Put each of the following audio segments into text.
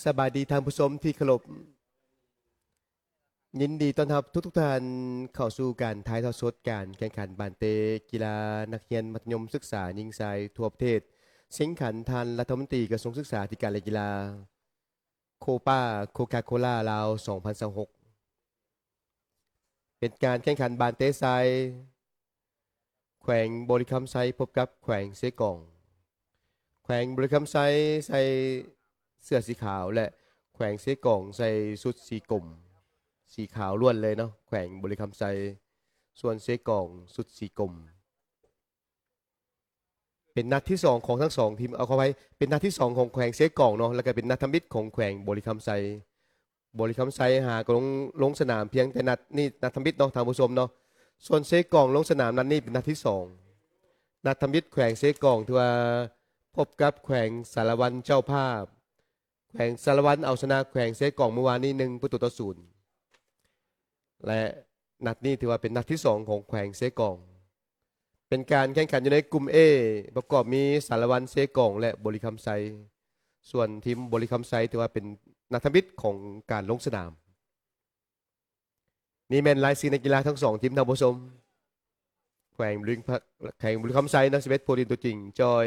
ສະບາຍດີທ່ານຜູ້ຊົມທີ່ເຄົາລົບ. ຍິນດີຕ້ອນຮັບທຸກໆທ່ານເຂົ້າສູ່ການຖ່າຍທອດສົດການແຂ່ງຂັນບານເຕະກິລານັກຮຽນມັດທະຍົມສຶກສາຍິງຊາຍທົ່ວປະເທດ ເສັງຂັນທ່ານລັດຖະມົນຕີກະຊວງສຶກສາທິການ ແລະ ກິລາ ໂຄປາໂຄຄາໂຄລາລາວ ສອງພັນຊາວຫົກ ເປັນການແຂ່ງຂັນບານເຕະຊາຍ ແຂວງບໍລິຄຳໄຊພົບກັບແຂວງເຊກອງ. ແຂວງບໍລິຄຳໄຊໃສ່ເສື້ອສີຂາວ ແລະ ແຂວງເຊກອງໃສ່ຊຸດສີກົມ ສີຂາວລ້ວນເລີຍເນາະ ແຂວງບໍລິຄຳໄຊ. ສ່ວນເຊກອງຊຸດສີກົມ. ເປັນນັດທີສອງຂອງທັງສອງທີມ ເອົາ ຂໍອະໄພ ເປັນນັດທີສອງຂອງແຂວງເຊກອງເນາະ ແລ້ວກະເປັນນັດທຳອິດຂອງແຂວງບໍລິຄຳໄຊ. ບໍລິຄຳໄຊຫາກໍລົງ ລົງສະໜາມພຽງແຕ່ນັດນີ້ ນັດທຳອິດເນາະທ່ານຜູ້ຊົມເນາະ. ສ່ວນເຊກອງລົງສະໜາມນັດນີ້ເປັນນັດທີສອງ. ນັດທຳອິດແຂວງເຊກອງຖືວ່າພົບກັບແຂວງສາລະວັນເຈົ້າພາບ. ແຂວງສາລະວັນເອົາຊະນະແຂວງເຊກອງມື້ວານນີ້ ໜຶ່ງປະຕູຕໍ່ສູນ ແລະ ນັດນີ້ຖືວ່າເປັນນັດທີສອງຂອງແຂວງເຊກອງ. ເປັນການແຂ່ງຂັນຢູ່ໃນກຸ່ມ A ປະກອບມີສາລະວັນ, ເຊກອງ ແລະ ບໍລິຄຳໄຊ. ສ່ວນທີມບໍລິຄຳໄຊຖືວ່າເປັນນັດທຳອິດຂອງການລົງສະໜາມ. ນີ້ແມ່ນລາຍຊື່ນັກກິລາທັງສອງທີມທ່ານຜູ້ຊົມ. ແຂວງບໍລິຄຳ ແຂວງບໍລິຄຳໄຊເນາະ ສິບເອັດຜູ້ຫຼິ້ນຕົວຈິງ ຈອຍ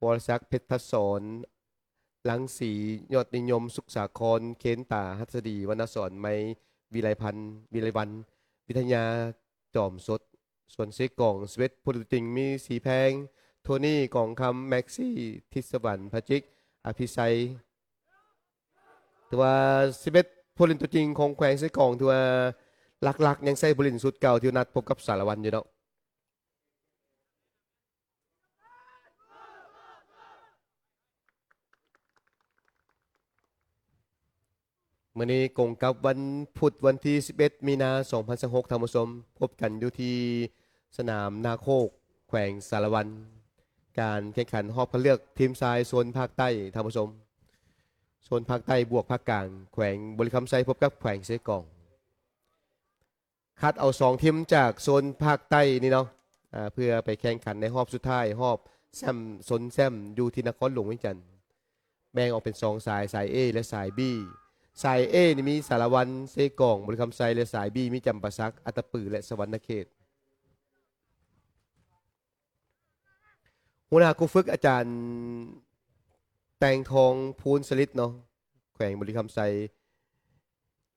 ວໍລະສັກ ເພັດທັດສອນ ລັງສີ ຍອດນິຍົມ ສຸກສາຄອນ ເຄນຕາ ຫັດສະດີ ວັນນະສອນ ໄມ ວິໄລພັນ ວິໄລວັນ ວິທະຍາ ຈອມສົດ. ສ່ວນເຊກອງ ສິບເອັດຜູ້ຫຼິ້ນຕົວຈິງມີສີແພງ ໂທນີ ກອງຄຳ ແມັກຊີ ທິດສະຫວັນ ພະຈິກ ອະພິໄຊ. ຖືວ່າສິບເອັດຜູ້ຫຼິ້ນຕົວຈິງຂອງແຂວງເຊກອງ ຖືວ່າຫຼັກໆຍັງໃຊ້ຜູ້ຫຼິ້ນຊຸດເກົ່າທີ່ນັດພົບກັບສາລະວັນຢູ່ເນາະ. ມື້ນີ້ກົງກັບວັນພຸດ ວັນທີສິບເອັດ ມີນາ ສອງພັນຊາວຫົກ ທ່ານຜູ້ຊົມ ພົບກັນຢູ່ທີ່ສະໜາມນາໂຄກ ແຂວງສາລະວັນ. ການແຂ່ງຂັນຮອບຄັດເລືອກທີມຊາຍໂຊນພາກໃຕ້ ທ່ານຜູ້ຊົມ. ໂຊນພາກໃຕ້ບວກພາກກາງ ແຂວງບໍລິຄຳໄຊພົບກັບແຂວງເຊກອງ. ຄັດເອົາສອງທີມຈາກໂຊນພາກໃຕ້ນີ້ເນາະ ອາ ເພື່ອໄປແຂ່ງຂັນໃນຮອບສຸດທ້າຍ ຮອບແຊ້ມຊົນແຊ້ມ ຢູ່ທີ່ນະຄອນຫຼວງວຽງຈັນ. ແບ່ງອອກເປັນສອງສາຍ ສາຍ A ແລະ ສາຍ B. ສາຍ A ນີ້ມີສາລະວັນ, ເຊກອງ, ບໍລິຄຳໄຊ ແລະ ສາຍ B ມີຈຳປາສັກ, ອັດຕະປື ແລະ ສະຫວັນນະເຂດ. ຫົວໜ້າຄູຝຶກອາຈານແຕ່ງທອງ ພູນສະລິດເນາະ ແຂວງບໍລິຄຳໄຊ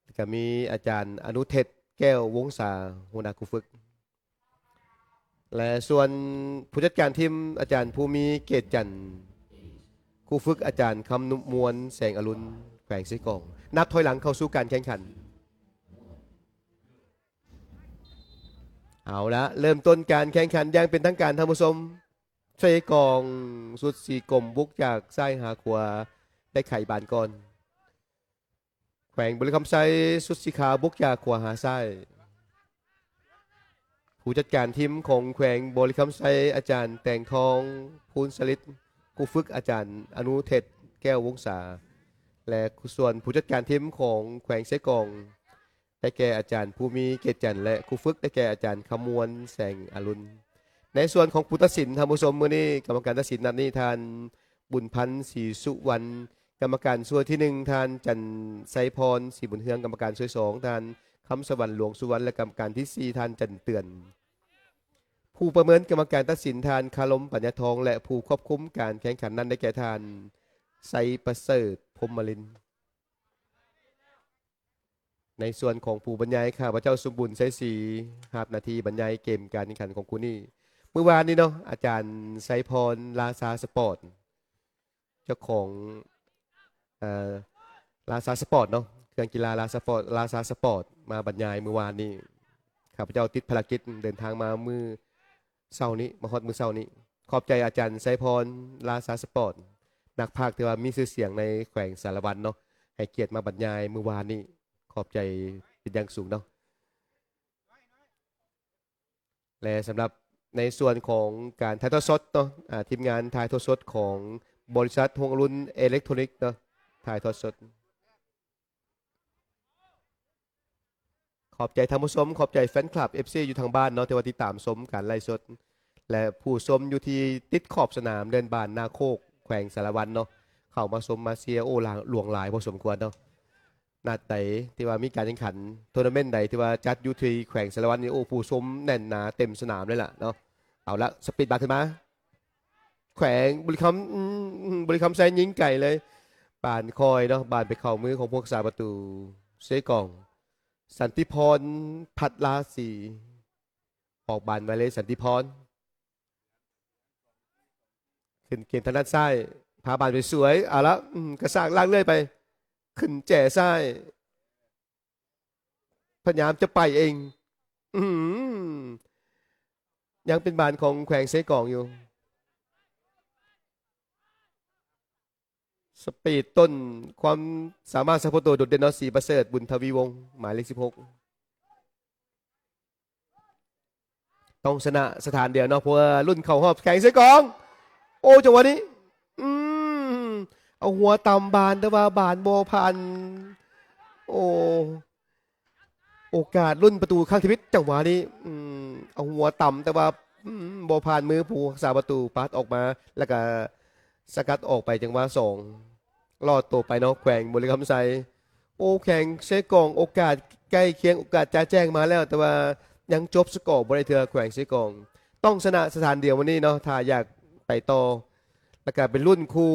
ແລ້ວກະມີອາຈານອະນຸເທດ ແກ້ວວົງສາ ຫົວໜ້າຄູຝຶກ ແລະ ສ່ວນຜູ້ຈັດການທີມ ອາຈານພູມີ ເກດຈັນ ຄູຝຶກອາຈານຄຳນຸມວນ ແສງອະລຸນ ແຂວງເຊກອງ. ນັບຖອຍຫຼັງເຂົ້າສູ່ການແຂ່ງຂັນ. ເອົາລະ ເລີ່ມຕົ້ນການແຂ່ງຂັນຢ່າງເປັນທາງການທ່ານຜູ້ຊົມ. ເຊກອງຊຸດສີກົມບຸກຈາກຊ້າຍຫາຂວາ ໄດ້ໄຂບານກ່ອນ. ແຂວງບໍລິຄຳໄຊຊຸດສີຂາວບຸກຈາກຂວາຫາຊ້າຍ. ຜູ້ຈັດການທີມຂອງແຂວງບໍລິຄຳໄຊ ອາຈານແຕ່ງທອງ ພູນສະລິດ, ຄູຝຶກອາຈານອະນຸເທດ ແກ້ວວົງສາ ແລະ ສ່ວນຜູ້ຈັດການທີມຂອງແຂວງເຊກອງ ໄດ້ແກ່ອາຈານພູມີ ເກດຈັນ ແລະ ຄູຝຶກໄດ້ແກ່ອາຈານຄຳມວນ ແສງອະລຸນ. ໃນສ່ວນຂອງຜູ້ຕັດສິນທ່ານຜູ້ຊົມ ມື້ນີ້ກຳມະການຕັດສິນນັດນີ້ ທ່ານ ບຸນພັນ ສີສຸວັນ, ກຳມະການສ່ວນທີໜຶ່ງ ທ່ານ ຈັນໄຊພອນ ສີບຸນເຮືອງ, ກຳມະການສ່ວນທີສອງ ທ່ານ ຄຳສະຫວັນ ຫຼວງສຸວັນ ແລະ ກຳມະການທີສີ່ ທ່ານ ຈັນເຕືອນ. ຜູ້ປະເມີນກຳມະການຕັດສິນ ທ່ານ ຄາລົມ ປັນຍາທອງ ແລະ ຜູ້ຄວບຄຸມການແຂ່ງຂັນນັ້ນໄດ້ແກ່ ທ່ານ ໄຊປະເສີດ ພົມມະລິນ. ໃນສ່ວນຂອງຜູ້ບັນຍາຍ ຂ້າພະເຈົ້າ ສົມບູນ ໄຊສີ ຮັບໜ້າທີ່ບັນຍາຍເກມການແຂ່ງຂັນຂອງຄູ່ນີ້. ມື້ວານນີ້ເນາະ ອາຈານໄຊພອນ ລາຊາສະປອດ ເຈົ້າຂອງ ເອີ ລາຊາສະປອດເນາະ ເຄື່ອງກິລາລາຊາສະປອດ ລາຊາສະປອດ ມາບັນຍາຍມື້ວານນີ້. ຂ້າພະເຈົ້າຕິດພາລະກິດເດີນທາງມາມື້ເຊົ້ານີ້ ມາຮອດມື້ເຊົ້ານີ້. ຂອບໃຈອາຈານໄຊພອນ ລາຊາສະປອດ ນັກພາກທີ່ວ່າມີຊື່ສຽງໃນແຂວງສາລະວັນເນາະ ໃຫ້ກຽດມາບັນຍາຍມື້ວານນີ້. ຂອບໃຈເປັນຢ່າງສູງເນາະ. ແລະ ສຳລັບໃນສ່ວນຂອງການຖ່າຍທອດສົດເນາະ ອາ ທີມງານຖ່າຍທອດສົດຂອງບໍລິສັດຮົງອະລຸນເອເລັກໂທນິກເນາະ ຖ່າຍທອດສົດ. ຂອບໃຈທ່ານຜູ້ຊົມ, ຂອບໃຈແຟນຄລັບ ເອັຟຊີ ຢູ່ທາງບ້ານເນາະ ທີ່ວ່າຕິດຕາມຊົມການໄລຟ໌ສົດ ແລະ ຜູ້ຊົມຢູ່ທີ່ຕິດຂອບສະໜາມເດີ່ນບານນາໂຄກ ແຂວງສາລະວັນເນາະ. ເຂ ຂົ້າມາຊົມມາເຊຍ ໂອ້ ຫຼາ- ຫຼວງຫຼາຍພໍສົມຄວນເນາະ. ນັດໃດທີ່ວ່າມີການແຂ່ງຂັນ ໂທນາເມັນໃດທີ່ວ່າຈັດຢູ່ທີ່ແຂວງສາລະວັນນີ້ ໂອ້ ຜູ້ຊົມແໜ້ນໜາເຕັມສະໜາມເລີຍລະເນາະ. ເອົາລະ ສະປີດບານຂຶ້ນມາ ແຂວງບໍລິຄຳ ອືມ ບໍລິຄຳໄຊຍິງໄກເລີຍ ບານຄອຍເນາະ ບານໄປເຂົ້າມືຂອງຜູ້ຮັກສາປະຕູເຊກອງ ສັນຕິພອນ ພັດລາສີ ອອກບານໄວເລີຍ ສັນຕິພອນ ຂຶ້ນເກມທາງດ້ານຊ້າຍ ພາບານໄປສວຍ ເອົາລະ ອືມ ກະຊາກລາກເລື່ອຍໄປ ຂຶ້ນແຈຊ້າຍ ພະຍາຍາມຈະໄປເອງ ອືມ ຍັງເປັນບານຂອງແຂວງເຊກອງຢູ່. ສະປີດຕົ້ນ ຄວາມສາມາດສະເພາະໂຕໂດດເດັ່ນເນາະ ສີປະເສີດ ບຸນທະວີວົງ ໝາຍເລກສິບຫົກ ຕ້ອງຊະນະສະຖານດຽວເນາະ ເພາະວ່າລຸ້ນເຂົ້າຮອບແຂວງເຊກອງ. ໂອ້ ຈັງຫວະນີ້ ອືມ ເອົາຫົວຕຳບານ ແຕ່ວ່າບານບໍ່ຜ່ານ ໂອ້ ໂອກາດລຸ້ນປະຕູຄັ້ງທຳອິດ ຈັງຫວະນີ້ ອືມ ເອົາຫົວຕຳ ແຕ່ວ່າ ອືມ ບໍ່ຜ່ານມືຜູ້ຮັກສາປະຕູ ປາດອອກມາ ແລ້ວກະສະກັດອອກໄປຈັງຫວະສອງ ລອດໂຕໄປເນາະ ແຂວງບໍລິຄຳໄຊ. ໂອ້ ແຂວງເຊກອງ ໂອກາດໃກ້ຄຽງ ໂອກາດຈະແຈ້ງມາແລ້ວ ແຕ່ວ່າຍັງຈົບສະກໍບໍ່ໄດ້ເທື່ອ ແຂວງເຊກອງ ຕ້ອງຊະນະສະຖານດຽວມື້ນີ້ເນາະ ຖ້າຢາກໄປຕໍ່ ແລ້ວກະໄປລຸ້ນຄູ່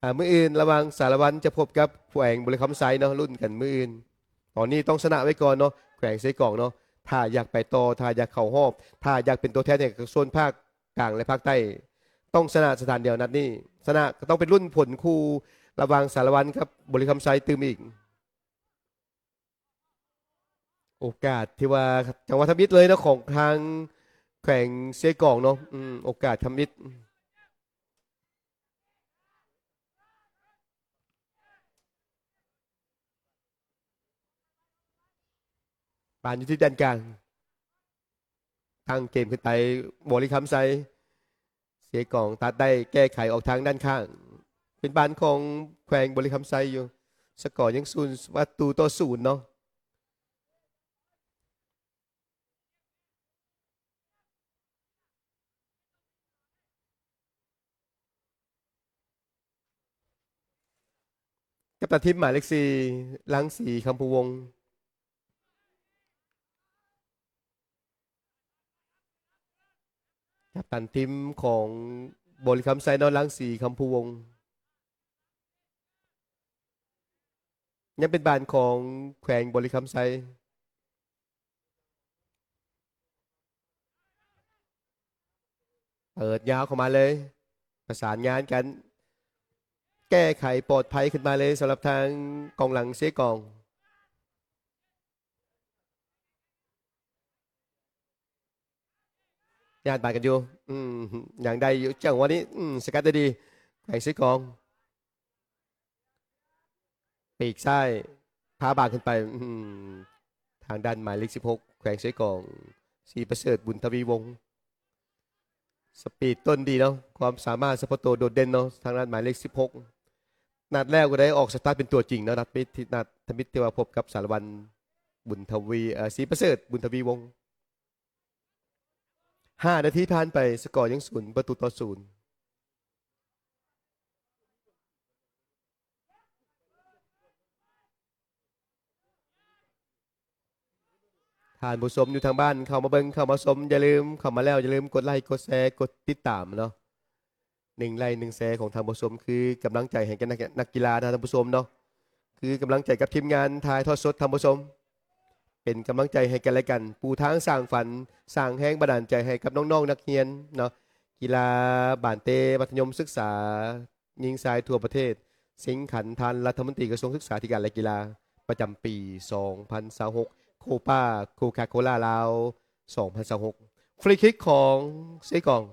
ອ່າ ມື້ອື່ນລະຫວ່າງສາລະວັນຈະພົບກັບແຂວງບໍລິຄຳໄຊເນາະ ລຸ້ນກັນມື້ອື່ນ. ຕອນນີ້ຕ້ອງຊະນະໄວ້ກ່ອນເນາະ ແຂວງເຊກອງເນາະ ຖ້າຢາກໄປຕໍ່ ຖ້າຢາກເຂົ້າຮອບ ຖ້າຢາກເປັນຕົວແທນໃຫ້ກັບໂຊນພາກກາງ ແລະ ພາກໃຕ້ ຕ້ອງຊະນະສະຖານດຽວນັດນີ້. ຊະນະກໍຕ້ອງໄປລຸ້ນຜົນຄູ່ລະຫວ່າງສາລະວັນກັບບໍລິຄຳໄຊຕື່ມອີກ. ໂອກາດທີ່ວ່າຈັງຫວະທຳອິດເລີຍເນາະ ຂອງທາງແຂວງເຊກອງເນາະ ອືມ ໂອກາດທຳອິດ. ບານຢູ່ທີ່ແດນກາງ ຕັ້ງເກມຂຶ້ນໄປ ບໍລິຄຳໄຊ ເຊກອງຕັດໄດ້ ແກ້ໄຂອອກທາງດ້ານຂ້າງ ເປັນບານຂອງແຂວງບໍລິຄຳໄຊຢູ່ ສະກໍຍັງສູນປະຕູຕໍ່ສູນເນາະ. ກັບຕັນທີມໝາຍເລກສີ່ ລັງສີ ຄຳພູວົງ ກັບຕັນທີມຂອງບໍລິຄຳໄຊເນາະ ລັງສີ ຄຳພູວົງ ຍັງເປັນບານຂອງແຂວງບໍລິຄຳໄຊ. ເປີດຍາວເຂົ້າມາເລີຍ ປະສານງານກັນ ແກ້ໄຂປອດໄພຂຶ້ນມາເລີຍ ສຳລັບທາງກອງຫຼັງເຊກອງ ຍາດບາດກັນຢູ່ ອືມ ຍັງໄດ້ຢູ່ ຈັງຫວະນີ້ ອືມ ສະກັດໄດ້ດີ ແຂວງເຊກອງ ປີກຊ້າຍ ພາບານຂຶ້ນໄປ ອືມ ທາງດ້ານໝາຍເລກສິບຫົກ ແຂວງເຊກອງ ສີປະເສີດ ບຸນທະວີວົງ ສະປີດຕົ້ນດີເນາະ ຄວາມສາມາດສະເພາະໂຕໂດດເດັ່ນເນາະ ທາງດ້ານໝາຍເລກສິບຫົກ ນັດແລ້ວກໍໄດ້ອອກສະຕາດເປັນຕົວຈິງເນາະ ນັດມິດທີ່ ນັດທຳອິດທີ່ວ່າພົບກັບສາລະວັນ ບຸນທະວີ ເອີ ສີປະເສີດ ບຸນທະວີວົງ. ຫ້ານາທີຜ່ານໄປ ສະກໍຍັງສູນປະຕູຕໍ່ສູນ. ທ່ານຜູ້ຊົມຢູ່ທາງບ້ານ ເຂົ້າມາເບິ່ງ ເຂົ້າມາຊົມ ຢ່າລືມ ເຂົ້າມາແລ້ວ ຢ່າລືມກົດໄລ ກົດແຊ ກົດຕິດຕາມເນາະ. ໜຶ່ງໄລ ໜຶ່ງແຊຂອງທ່ານຜູ້ຊົມ ຄືກຳລັງໃຈໃຫ້ແກ່ນັກ ນັກກິລານະ ທ່ານຜູ້ຊົມເນາະ. ຄືກຳລັງໃຈກັບທີມງານຖ່າຍທອດສົດ ທ່ານຜູ້ຊົມ ເປັນກຳລັງໃຈໃຫ້ກັນແລະກັນ ປູທາງສ້າງຝັນ ສ້າງແຮງບັນດານໃຈໃຫ້ກັບນ້ອງໆນັກຮຽນເນາະ ກິລາບານເຕ ມັດທະຍົມສຶກສາຍິງຊາຍທົ່ວປະເທດ ເສັງຂັນທ່ານລັດຖະມົນຕີກະຊວງສຶກສາທິການ ແລະ ກິລາ ປະຈຳປີສອງພັນຊາວຫົກ ໂຄປາໂຄຄາໂຄລາລາວ ສອງພັນຊາວຫົກ. ຟຣີຄິກຂອງເຊກອງ.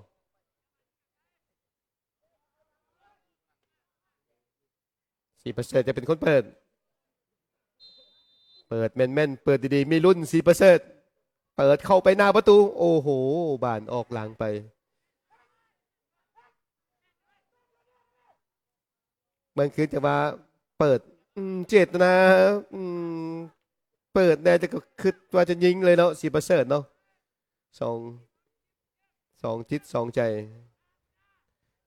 ສີປະເສີດຈະເປັນຄົນເປີດ ເປີດແມ່ນໆ ເປີດດີໆ ມີລຸ້ນ ສີປະເສີດ ເປີດເຂົ້າໄປໜ້າປະຕູ ໂອ້ໂຫ ບານອອກຫຼັງໄປ. ເບິ່ງຄືຈະວ່າເປີດ ອືມ ເຈດຕະນາ ອືມ ເປີດແນ່ ແຕ່ກໍຄິດວ່າຈະຍິງເລີຍເນາະ ສີປະເສີດເນາະ. ສອງ ສອງຈິດສອງໃຈ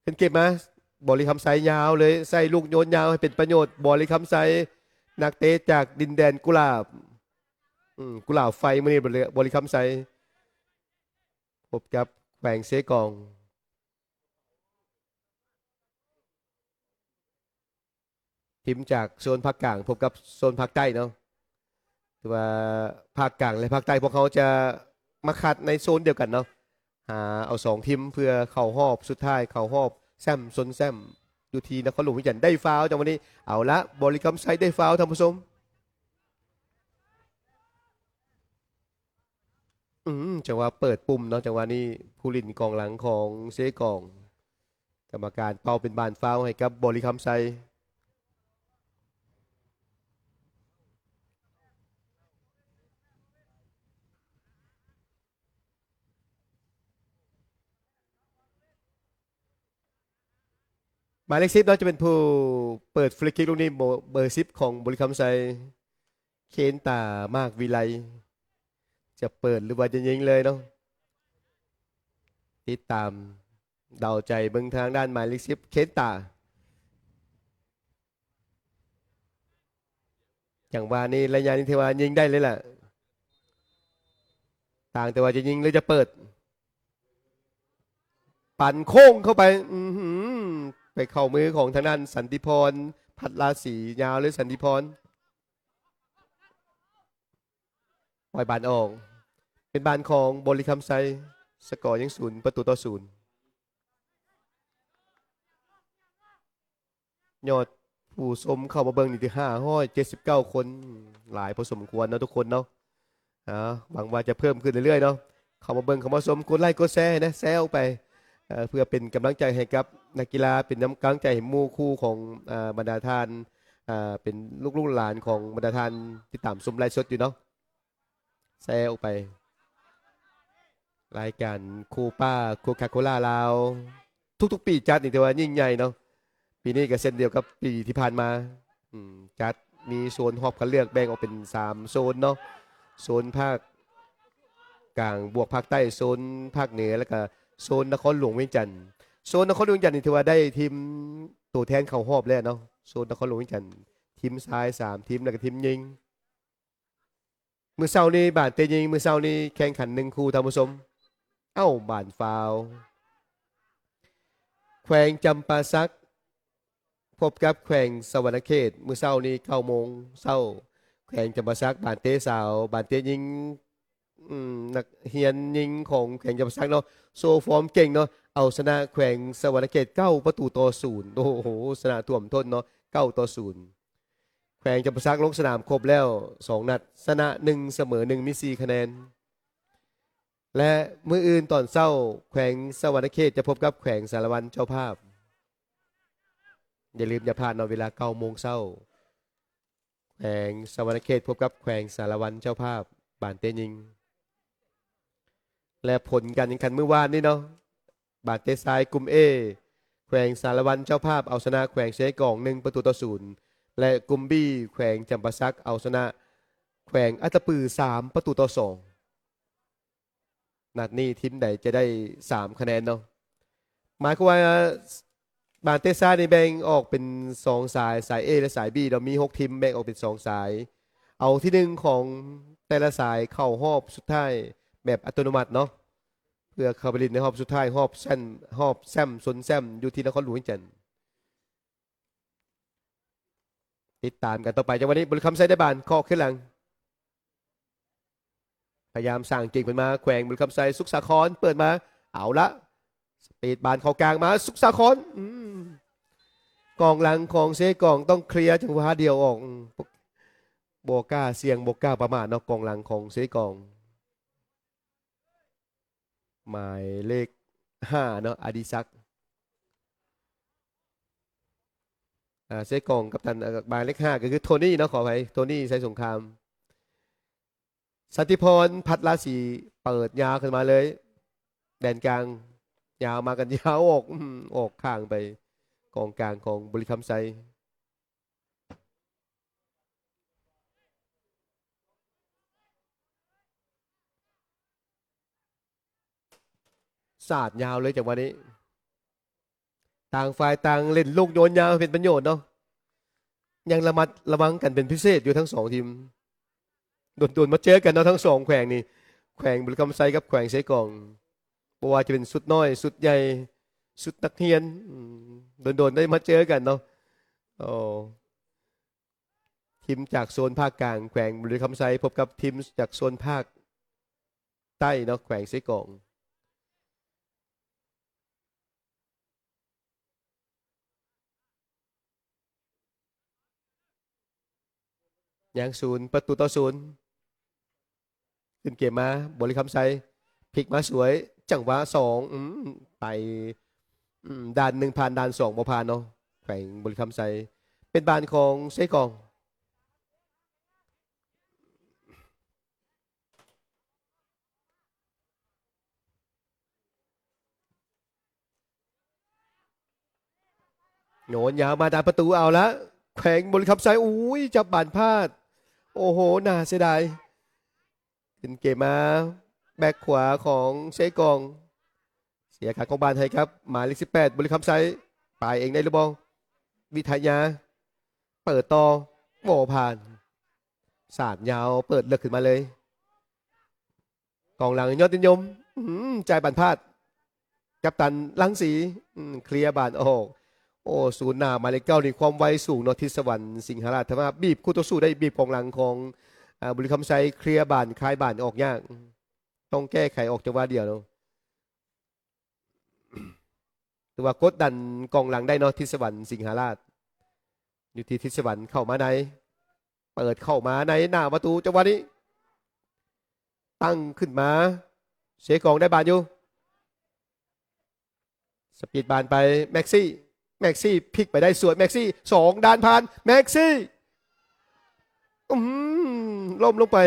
ຂຶ້ນເກັບມາ ບໍລິຄຳໄຊຍາວເລີຍ ໃສ່ລູກໂຍນຍາວໃຫ້ເປັນປະໂຫຍດ. ບໍລິຄຳໄຊ ນັກເຕະຈາກດິນແດນກຸຫຼາບ ອືມ ກຸຫຼາບໄຟມື້ນີ້ ບໍລິ ບໍລິຄຳໄຊ ພົບກັບແຂວງເຊກອງ. ທີມຈາກໂຊນພາກກາງພົບກັບໂຊນພາກໃຕ້ເນາະ. ຖືວ່າພາກກາງ ແລະ ພາກໃຕ້ພວກເຮົາຈະມາຄັດໃນໂຊນດຽວກັນເນາະ. ຫາເອົາສອງທີມເພື່ອເຂົ້າຮອບສຸດທ້າຍ ເຂົ້າຮອບແຊ້ມຊົນແຊ້ມ ຢູ່ທີ່ນະຄອນຫຼວງວຽງຈັນ. ໄດ້ຟາວຈັງຫວະນີ້. ເອົາລະ ບໍລິຄຳໄຊໄດ້ຟາວ ທ່ານຜູ້ຊົມ. ອືມ ຈັງຫວະເປີດປຸ່ມເນາະ ຈັງຫວະນີ້ ຜູ້ຫຼິ້ນກອງຫຼັງຂອງເຊກອງ ກຳມະການເປົ່າເປັນບານຟາວໃຫ້ກັບບໍລິຄຳໄຊ. ໝາຍເລກສິບເນາະ ຈະເປັນຜູ້ເປີດຟຣີຄິກລູກນີ້ ເບີ ເບີສິບຂອງບໍລິຄຳໄຊ ເຄນຕາ ມາກວິໄລ ຈະເປີດ ຫຼືວ່າຈະຍິງເລີຍເນາະ. ຕິດຕາມເດົາໃຈເບິ່ງທາງດ້ານໝາຍເລກສິບ ເຄນຕາ. ຈັງຫວະນີ້ ໄລຍະນີ້ຖືວ່າຍິງໄດ້ເລີຍລະ ຕ່າງແຕ່ວ່າຈະຍິງ ຫຼື ຈະເປີດ. ປັ່ນໂຄ້ງເຂົ້າໄປ ອືຫື ໄປເຂົ້າມືຂອງທາງດ້ານສັນຕິພອນ ພັດລາສີ ຍາວເລີຍສັນຕິພອນ. ປ່ອຍບານອອກ ເປັນບານຂອງບໍລິຄຳໄຊ ສະກໍຍັງສູນປະຕູຕໍ່ສູນ. ຍອດຜູ້ຊົມເຂົ້າມາເບິ່ງນີ້ຖືຫ້າຮ້ອຍເຈັດສິບເກົ້າຄົນ ຫຼາຍພໍສົມຄວນເນາະທຸກຄົນເນາະ. ອາ ຫວັງວ່າຈະເພີ່ມຂຶ້ນເລື້ອຍໆເນາະ. ເຂົ້າມາເບິ່ງ ເຂົ້າມາຊົມ ກົດໄລກົດແຊໃຫ້ແດ່ ແຊອອກໄປ ເພື່ອເປັນກຳລັງໃຈໃຫ້ກັບນັກກິລາ ເປັນກຳລັງໃຈໃຫ້ໝູ່ຄູ່ຂອງ ອາ ບັນດາທ່ານ ອາ ເປັນລູກໆຫຼານຂອງບັນດາທ່ານທີ່ຕາມຊົມໄລຟ໌ສົດຢູ່ເນາະ. ແຊອອກໄປ ລາຍການໂຄປາໂຄຄາໂຄລາລາວ ທຸກໆປີຈັດນີ້ຖືວ່າຍິ່ງໃຫຍ່ເນາະ. ປີນີ້ກໍເຊັ່ນດຽວກັບປີທີ່ຜ່ານມາ ອືມ ຈັດມີໂຊນຮອບຄັດເລືອກ ແບ່ງອອກເປັນສາມໂຊນເນາະ ໂຊນພາກກາງບວກພາກໃຕ້ ໂຊນພາກເໜືອ ແລ້ວກໍໂຊນນະຄອນຫຼວງວຽງຈັນ. ໂຊນນະຄອນຫຼວງວຽງຈັນນີ້ຖືວ່າໄດ້ທີມໂຕແທນເຂົ້າຮອບແລ້ວເນາະ ໂຊນນະຄອນຫຼວງວຽງຈັນ ທີມຊາຍສາມທີມ ແລ້ວກໍທີມຍິງ. ມື້ເຊົ້ານີ້ບານເຕະຍິງ ມື້ເຊົ້ານີ້ແຂ່ງຂັນໜຶ່ງຄູ່ທ່ານຜູ້ຊົມ. ເອົ້າ ບານຟາວ ແຂວງຈຳປາສັກ ພົບກັບແຂວງສະຫວັນນະເຂດ ມື້ເຊົ້ານີ້ເກົ້າໂມງເຊົ້າ ແຂວງຈຳປາສັກ ບານເຕະສາວ ບານເຕະຍິງ ອືມ ນັກຮຽນຍິງຂອງແຂວງຈຳປາສັກເນາະ ໂຊຟອມເກັ່ງເນາະ ເອົາຊະນະແຂວງສະຫວັນນະເຂດເກົ້າປະຕູຕໍ່ສູນ. ໂອ້ໂຫ ຊະນະຖ້ວມທົນເນາະ ເກົ້າຕໍ່ສູນ. ແຂວງຈຳປາສັກລົງສະໜາມຄົບແລ້ວສອງນັດ ຊະນະໜຶ່ງ ສະເໝີໜຶ່ງ ມີສີ່ຄະແນນ ແລະ ມື້ອື່ນຕອນເຊົ້າ ແຂວງສະຫວັນນະເຂດຈະພົບກັບແຂວງສາລະວັນເຈົ້າພາບ. ຢ່າລືມຢ່າພາດເນາະ ເວລາເກົ້າໂມງເຊົ້າ ແຂວງສະຫວັນນະເຂດພົບກັບແຂວງສາລະວັນເຈົ້າພາບ ບານເຕະຍິງ. ແລະ ຜົນການແຂ່ງຂັນມື້ວານນີ້ເນາະ ບານເຕະຊາຍກຸ່ມ A ແຂວງສາລະວັນເຈົ້າພາບເອົາຊະນະແຂວງເຊກອງໜຶ່ງປະຕູຕໍ່ສູນ ແລະ ກຸ່ມ B ແຂວງຈຳປາສັກເອົາຊະນະແຂວງອັດຕະປືສາມປະຕູຕໍ່ສອງ. ນັດນີ້ທີມໃດຈະໄດ້ສາມຄະແນນເນາະ ໝາຍຄວາມວ່າ ບານເຕະຊາຍນີ້ແບ່ງອອກເປັນສອງສາຍ ສາຍ A ແລະ ສາຍ B ເນາະ ມີຫົກທີມແບ່ງອອກເປັນສອງສາຍ ເອົາທີໜຶ່ງຂອງແຕ່ລະສາຍເຂົ້າຮອບສຸດທ້າຍແບບອັດຕະໂນມັດເນາະ ເພື່ອເຂົ້າໄປຫຼິ້ນໃນຮອບສຸດທ້າຍ ຮອບແຊ້ມ ຮອບແຊ້ມຊົນແຊ້ມ ຢູ່ທີ່ນະຄອນຫຼວງວຽງຈັນ. ຕິດຕາມກັນຕໍ່ໄປ ຈັງຫວະນີ້ ບໍລິຄຳໄຊໄດ້ບານເຄາະຂຶ້ນຫຼັງ ພະຍາຍາມສ້າງເກມຂຶ້ນມາ ແຂວງບໍລິຄຳໄຊ ສຸກສາຄອນເປີດມາ ເອົາລະ ສະປີດບານເຂົ້າກາງມາ ສຸກສາຄອນ ອືມ ກອງຫຼັງຂອງເຊກອງຕ້ອງເຄລຍຈັງຫວະດຽວອອກ ອືມ ບໍ່ກ້າສ່ຽງ ບໍ່ກ້າປະໝາດເນາະ ກອງຫຼັງຂອງເຊກອງ. ໝາຍເລກຫ້າເນາະ ອະດີສັກ ອາ ເຊກອງກັບຕັນ ອາ ໝາຍເລກຫ້າກໍຄືໂທນີ້ເນາະ ຂໍອະໄພ ໂທນີ້ ໄຊສົງຄາມ. ສັນຕິພອນ ພັດລາສີ ເປີດຍາວຂຶ້ນມາເລີຍ ແດນກາງ ຍາວມາກັນຍາວອອກ ອືມ ອອກຂ້າງໄປ ກອງກາງຂອງບໍລິຄຳໄຊ. ສາດຍາວເລີຍຈັງຫວະນີ້ ຕ ຕ່າງຝ່າຍຕ່າງເຫຼັ້ນລູກໂຍນຍາວເປັນປະໂຫຍດເນາະ ຍັງລະມັດລະວັງກັນເປັນພິເສດຢູ່ທັງສອງທີມ. ດົນໆມາເຈີກັນເນາະ ທັງສອງແຂວງນີ້ ແຂວງບໍລິຄຳໄຊກັບແຂວງເຊກອງ ບໍ່ວ່າຈະເປັນຊຸດນ້ອຍ ຊຸດໃຫຍ່ ຊຸດນັກຮຽນ ອືມ ດົນໆໄດ້ມາເຈີກັນເນາະ. ໂອ້ ທີມຈາກໂຊນພາກກາງ ແຂວງບໍລິຄຳໄຊ ພົບກັບທີມຈາກໂຊນພາກໃຕ້ເນາະ ແຂວງເຊກອງ. ຍັງສູນປະຕູຕໍ່ສູນ ຂຶ້ນເກມມາ ບໍລິຄຳໄຊ ພລິກມາສວຍ ຈັງຫວະສອງ ອືມ ໄປ ອືມ ດ່ານໜຶ່ງຜ່ານ ດ່ານສອງບໍ່ຜ່ານເນາະ ແຂວງບໍລິຄຳໄຊ ເປັນບ້ານຂອງເຊກອງ. ໂຍນຍາວມາດ້ານປະຕູ ເອົາລະ ແຂວງບໍລິຄຳໄຊ ອຸ້ຍ ຈັບບານພາດ ໂອ້ໂຫ ໜ້າເສຍດາຍ. ຂຶ້ນເກມມາ ແບັກຂວາຂອງເຊກອງ ເສຍຂາຂອງບານໃຫ້ກັບໝາຍເລກສິບແປດ ບໍລິຄຳໄຊ ປາຍເອງໄດ້ຫຼືບໍ່? ວິທະຍາ ເປີດຕໍ່ ບໍ່ຜ່ານ ສາດຍາວ ເປີດເລິກຂຶ້ນມາເລີຍ. ກອງຫຼັງຍອດນິຍົມ ອືມ ຈ່າຍບານພາດ ກັບຕັນລັງສີ ອືມ ເຄລຍບານອອກ. ໂອ້ ສູນໜ້າໝາຍເລກເກົ້ານີ້ ຄວາມໄວສູງເນາະ ທິດສະຫວັນ ສິງຫາລາດ ຖ້າວ່າບີບຄູ່ຕໍ່ສູ້ໄດ້ ບີບກອງຫຼັງຂອງ ອາ ບໍລິຄຳໄຊ ເຄລຍບານ ຄາຍບານອອກຍາກ ຕ້ອງແກ້ໄຂອອກຈັງຫວະດຽວເນາະ. ຖືວ່າກົດດັນກອງຫຼັງໄດ້ເນາະ ທິດສະຫວັນ ສິງຫາລາດ ຢູ່ທີ່ທິດສະຫວັນເຂົ້າມາໃນ ເປີດເຂົ້າມາໃນໜ້າປະຕູ ຈັງຫວະນີ້ຕັ້ງຂຶ້ນມາ ເຊກອງໄດ້ບານຢູ່ ສະປີດບານໄປ ແມັກຊີ ແມັກຊີ ພລິກໄປໄດ້ສວຍ ແມັກຊີ ສອງ ດ່ານຜ່ານ ແມັກຊີ ອືມ ລົ້ມລົງໄປ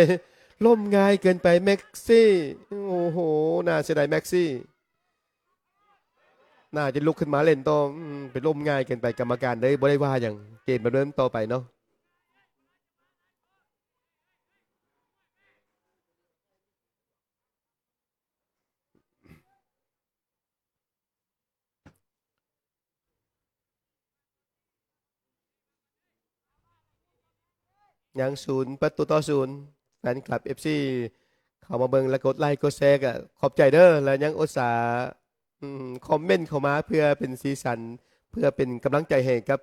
ລົ້ມງ່າຍເກີນໄປ ແມັກຊີ ໂອ້ໂຫ ໜ້າເສຍດາຍ ແມັກຊີ ໜ້າຈະລຸກຂຶ້ນມາເຫຼັ້ນຕໍ່ ອືມ ໄປລົ້ມງ່າຍເກີນໄປ ກຳມະການເລີຍບໍ່ໄດ້ວ່າຫຍັງ ເກມດຳເນີນຕໍ່ໄປເນາະ. ຍັງສູນປະຕູຕໍ່ສູນ ແຟນຄລັບ ເອັຟຊີ ເຂົ້າມາເບິ່ງ ແລະ ກົດໄລກົດແຊ ກໍຂອບໃຈເດີ ແລະ ຍັງອຸດສາ ອືມ ຄອມເມັນເຂົ້າມາເພື່ອເປັນສີສັນ ເພື່ອເປັນກຳລັງໃຈໃຫ້ກັບ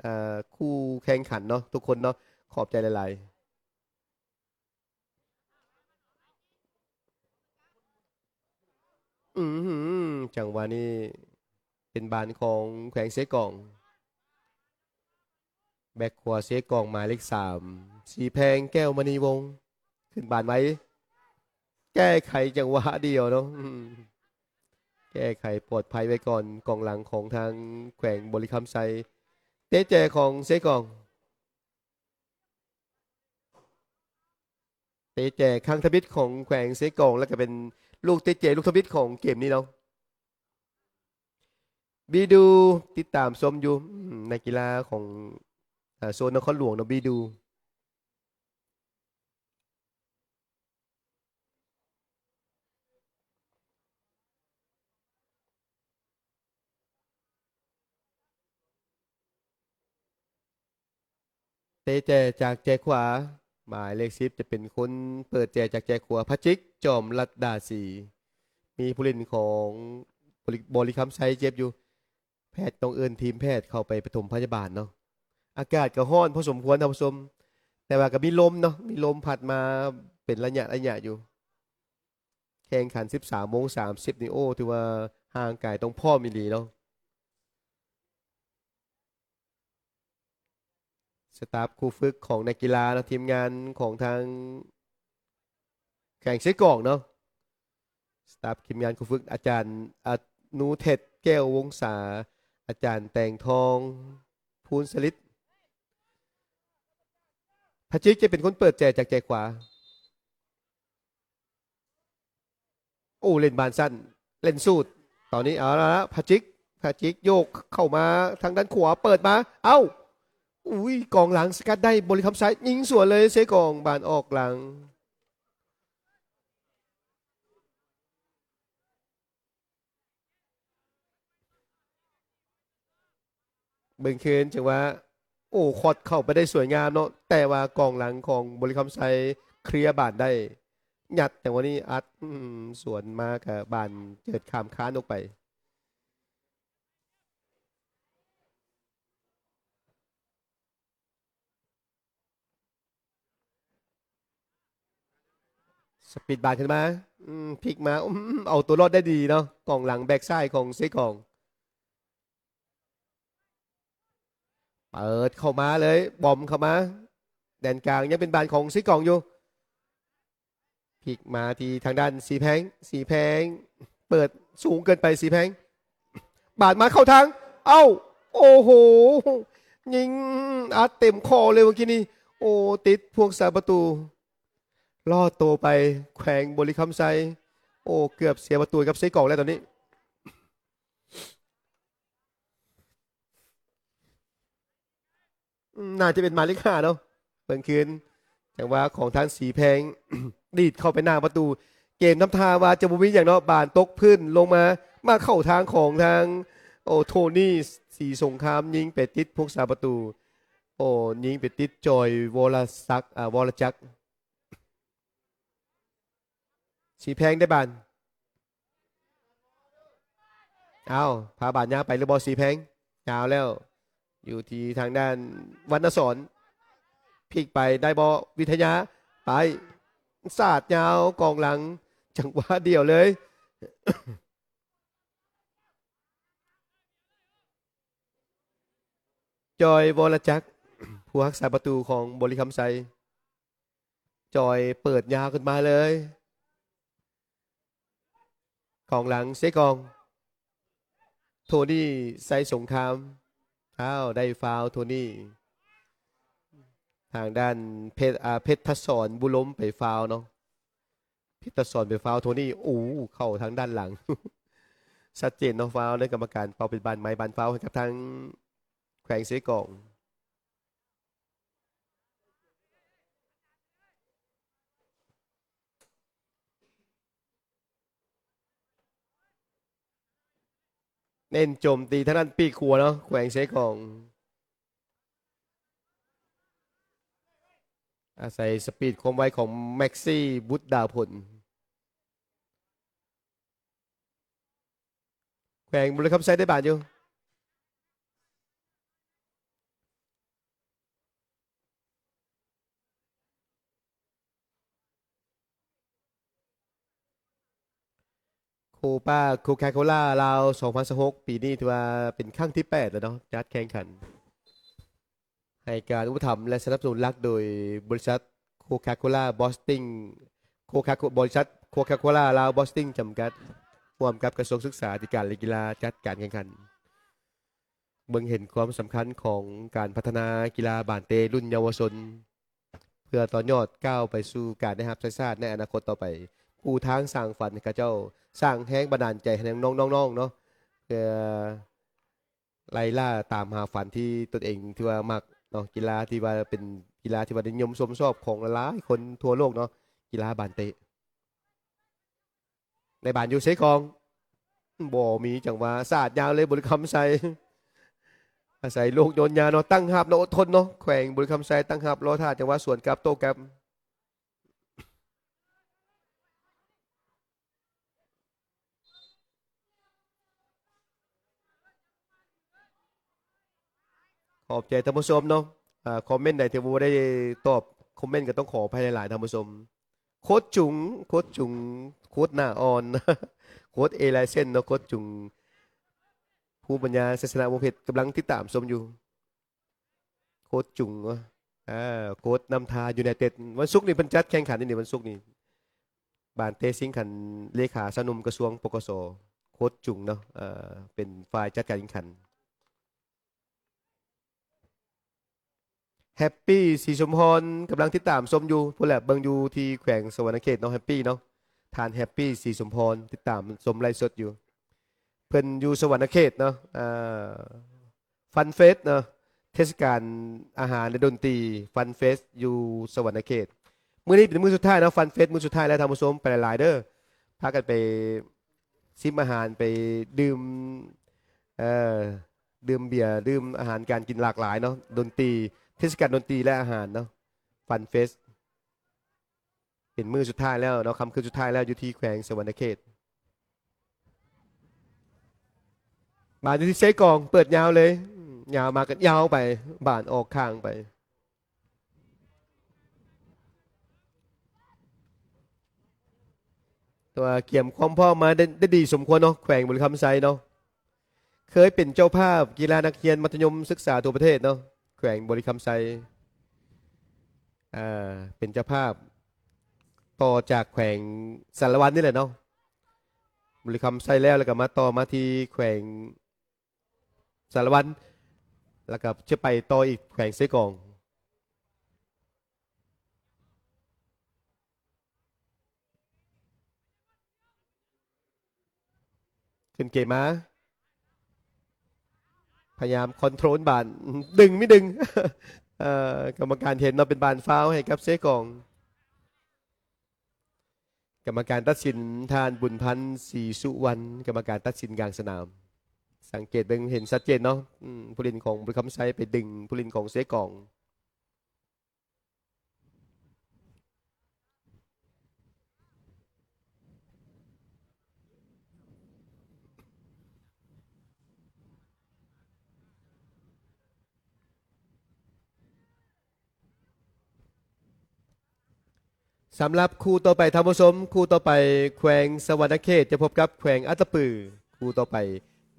ເອີ ຄູ່ແຂ່ງຂັນເນາະ ທຸກຄົນເນາະ ຂອບໃຈຫຼາຍໆ. ອືມ ຈັງຫວະນີ້ເປັນບານຂອງແຂວງເຊກອງ ແບັກຂວາເຊກອງໝາຍເລກສາມ ສີແພງ ແກ້ວມະນີວົງ ຂຶ້ນບານໄວ ແກ້ໄຂຈັງຫວະດຽວເນາະ ອືມ ແກ້ໄຂປອດໄພໄວ້ກ່ອນ ກອງຫຼັງຂອງທາງແຂວງບໍລິຄຳໄຊ ເຕະແຈຂອງເຊກອງ ເຕະແຈຄັ້ງທຳອິດຂອງແຂວງເຊກອງ ແລ້ວກໍເປັນລູກເຕະແຈລູກທຳອິດຂອງເກມນີ້ເນາະ ບີດູ ຕິດຕາມຊົມຢູ່ ອືມ ນັກກິລາຂອງ ອາ ໂຊນນະຄອນຫຼວງເນາະ ບີດູ. ເຕະແຈຈາກແຈຂວາ ໝາຍເລກສິບຈະເປັນຄົນເປີດແຈຈາກແຈຂວາ ພະຈິກ ຈອມລັດດາສີ ມີຜູ້ຫຼິ້ນຂອງບໍລິ ບໍລິຄຳໄຊເຈັບຢູ່ ແພດຕ້ອງເອີ້ນທີມແພດເຂົ້າໄປປະຖົມພະຍາບານເນາະ ອາກາດກໍຮ້ອນພໍສົມຄວນທ່ານຜູ້ຊົມ ແຕ່ວ່າກໍມີລົມເນາະ ມີລົມພັດມາເປັນໄລຍະໆຢູ່ ແຂ່ງຂັນສິບສາມໂມງສາມສິບນີ້ ໂອ້ ຖືວ່າຮ່າງກາຍຕ້ອງພ້ອມອີ່ຫຼີເນາະ. ສະຕາຟຄູຝຶກຂອງນັກກິລາເນາະ ທີມງານຂອງທາງແຂວງເຊກອງເນາະ ສະຕາຟທີມງານຄູຝຶກ ອາຈານອະນຸເທດ ແກ້ວວົງສາ ອາຈານແຕງທອງ ພູນສະລິດ ພະຈິກຈະເປັນຄົນເປີດແຈຈາກແຈຂວາ. ໂອ້ ເຫຼັ້ນບານສັ້ນ ເຫຼັ້ນສູດ ຕອນນີ້ເອົາລະ ພະຈິກ ພະຈິກໂຍກເຂົ້າມາທາງດ້ານຂວາ ເປີດມາ ເອົ້າ ອຸ້ຍ ກອງຫຼັງສະກັດໄດ້ ບໍລິຄຳໄຊຍິງສວນເລີຍ ເຊກອງ ບານອອກຫຼັງ. ເບິ່ງຄືນ ຈັງຫວະ ໂອ້ ຄອດເຂົ້າໄປໄດ້ສວຍງາມເນາະ ແຕ່ວ່າກອງຫຼັງຂອງບໍລິຄຳໄຊເຄລຍບານໄດ້ ຍັດ ແຕ່ວ່ານີ້ອັດ ອືມ ສວນມາກະບານເຈີດຂ້າມຄານອອກໄປ. ສະປີດບານຂຶ້ນມາ ອືມ ພລິກມາ ອືມ ເອົາຕົວລອດໄດ້ດີເນາະ ກອງຫຼັງແບັກຊ້າຍຂອງເຊກອງ ເປີດເຂົ້າມາເລີຍ ບອມເຂົ້າມາ ແດນກາງຍັງເປັນບານຂອງເຊກອງຢູ່ ພລິກມາທີ່ທາງດ້ານສີແພງ ສີແພງເປີດສູງເກີນໄປ ສີແພງ ບາດມາເຂົ້າທາງ ເອົ້າ ໂອ້ໂຫ ຍິງອັດເຕັມຂໍ້ເລີຍເມື່ອກີ້ນີ້ ໂອ້ ຕິດພວກສາປະຕູ ລອດໂຕໄປ ແຂວງບໍລິຄຳໄຊ ໂອ້ ເກືອບເສຍປະຕູໃຫ້ກັບເຊກອງແລ້ວຕອນນີ້. ອືມ ໜ້າຈະເປັນໝາຍເລກຫ້າເນາະ ເບິ່ງຄືນ ຈັງຫວະຂອງທາງສີແພງ ດີດເຂົ້າໄປໜ້າປະຕູ ເກມທຳທ່າວ່າຈະບໍ່ມີຫຍັງເນາະ ບານຕົກພື້ນລົງມາ ມາເຂົ້າທາງຂອງທາງ ໂອ້ ໂທນີ ສີສົງຄາມ ຍິງໄປຕິດພວກສາປະຕູ ໂອ້ ຍິງໄປຕິດຈອຍ ວໍລະສັກ ອາ ວໍລະຈັກ ສີແພງໄດ້ບານ ອ້າວ ພາບານຍາວໄປຫຼືບໍ່ ສີແພງ ຍາວແລ້ວ ຢູ່ທີ່ທາງດ້ານວັນນະສອນ ພລິກໄປໄດ້ບໍ່ ວິທະຍາ ໄປ ສາດຍາວກອງຫຼັງ ຈັງຫວະດຽວເລີຍ ຈອຍ ວໍລະຈັກ ຜູ້ຮັກສາປະຕູຂອງບໍລິຄຳໄຊ ຈອຍເປີດຍາວຂຶ້ນມາເລີຍ ກອງຫຼັງເຊກອງ ໂທນີ ໄຊສົງຄາມ ອ້າວ ໄດ້ຟາວໂທນີ ທາງດ້ານເພັດ ອາ ເພັດທະສອນ ບຸລົມ ໄປຟາວເນາະ ເພັດທະສອນໄປຟາວໂທນີ ໂອ້ ເຂົ້າທາງດ້ານຫຼັງ ຊັດເຈນເນາະ ຟາວເລີຍ ກຳມະການເປົ່າເປັນບານໄມ້ບານຟາວໃຫ້ກັບທາງແຂວງເຊກອງ. ເນັ້ນໂຈມຕີທາງດ້ານປີກຂວາເນາະ ແຂວງເຊກອງ ອາໄສສະປີດຄວາມໄວຂອງແມັກຊີ ບຸດດາພົນ. ແຂວງບໍລິຄຳໄຊໄດ້ບານຢູ່ ໂຄປາໂຄຄາໂຄລາລາວສອງພັນຊາວຫົກ ປີນີ້ຖືວ່າເປັນຄັ້ງທີແປດແລ້ວເນາະ ຈັດແຂ່ງຂັນ. ໃຫ້ການອຸປະຖຳ ແລະ ສະໜັບສະໜູນຫຼັກໂດຍບໍລິສັດໂຄຄາໂຄລາບອສຕິງ ໂຄຄາໂຄ ບໍລິສັດໂຄຄາໂຄລາລາວບອສຕິງຈຳກັດ ຮ່ວມກັບກະຊວງສຶກສາທິການ ແລະ ກິລາ ຈັດການແຂ່ງຂັນ. ເບິ່ງເຫັນຄວາມສຳຄັນຂອງການພັດທະນາກິລາບານເຕະລຸ້ນເຍົາວະຊົນ ເພື່ອຕໍ່ຍອດກ້າວໄປສູ່ການໄດ້ຮັບໃຊ້ຊາດໃນອະນາຄົດຕໍ່ໄປ ປູທາງສ້າງຝັນໃຫ້ເຂົາເຈົ້າ ສ້າງແຮງບັນດານໃຈໃຫ້ນ້ອງໆເນາະ ເພື່ອ ໄລ່ລ່າຕາມຫາຝັນທີ່ຕົນເອງທີ່ວ່າມັກເນາະ ກິລາທີ່ວ່າເປັນກິລາທີ່ວ່ານິຍົມຊົມຊອບຂອງຫຼາຍໆຄົນທົ່ວໂລກເນາະ ກິລາບານເຕະ. ໄດ້ບານຢູ່ເຊກອງ ບໍ່ມີຈັງຫວະ ສາດຍາວເລີຍ ບໍລິຄຳໄຊ ອາໄສລູກໂຍນຍາວເນາະ ຕັ້ງຮັບເນາະ ອົດທົນເນາະ ແຂວງບໍລິຄຳໄຊຕັ້ງຮັບ ລໍຖ້າຈັງຫວະສວນກັບໂຕ້ກັບ. ຂອບໃຈທ່ານຜູ້ຊົມເນາະ ອາ ຄອມເມັນໃດທີ່ບໍ່ໄດ້ຕອບຄອມເມັນ ກໍຕ້ອງຂໍອະໄພຫຼາຍໆ ທ່ານຜູ້ຊົມ. ໂຄດຈຸງ ໂຄດຈຸງ ໂຄດໜ້າອ່ອນ ໂຄດເອລາຍເຊັນເນາະ ໂຄດຈຸງ ພູມປັນຍາ ໄຊຊະນະ ວົງເພັດ ກຳລັງຕິດຕາມຊົມຢູ່. ໂຄດຈຸງ ເອີ ໂຄດນ້ຳທາຢູໄນເຕັດ ວັນສຸກນີ້ເພິ່ນຈັດແຂ່ງຂັນນີ້ ວັນສຸກນີ້ ບານເຕະຊິງຂັນ ເລຂາຊາວໜຸ່ມກະຊວງ ປກສ ໂຄດຈຸງເນາະ ເປັນຝ່າຍຈັດການແຂ່ງຂັນ. ແຮັບປີ ສີສົມພອນ ກຳລັງຕິດຕາມຊົມຢູ່ ພຸ້ນແຫຼະ ເບິ່ງຢູ່ທີ່ແຂວງສະຫວັນນະເຂດເນາະ ແຮັບປີເນາະ ທ່ານແຮັບປີ ສີສົມພອນ ຕິດຕາມຊົມໄລຟ໌ສົດຢູ່ ເພິ່ນຢູ່ສະຫວັນນະເຂດເນາະ ອາ ຟັນເຟສເນາະ ເທດສະການອາຫານ ແລະ ດົນຕີ ຟັນເຟສ ຢູ່ສະຫວັນນະເຂດ. ມື້ນີ້ເປັນມື້ສຸດທ້າຍເນາະ ຟັນເຟສ ມື້ສຸດທ້າຍແລ້ວ ທ່ານຜູ້ຊົມ ໄປຫຼາຍໆເດີ ພາກັນໄປຊິມອາຫານ ໄປດື່ມ ເອີ ດື່ມເບຍ ດື່ມອາຫານການກິນຫຼາກຫຼາຍເນາະ, ດົນຕີ ເທດສະການດົນຕີ ແລະ ອາຫານເນາະ, ຟັນເຟສ ເປັນມື້ສຸດທ້າຍແລ້ວເນາະ, ຄ່ຳຄືນສຸດທ້າຍແລ້ວ ຢູ່ທີ່ແຂວງສະຫວັນນະເຂດ. ບານຢູ່ທີ່ເຊກອງ ເປີດຍາວເລີຍ, ຍາວມາກໍຍາວໄປ, ບານອອກຂ້າງໄປ. ແຕ່ວ່າກຽມຄວາມພ້ອມມາໄດ້ ໄດ້ດີສົມຄວນເນາະ ແຂວງບໍລິຄຳໄຊເນາະ, ເຄີຍເປັນເຈົ້າພາບກິລານັກຮຽນມັດທະຍົມສຶກສາທົ່ວປະເທດເນາະ ແຂວງບໍລິຄຳໄຊ ເປັນເຈົ້າພາບຕໍ່ຈາກແຂວງສາລະວັນນີ້ແຫຼະເນາະ, ບໍລິຄຳໄຊແລ້ວ ແລ້ວກໍມາຕໍ່ມາທີ່ແຂວງ ສາລະວັນ ແລ້ວກໍຈະໄປຕໍ່ອີກແຂວງເຊກອງ. ຂຶ້ນເກມມາ ພະຍາຍາມຄອນໂທຣນບານ ດຶງ ມີດຶງ ເອີ ກຳມະການເຫັນເນາະ ເປັນບານຟາວໃຫ້ກັບເຊກອງ. ກຳມະການຕັດສິນ ທ່ານ ບຸນພັນ ສີສຸວັນ ກຳມະການຕັດສິນກາງສະໜາມ. ສັງເກດເບິ່ງເຫັນຊັດເຈນເນາະ ອືມ ຜູ້ຫຼິ້ນຂອງບໍລິຄຳໄຊໄປດຶງຜູ້ຫຼິ້ນຂອງເຊກອງ. ສຳລັບຄູ່ຕໍ່ໄປທ່ານຜູ້ຊົມ, ຄູ່ຕໍ່ໄປແຂວງສະຫວັນນະເຂດຈະພົບກັບແຂວງອັດຕະປື. ຄູ່ຕໍ່ໄປ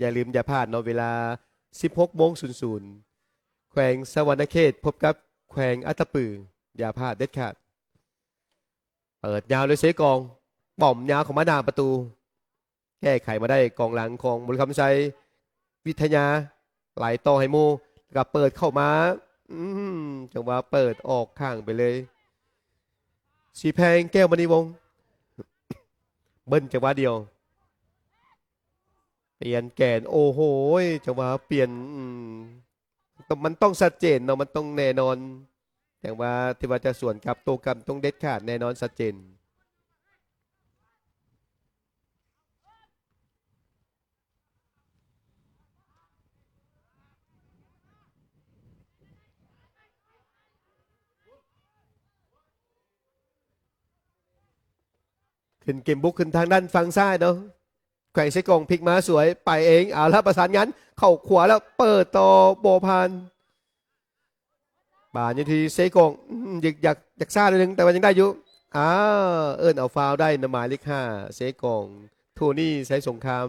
ຢ່າລືມຢ່າພາດເນາະ, ເວລາສິບຫົກໂມງສູນສູນ ແຂວງສະຫວັນນະເຂດພົບກັບແຂວງອັດຕະປື, ຢ່າພາດເດັດຂາດ. ເປີດຍາວເລີຍເຊກອງ, ປ້ອມຍາວເຂົ້າມາໜ້າປະຕູ. ແກ້ໄຂມາໄດ້ກອງຫຼັງຂອງບໍລິຄຳໄຊ ວິທະຍາ ໄຫຼຕໍ່ໃຫ້ໝູ່ ແລ້ວກໍເປີດເຂົ້າມາ ອືມ ຈັງຫວະເປີດອອກຂ້າງໄປເລີຍ ສີແພງ ແກ້ວມະນີວົງ ເບິ່ນຈັງຫວະດຽວ ປ່ຽນແກນ ໂອ້ໂຫ ຈັງຫວະປ່ຽນ ອືມ ຕ້ອງ ມັນຕ້ອງຊັດເຈນເນາະ ມັນຕ້ອງແນ່ນອນ ແຕ່ວ່າທີ່ວ່າຈະສວນກັບໂຕ້ກັບ ຕ້ອງເດັດຂາດ ແນ່ນອນ ຊັດເຈນ. ຂຶ້ນເກມບຸກຂຶ້ນທາງດ້ານຝັ່ງຊ້າຍເນາະ ແຂວງເຊກອງ ພລິກມາສວຍ ໄປເອງ ເອົາລະ ປະສານງານເຂົ້າຂວາແລ້ວເປີດຕໍ່ ບໍ່ຜ່ານ ບານຢູ່ທີ່ເຊກອງ ອືມ ຢາກ ຢາກ ຢາກຊ້າໜ້ອຍໜຶ່ງ ແຕ່ວ່າຍັງໄດ້ຢູ່ ອ້າວ ເອີ້ນເອົາຟາວໄດ້ນະ ໝາຍເລກຫ້າ ເຊກອງ ໂທນີ ໄຊສົງຄາມ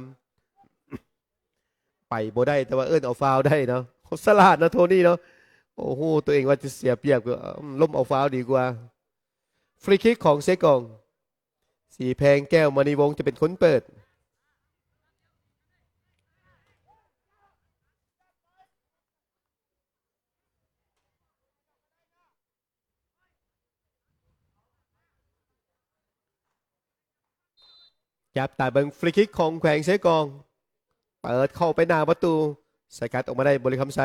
ໄປບໍ່ໄດ້ ແຕ່ວ່າເອີ້ນເອົາຟາວໄດ້ເນາະ ສະຫຼາດເນາະ ໂທນີເນາະ ໂອ້ໂຫ ຕົວເອງວ່າຈະເສຍປຽບ ກໍ ອືມ ລົ້ມເອົາຟາວດີກວ່າ ຟຣີຄິກຂອງເຊກອງ ສີແພງ ແກ້ວມະນີວົງ ຈະເປັນຄົນເປີດ ຈັບຕາເບິ່ງຟຣີຄິກຂອງແຂວງເຊກອງ ເປີດເຂົ້າໄປໜ້າປະຕູ ສະກັດອອກມາໄດ້ບໍລິຄຳໄຊ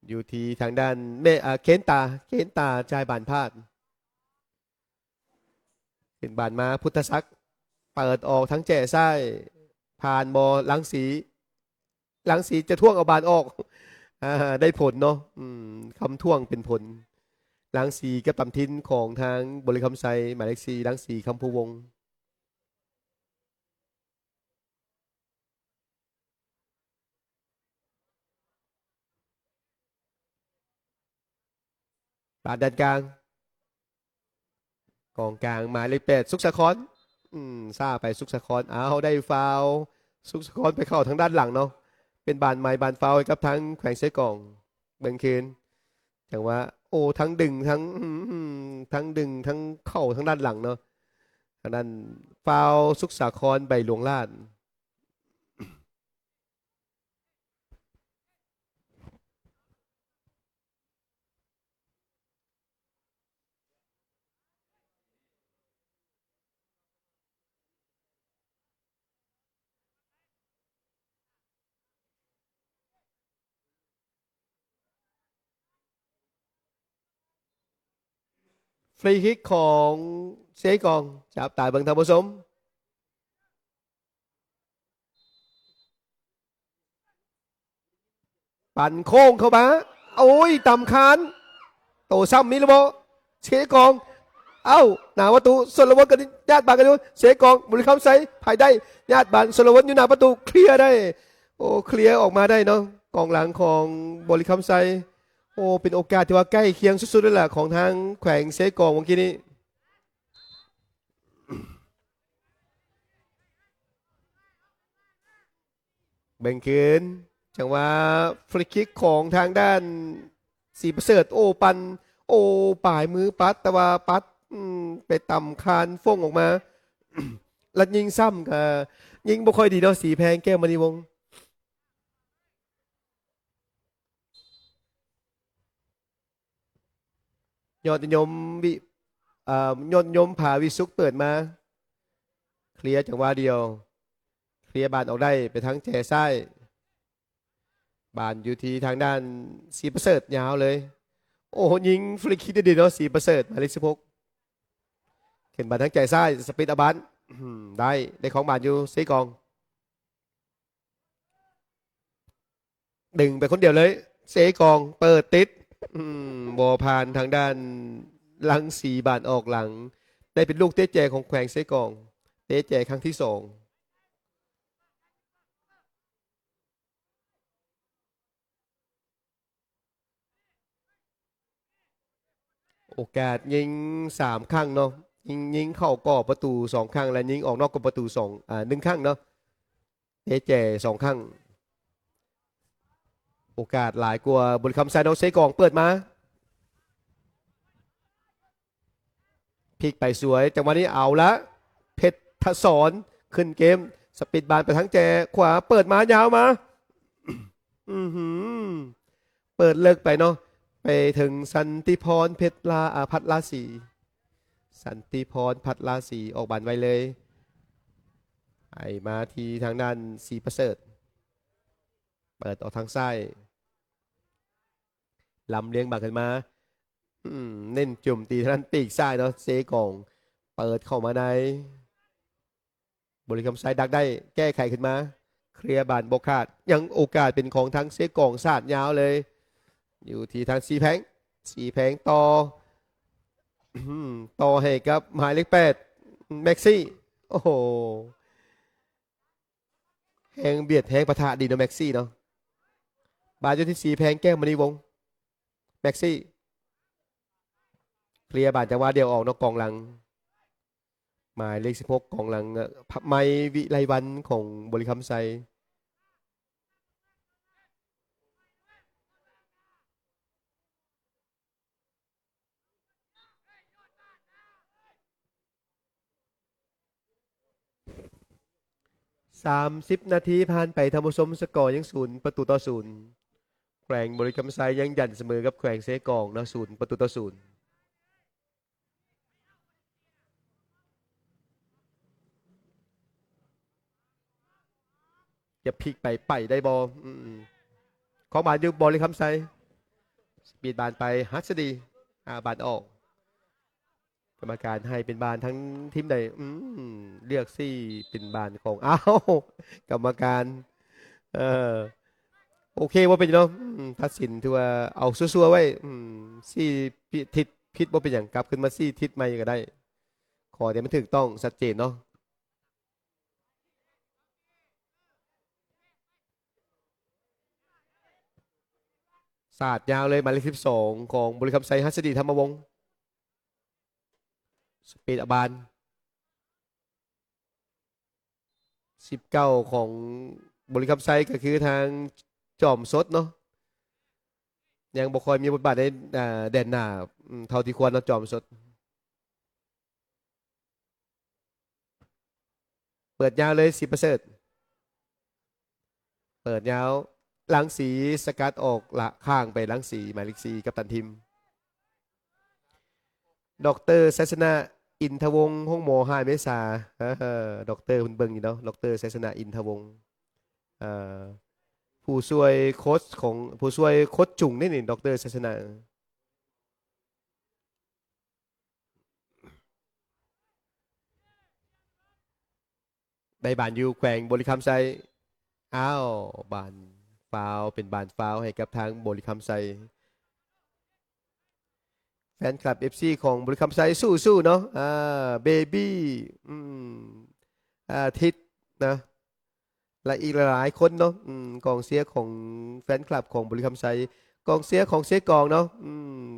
ຢູ່ທີ່ທາງດ້ານເມ ເອີ ເຄນຕາ ເຄນຕາຈ່າຍບານພາດ ຂຶ້ນບານມາ ພຸດທະສັກ ເປີດອອກທາງແຈຊ້າຍ ຜ່ານບໍ່ ລັງສີ ລັງສີຈະທ້ວງເອົາບານອອກ ອາ ໄດ້ຜົນເນາະ ອືມ ຄຳທ້ວງເປັນຜົນ ລັງສີກັບຕຳທິນຂອງທາງບໍລິຄຳໄຊ ໝາຍເລກສີ່ ລັງສີ ຄຳພູວົງ. ບານດ້ານກາງ ກອງກາງໝາຍເລກແປດ ສຸກສາຄອນ ອືມ ຊ້າໄປ ສຸກສາຄອນ ອ້າວ ໄດ້ຟາວ ສຸກສາຄອນໄປເຂົ້າທາງດ້ານຫຼັງເນາະ ເປັນບານໃໝ່ ບານຟາວໃຫ້ກັບທາງແຂວງເຊກອງ ເບິ່ງຄືນ ຈັງຫວະ ໂອ້ ທັງດຶງ ທັງ ອືມ ທັງດຶງ ທັງເຂົ້າທາງດ້ານຫຼັງເນາະ ທາງດ້ານ ຟາວ ສຸກສາຄອນ ໃບຫຼວງລາດ. ຟຣີຄິກຂອງເຊກອງ ຈັບຕາເບິ່ງທ່ານຜູ້ຊົມ. ປັນໂຄ້ງເຂົ້າມາ ໂອ້ຍ ຕຳຄານ ໂຕຊ້ຳມີຫຼືບໍ່? ເຊກອງ ເອົ້າ ໜ້າປະຕູ ຊົນລະວົນກໍຍາດບານກັນຢູ່ ເຊກອງ ບໍລິຄຳໄຊ ໃຜໄດ້ ຍາດບານ ຊົນລະວົນຢູ່ໜ້າປະຕູ ເຄລຍໄດ້ ໂອ້ ເຄລຍອອກມາໄດ້ເນາະ ກອງຫຼັງຂອງບໍລິຄຳໄຊ. ໂອ້ ເປັນໂອກາດທີ່ວ່າໃກ້ຄຽງສຸດໆເລີຍລະ ຂອງທາງແຂວງເຊກອງເມື່ອກີ້ນີ້. ເບິ່ງຄືນ ຈັງຫວະຟຣີຄິກຂອງທາງດ້ານສີປະເສີດ ໂອ້ ປັ່ນ ໂອ້ ປາຍມືປັດ ແຕ່ວ່າປັດ ອືມ ໄປຕຳຄານຟົ້ງອອກມາ ແລ້ວຍິງຊ້ຳ ກະຍິງບໍ່ຄ່ອຍດີເນາະ ສີແພງ ແກ້ວມະນີວົງ. ຍອດນິຍົມ ວິ ເອີ ຍອດນິຍົມ ພາວິສຸກ ເປີດມາ ເຄລຍຈັງຫວະດຽວ ເຄລຍບານອອກໄດ້ໄປທາງແຈຊ້າຍ ບານຢູ່ທີ່ທາງດ້ານສີປະເສີດ ຍາວເລີຍ ໂອ້ ຍິງຟຣີຄິກໄດ້ດີເນາະ ສີປະເສີດ ໝາຍເລກສິບຫົກ ຂຶ້ນບານທາງແຈຊ້າຍ ສະປີດເອົາບານ ອືມ ໄດ້ ໄດ້ຄອງບານຢູ່ ເຊກອງ ດຶງໄປຄົນດຽວເລີຍ ເຊກອງ ເປີດຕິດ ອືມ ບໍ່ຜ່ານທາງດ້ານລັງສີ ບານອອກຫຼັງ ໄດ້ເປັນລູກເຕະແຈຂອງແຂວງເຊກອງ ເຕະແຈຄັ້ງທີສອງ. ໂອກາດຍິງສາມຄັ້ງເນາະ ຍິງ ຍິງເຂົ້າກອບປະຕູສອງຄັ້ງ ແລະ ຍິງອອກນອກກອບປະຕູສອງ ອາ ໜຶ່ງຄັ້ງເນາະ ເຕະແຈສອງຄັ້ງ ໂອກາດຫຼາຍກວ່າບໍລິຄຳໄຊເນາະ ເຊກອງເປີດມາ ພລິກໄປສວຍ ຈັງຫວະນີ້ເອົາລະ ເພັດທະສອນ ຂຶ້ນເກມ ສະປີດບານໄປທາງແຈຂວາ ເປີດມາຍາວມາ ອືຫື ເປີດເລິກໄປເນາະ ໄປເຖິງສັນຕິພອນ ເພັດລາ ອາ ພັດລາສີ ສັນຕິພອນ ພັດລາສີ ອອກບານໄວເລີຍ ໃຫ້ມາທີ່ທາງດ້ານສີປະເສີດ ເປີດອອກທາງຊ້າຍ ລຳລຽງບານຂຶ້ນມາ ອືມ ເນັ້ນໂຈມຕີທາງດ້ານປີກຊ້າຍເນາະ ເຊກອງ ເປີດເຂົ້າມາໃນ ບໍລິຄຳໄຊດັກໄດ້ ແກ້ໄຂຂຶ້ນມາ ເຄລຍບານບໍ່ຂາດ ຍັງໂອກາດເປັນຂອງທາງເຊກອງ ສາດຍາວເລີຍ ຢູ່ທີ່ທາງສີແພງ ສີແພງຕໍ່ ອືມ ຕໍ່ໃຫ້ກັບໝາຍເລກແປດ ແມັກຊີ ໂອ້ໂຫ ແຮງບຽດແຮງປະທະດີເນາະ ແມັກຊີເນາະ ບານຢູ່ທີ່ສີແພງ ແກ້ວມະນີວົງ ແມັກຊີ ເຄລຍບານຈັງຫວະດຽວອອກນອກກອງຫຼັງ ໝາຍເລກສິບຫົກ ກອງຫຼັງ ໄມ ວິໄລວັນ ຂອງບໍລິຄຳໄຊ. ສາມສິບນາທີຜ່ານໄປ ທ່ານຜູ້ຊົມ ສະກໍຍັງສູນປະຕູຕໍ່ສູນ ແຂວງບໍລິຄຳໄຊຍັງຢັນສະເໝີກັບແຂວງເຊກອງເນາະ ສູນປະຕູຕໍ່ສູນ. ຈະພລິກໄປ ໄປໄດ້ບໍ່? ອືມ ເຂົ້າມາຢູ່ບໍລິຄຳໄຊ ສະປີດບານໄປ ຫັດສະດີ ອາ ບານອອກ ກຳມະການໃຫ້ເປັນບານທາງທີມໃດ? ອືມ ເລືອກຊີ້ເປັນບານຂອງ ອ້າວ ກຳມະການ ເອີ ໂອເຄ ບໍ່ເປັນຫຍັງເນາະ ອືມ ຕັດສິນຖືວ່າເອົາຊົ່ວໆໄວ້ ອືມ ຊີ້ຜິດ ທິດຜິດບໍ່ເປັນຫຍັງ ກັບຄືນມາຊີ້ທິດໃໝ່ກໍໄດ້ ຂໍແຕ່ມັນຖືກຕ້ອງ ຊັດເຈນເນາະ. ສາດຍາວເລີຍ ໝາຍເລກສິບສອງ ຂອງບໍລິຄຳໄຊ ຫັດສະດີ ທຳມະວົງ ສະປີດອາບານ ສິບເກົ້າ ຂອງບໍລິຄຳໄຊ ກໍຄືທາງຈອມສົດເນາະ ຍັງບໍ່ຄ່ອຍມີບົດບາດໃນ ອາ ແດນໜ້າ ອືມ ເທົ່າທີ່ຄວນເນາະ ຈອມສົດ. ເປີດຍາວເລີຍ ສີປະເສີດ ເປີດຍາວ ລັງສີສະກັດອອກ ລະຂ້າງໄປລັງສີ ໝາຍເລກສີ່ ກັບຕັນທີມ ດອກເຕີ ໄຊຊະນະ ອິນທະວົງ ໂຮງໝໍຫ້າເມສາ ເອີ ດອກເຕີເພິ່ນເບິ່ງຢູ່ເນາະ ດອກເຕີ ໄຊຊະນະ ອິນທະວົງ ເອີ ຜູ້ຊ່ວຍໂຄດຂອງ ຜູ້ຊ່ວຍໂຄດຈຸງເດ້ນີ້ ດອກເຕີ ໄຊຊະນະ. ໄດ້ບານຢູ່ແຂວງບໍລິຄຳໄຊ ອ້າວ ບານ ຟາວ ເປັນບານຟາວໃຫ້ກັບທາງບໍລິຄຳໄຊ. ແຟນຄລັບເອັຟຊີຂອງບໍລິຄຳໄຊສູ້ໆເນາະ ອາ ເບບີ້ ອືມ ອາ ທິດນະ ແລະ ອີກຫຼາຍໆຄົນເນາະ ອືມ ກອງເຊຍຂອງແຟນຄລັບຂອງບໍລິຄຳໄຊ ກອງເຊຍຂອງເຊກອງເນາະ ອືມ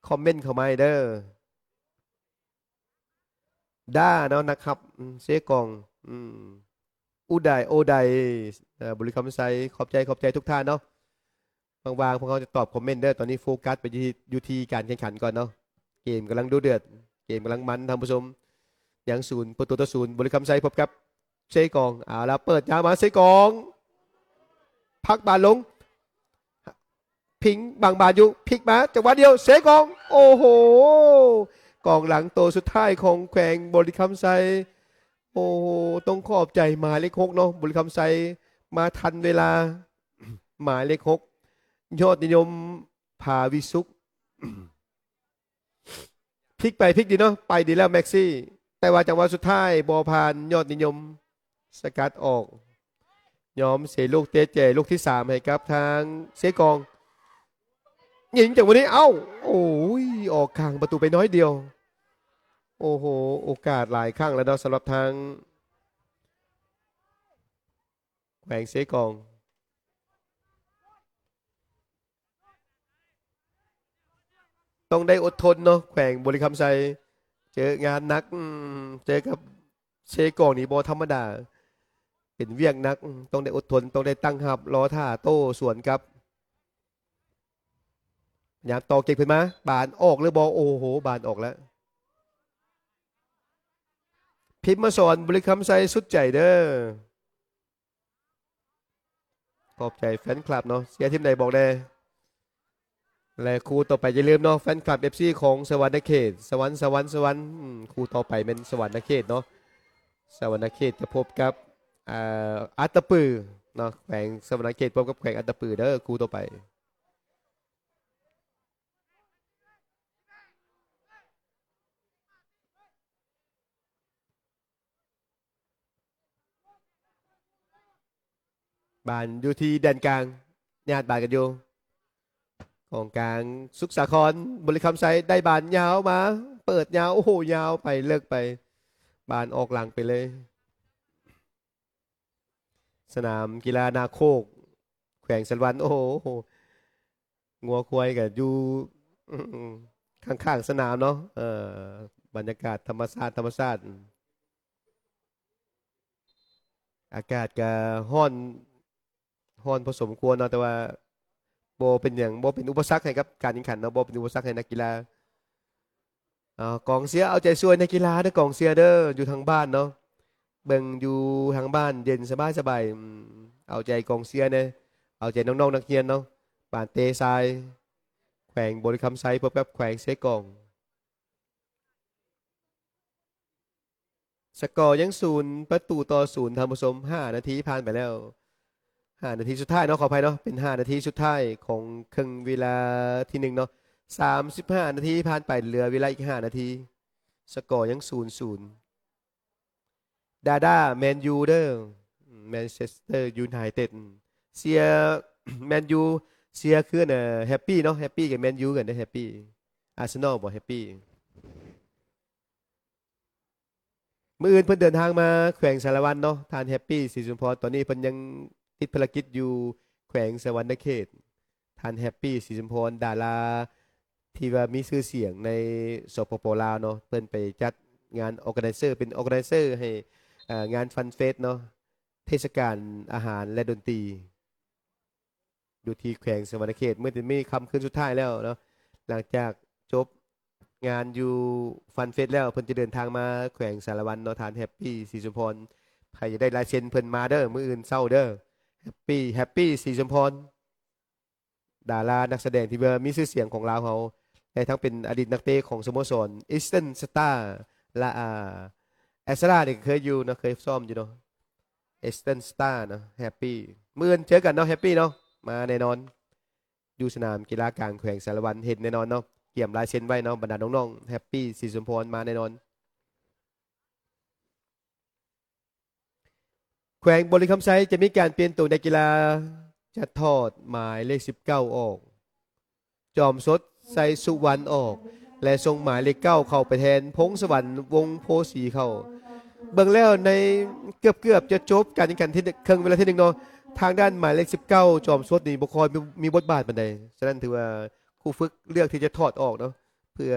ຄອມເມັນເຂົ້າມາໃຫ້ເດີ້. ດາເນາະ ນັກຮັບ ອືມ ເຊກອງ ອືມ ອຸດາຍ ໂອດາຍ ເອີ ບໍລິຄຳໄຊ ຂອບໃຈ ຂອບໃຈທຸກທ່ານເນາະ. ວ່າງໆ ພວກເຮົາຈະຕອບຄອມເມັນເດີ້. ຕອນນີ້ໂຟກັສໄປຢູ່ທີ່ ຢູ່ທີ່ການແຂ່ງຂັນກ່ອນເນາະ. ເກມກຳລັງດຸເດືອດ ເກມກຳລັງມັນ ທ່ານຜູ້ຊົມ. ຍັງສູນປະຕູຕໍ່ສູນ ບໍລິຄຳໄຊພົບກັບເຊກອງ. ເອົາລະ ເປີດຍາວມາ ເຊກອງ ພັກບານລົງ ພິງບັງບານຢູ່ ພິກມາ ຈັງຫວະດຽວ ເຊກອງ ໂອ້ໂຫ ກອງຫຼັງໂຕສຸດທ້າຍຂອງແຂວງບໍລິຄຳໄຊ. ໂອ້ໂຫ ຕ້ອງຂອບໃຈໝາຍເລກຫົກເນາະ ບໍລິຄຳໄຊ ມາທັນເວລາ. ໝາຍເລກຫົກ ຍອດນິຍົມ ພາວິສຸກ ພິກໄປພິກດີເນາະ ໄປດີແລ້ວແມັກຊີ ແຕ່ວ່າຈັງຫວະສຸດທ້າຍບໍ່ຜ່ານ ຍອດນິຍົມສະກັດອອກ ຍອມເສຍລູກເຕະແຈລູກທີສາມໃຫ້ກັບທາງເຊກອງ ຍິງຈັງຫວະນີ້ ເອົ້າ ໂອ້ຍ ອອກຂ້າງປະຕູໄປໜ້ອຍດຽວ. ໂອ້ໂຫ ໂອກາດຫຼາຍຄັ້ງແລ້ວເນາະ ສຳລັບທາງ ແຂວງເຊກອງ ຕ້ອງໄດ້ອົດທົນເນາະ ແຂວງບໍລິຄຳໄຊ ເຈີງານໜັກ ອືມ ເຈີກັບເຊກອງນີ້ບໍ່ທຳມະດາ ເປັນວຽກໜັກ ອືມ ຕ້ອງໄດ້ອົດທົນ ຕ້ອງໄດ້ຕັ້ງຮັບ ລໍຖ້າໂຕ້ສວນກັບ. ພະຍາຍາມຕໍ່ເກັບຂຶ້ນມາ ບານອອກຫຼືບໍ່? ໂອ້ໂຫ ບານອອກແລ້ວ. ພິມມະສອນ ບໍລິຄຳໄຊ ສຸດໃຈເດີ້. ຂອບໃຈແຟນຄລັບເນາະ ເຊຍທີມໃດບອກແດ່. ແລະຄູ່ຕໍ່ໄປຢ່າລືມເນາະ ແຟນຄລັບເອັຟຊີຂອງສະຫວັນນະເຂດ ສະຫວັນ ສະຫວັນ ສະຫວັນ ອືມ ຄູ່ຕໍ່ໄປແມ່ນສະຫວັນນະເຂດເນາະ ສະຫວັນນະເຂດຈະພົບກັບ ເອີ ອັດຕະປືເນາະ ແຂວງສະຫວັນນະເຂດພົບກັບແຂວງອັດຕະປືເດີ້ ຄູ່ຕໍ່ໄປ. ບານຢູ່ທີ່ແດນກາງ ຍາດບານກັນຢູ່ ກອງກາງ ສຸກສາຄອນ ບໍລິຄຳໄຊ ໄດ້ບານຍາວມາ ເປີດຍາວ ໂອ້ໂຫ ຍາວໄປ ເລິກໄປ ບານອອກຫຼັງໄປເລີຍ. ສະໜາມກິລານາໂຄກ ແຂວງສາລະວັນ ໂອ້ໂຫ ງົວຄວາຍກໍຢູ່ ຂ້າງໆ ສະໜາມເນາະ ເອີ ບັນຍາກາດທຳມະຊາດ ທຳມະຊາດ ອາກາດກໍຮ້ອນ ຮ້ອນພໍສົມຄວນເນາະ ແຕ່ວ່າບໍ່ເປັນຫຍັງ ບໍ່ເປັນອຸປະສັກໃຫ້ກັບການແຂ່ງຂັນເນາະ ບໍ່ເປັນອຸປະສັກໃຫ້ນັກກິລາ. ເອົາ ກອງເຊຍເອົາໃຈຊ່ວຍນັກກິລາເດີ້ ກອງເຊຍເດີ້ ຢູ່ທາງບ້ານເນາະ ເບິ່ງຢູ່ທາງບ້ານເຢັນສະບາຍໆ ອືມ ເອົາໃຈກອງເຊຍແດ່ ເອົາໃຈນ້ອງໆ ນັກຮຽນເນາະ. ບານເຕະຊາຍ ແຂວງບໍລິຄຳໄຊພົບກັບແຂວງເຊກອງ. ສະກໍຍັງສູນປະຕູຕໍ່ສູນ ທ່ານຜູ້ຊົມ. ຫ້ານາທີຜ່ານໄປແລ້ວ ຫ້ານາທີສຸດທ້າຍເນາະ ຂໍອະໄພເນາະ ເປັນຫ້ານາທີສຸດທ້າຍຂອງເຄິ່ງເວລາທີໜຶ່ງເນາະ. ສາມສິບຫ້ານາທີຜ່ານໄປ ເຫຼືອເວລາອີກຫ້ານາທີ ສະກໍຍັງສູນສູນ. ດາດາ ແມນຢູເດີ້ ແມນເຊັສເຕີຢູໄນເຕັດ ເຊຍແມນຢູ ເຊຍຄື ແຮັບປີ້ເນາະ ແຮັບປີ້ກັບແມນຢູກັນເດີ້ ແຮັບປີ້. ອາເຊນອລບໍ່ ແຮັບປີ້? ມື້ອື່ນເພິ່ນເດີນທາງມາແຂວງສາລະວັນເນາະ ທ່ານແຮັບປີ້ ສີສຸນພອນ ຕອນນີ້ເພິ່ນຍັງຕິດພາລະກິດຢູ່ແຂວງສະຫວັນນະເຂດ. ທ່ານແຮັບປີ້ ສີສຸນພອນ ດາລາທີ່ວ່າມີຊື່ສຽງໃນ ສປປ ລາວເນາະ ເພິ່ນໄປຈັດງານ organizer ເປັນ organizer ໃຫ້ ເອີ ງານ Fun Fest ເນາະ ເທດສະການອາຫານ ແລະ ດົນຕີ ຢູ່ທີ່ແຂວງສະຫວັນນະເຂດ. ມື້ນີ້ຄ່ຳຄືນສຸດທ້າຍແລ້ວເນາະ ຫຼັງຈາກຈົບງານຢູ່ Fun Fest ແລ້ວ ເພິ່ນຈະເດີນທາງມາແຂວງສາລະວັນເນາະ ທ່ານແຮັບປີ້ ສີສຸນພອນ. ໃຜຢາກໄດ້ລາຍເຊັນເພິ່ນມາເດີ້ ມື້ອື່ນເຊົ້າເດີ້ ແຮັບປີ້ ແຮັບປີ້ ສີສຸນພອນ ດາລານັກສະແດງທີ່ວ່າມີຊື່ສຽງຂອງລາວເຮົາ ແລະ ທັງເປັນອະດີດນັກເຕະຂອງສະໂມສອນ Eastern Star ລະ ອາ Astra ນີ້ກໍເຄີຍຢູ່ເນາະ ເຄີຍຊ້ອມຢູ່ເນາະ Eastern Star ເນາະ. ແຮັບປີ້ ມື້ອື່ນເຈີກັນເນາະ ແຮັບປີ້ເນາະ ມາແນ່ນອນ ຢູ່ສະໜາມກິລາກາງແຂວງສາລະວັນ ເຫັນແນ່ນອນເນາະ. ກຽມລາຍເຊັນໄວ້ເນາະ ບັນດານ້ອງໆ ແຮັບປີ້ ສີສົມພອນ ມາແນ່ນອນ. ແຂວງບໍລິຄຳໄຊຈະມີການປ່ຽນໂຕນັກກິລາ ຈະຖອດໝາຍເລກສິບເກົ້າອອກ. ຈອມສົດ ໄຊສຸວັນອອກ ແລະ ສົ່ງໝາຍເລກເກົ້າເຂົ້າໄປແທນ ພົງສະຫວັນ ວົງໂພສີເຂົ້າ. ເບິ່ງແລ້ວໃນເກືອບໆຈະຈົບການແຂ່ງຂັນທີ່ເຄິ່ງເວລາທີໜຶ່ງເນາະ, ທາງດ້ານໝາຍເລກສິບເກົ້າ ຈອມສົດນີ້ບໍ່ຄ່ອຍມີ ມີບົດບາດປານໃດ. ສະນັ້ນຖືວ່າຄູຝຶກເລືອກທີ່ຈະຖອດອອກເນາະ ເພື່ອ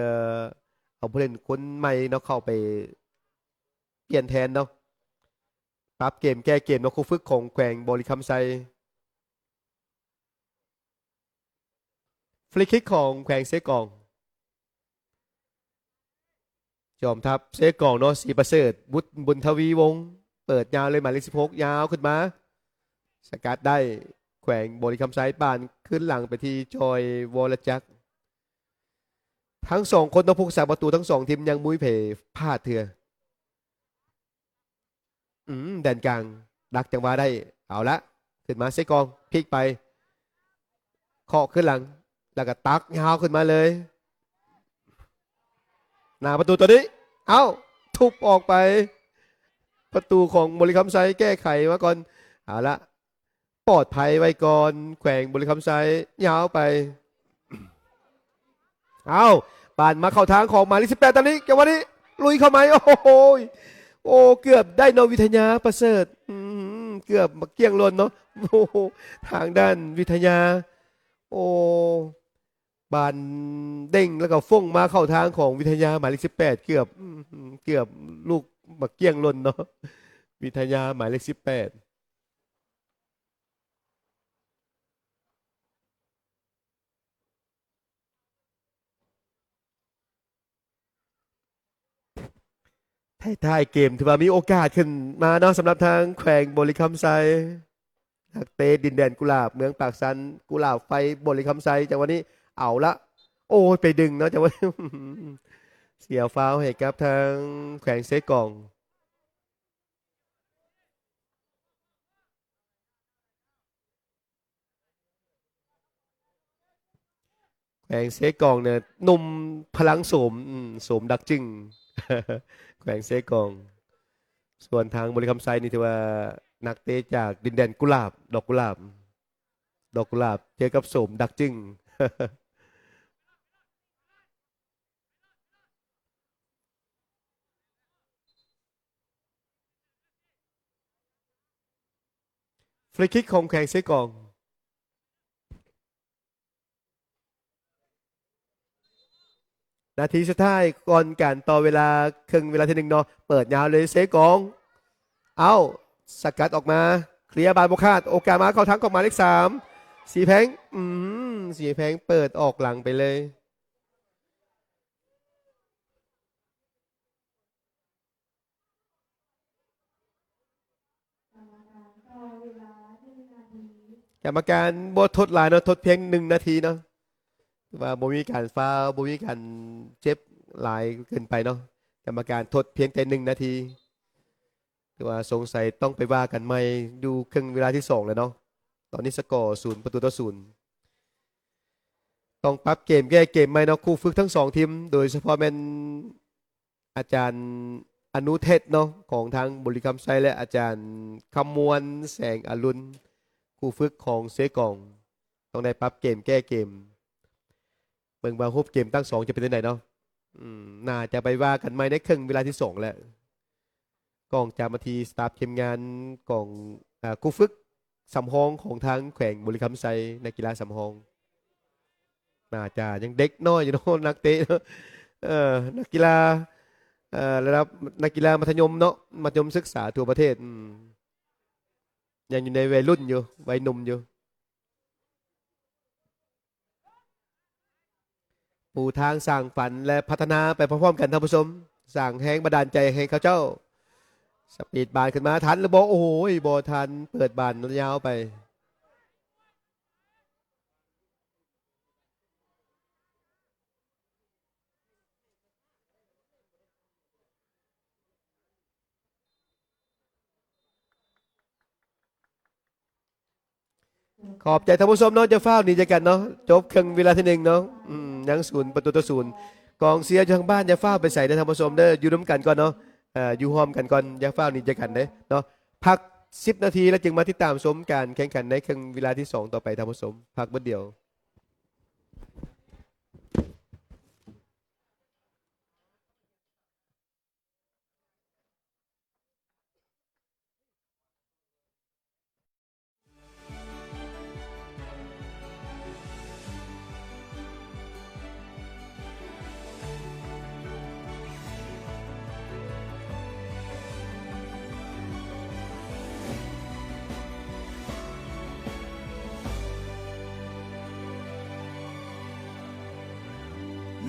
ເອົາຜູ້ຫຼິ້ນຄົນໃໝ່ເນາະເຂົ້າໄປປ່ຽນແທນເນາະ, ປັບເກມແກ້ເກມເນາະ ຄູຝຶກຂອງແຂວງບໍລິຄຳໄຊ. ຟຣີຄິກຂອງແຂວງເຊກອງ. ຈອມທັບເຊກອງເນາະ ສີປະເສີດ ບຸດ ບຸນທະວີວົງ ເປີດຍາວເລີຍ ໝາຍເລກສິບຫົກ ຍາວຂຶ້ນມາ ສະກັດໄດ້ ແຂວງບໍລິຄຳໄຊ ປານຄືນຫຼັງໄປທີ່ຈອຍ ວໍລະຈັກ. ທັງສອງຄົນເນາະ ຜູ້ຮັກສາປະຕູທັງສອງທີມຍັງບໍ່ມີໃຜພາດເທື່ອ. ອືມ ແດນກາງດັກຈັງຫວະໄດ້ ເອົາລະ ຂຶ້ນມາເຊກອງ ພິກໄປ ເຄາະຄືນຫຼັງ ແລ້ວກໍຕັກຍາວຂຶ້ນມາເລີຍ ໜ້າປະຕູຕົວນີ້ ເອົ້າ ທຸບອອກໄປ ປະຕູຂອງບໍລິຄຳໄຊແກ້ໄຂມາກ່ອນ ເອົາລະ ປອດໄພໄວ້ກ່ອນ ແຂວງບໍລິຄຳໄຊ ຍາວໄປ ເອົ້າ ປານມາເຂົ້າທາງຂອງໝາຍເລກສິບແປດ ຕອນນີ້ ຈັງຫວະນີ້ ລຸຍເຂົ້າໃໝ່ ໂອ້ໂຫ ໂອ້ ເກືອບໄດ້ເນາະ ວິທະຍາປະເສີດ ອືມ ເກືອບໝາກກ້ຽງຫຼົ່ນເນາະ ໂອ້ໂຫ ທາງດ້ານວິທະຍາ ໂອ້ ບານເດ້ງ ແລ້ວກໍຟົ້ງມາເຂົ້າທາງຂອງວິທະຍາ ໝາຍເລກສິບແປດ ເກືອບ ອືມ ເກືອບລູກໝາກກ້ຽງຫຼົ່ນເນາະ ວິທະຍາ ໝາຍເລກສິບແປດ. ທ້າຍໆເກມຖືວ່າມີໂອກາດຂຶ້ນມາເນາະ ສຳລັບທາງແຂວງບໍລິຄຳໄຊ ນັກເຕະດິນແດນກຸຫຼາບ ເມືອງປາກຊັນ ກຸຫຼາບໄຟ ບໍລິຄຳໄຊ ຈັງຫວະນີ້ ເອົາລະ ໂອ້ຍ ໄປດຶງເນາະ ຈັງຫວະ ເສຍຟາວໃຫ້ກັບທາງແຂວງເຊກອງ. ແຂວງເຊກອງເນຍ ໜຸ່ມພະລັງໂສມ ອືມ ໂສມດັກຈຶງ ແຂວງເຊກອງ. ສ່ວນທາງບໍລິຄຳໄຊນີ້ຖືວ່ານັກເຕະຈາກດິນແດນກຸຫຼາບ ດອກກຸຫຼາບ ດອກກຸຫຼາບ ເຈີກັບໂສມດັກຈຶງ. ຟຣີຄິກຂອງແຂວງເຊກອງ. ນາທີສຸດທ້າຍກ່ອນການຕໍ່ເວລາ ເຄິ່ງເວລາທີໜຶ່ງເນາະ ເປີດຍາວເລີຍເຊກອງ ເອົ້າ ສະກັດອອກມາ ເຄລຍບານບໍ່ຂາດ ໂອກາດມາເຂົ້າທາງຂອງໝາຍເລກສາມ ສີແພງ ອືມ ສີແພງເປີດອອກຫຼັງໄປເລີຍ. ກຳມະການບໍ່ທົດຫຼາຍເນາະ ທົດພຽງໜຶ່ງນາທີເນາະ ຖືວ່າບໍ່ມີການຟາວ ບໍ່ມີການເຈັບຫຼາຍເກີນໄປເນາະ ກຳມະການທົດພຽງແຕ່ໜຶ່ງນາທີ ຖືວ່າສົງໄສຕ້ອງໄປວ່າກັນໃໝ່ຢູ່ເຄິ່ງເວລາທີສອງແລ້ວເນາະ ຕອນນີ້ສະກໍສູນປະຕູຕໍ່ສູນ ຕ້ອງປັບເກມແກ້ເກມໃໝ່ເນາະ ຄູ່ຝຶກທັງສອງທີມ ໂດຍສະເພາະແມ່ນ ອາຈານອະນຸເທດເນາະ ຂອງທາງບໍລິຄຳໄຊ ແລະ ອາຈານຄຳມ່ວນ ແສງອະລຸນ ຄູຝຶກຂອງເຊກອງ ຕ້ອງໄດ້ປັບເກມແກ້ເກມ ເບິ່ງວ່າຮູບເກມຕັ້ງສອງຈະເປັນຈັ່ງໃດເນາະ ອືມ ໜ້າຈະໄປວ່າກັນໃໝ່ໃນເຄິ່ງເວລາທີສອງແຫຼະ ກ້ອງຈາມາທີ່ສະຕາຟທີມງານຂອງ ອ່າ ຄູຝຶກ ສຳຮອງຂອງທາງແຂວງບໍລິຄຳໄຊ ນັກກິລາສຳຮອງ ໜ້າຈະຍັງເດັກນ້ອຍຢູ່ເນາະ ນັກເຕະເນາະ ເອີ ນັກກິລາ ເອີ ລະດັບນັກກິລາມັດທະຍົມເນາະ ມັດທະຍົມສຶກສາທົ່ວປະເທດ ອືມ ຍັງຢູ່ໃນໄວລຸ້ນຢູ່ ໄວໜຸ່ມຢູ່. ປູທາງສ້າງຝັນ ແລະ ພັດທະນາໄປພ້ອມໆກັນທ່ານຜູ້ຊົມ ສ້າງແຮງບັນດານໃຈໃຫ້ເຂົາເຈົ້າ ສະປີດບານຂຶ້ນມາ ທັນຫຼືບໍ່? ໂອ້ຍ ບໍ່ທັນ ເປີດບານຍາວໄປ. ຂອບໃຈທ່ານຜູ້ຊົມເນາະ ຢ່າຟ້າວໜີຈາກກັນເນາະ ຈົບເຄິ່ງເວລາທີໜຶ່ງເນາະ ອືມ ຍັງສູນປະຕູຕໍ່ສູນ ກອງເຊຍຢູ່ທາງບ້ານຢ່າຟ້າວໄປໃສເດີທ່ານຜູ້ຊົມເດີ ຢູ່ນຳກັນກ່ອນເນາະ ເອີ ຢູ່ຮ່ວມກັນກ່ອນ ຢ່າຟ້າວໜີຈາກກັນເດີເນາະ ພັກ ສິບນາທີ ແລ້ວຈຶ່ງມາຕິດຕາມຊົມການແຂ່ງຂັນໃນເຄິ່ງເວລາທີສອງຕໍ່ໄປ ທ່ານຜູ້ຊົມ. ພັກບາດດຽວ.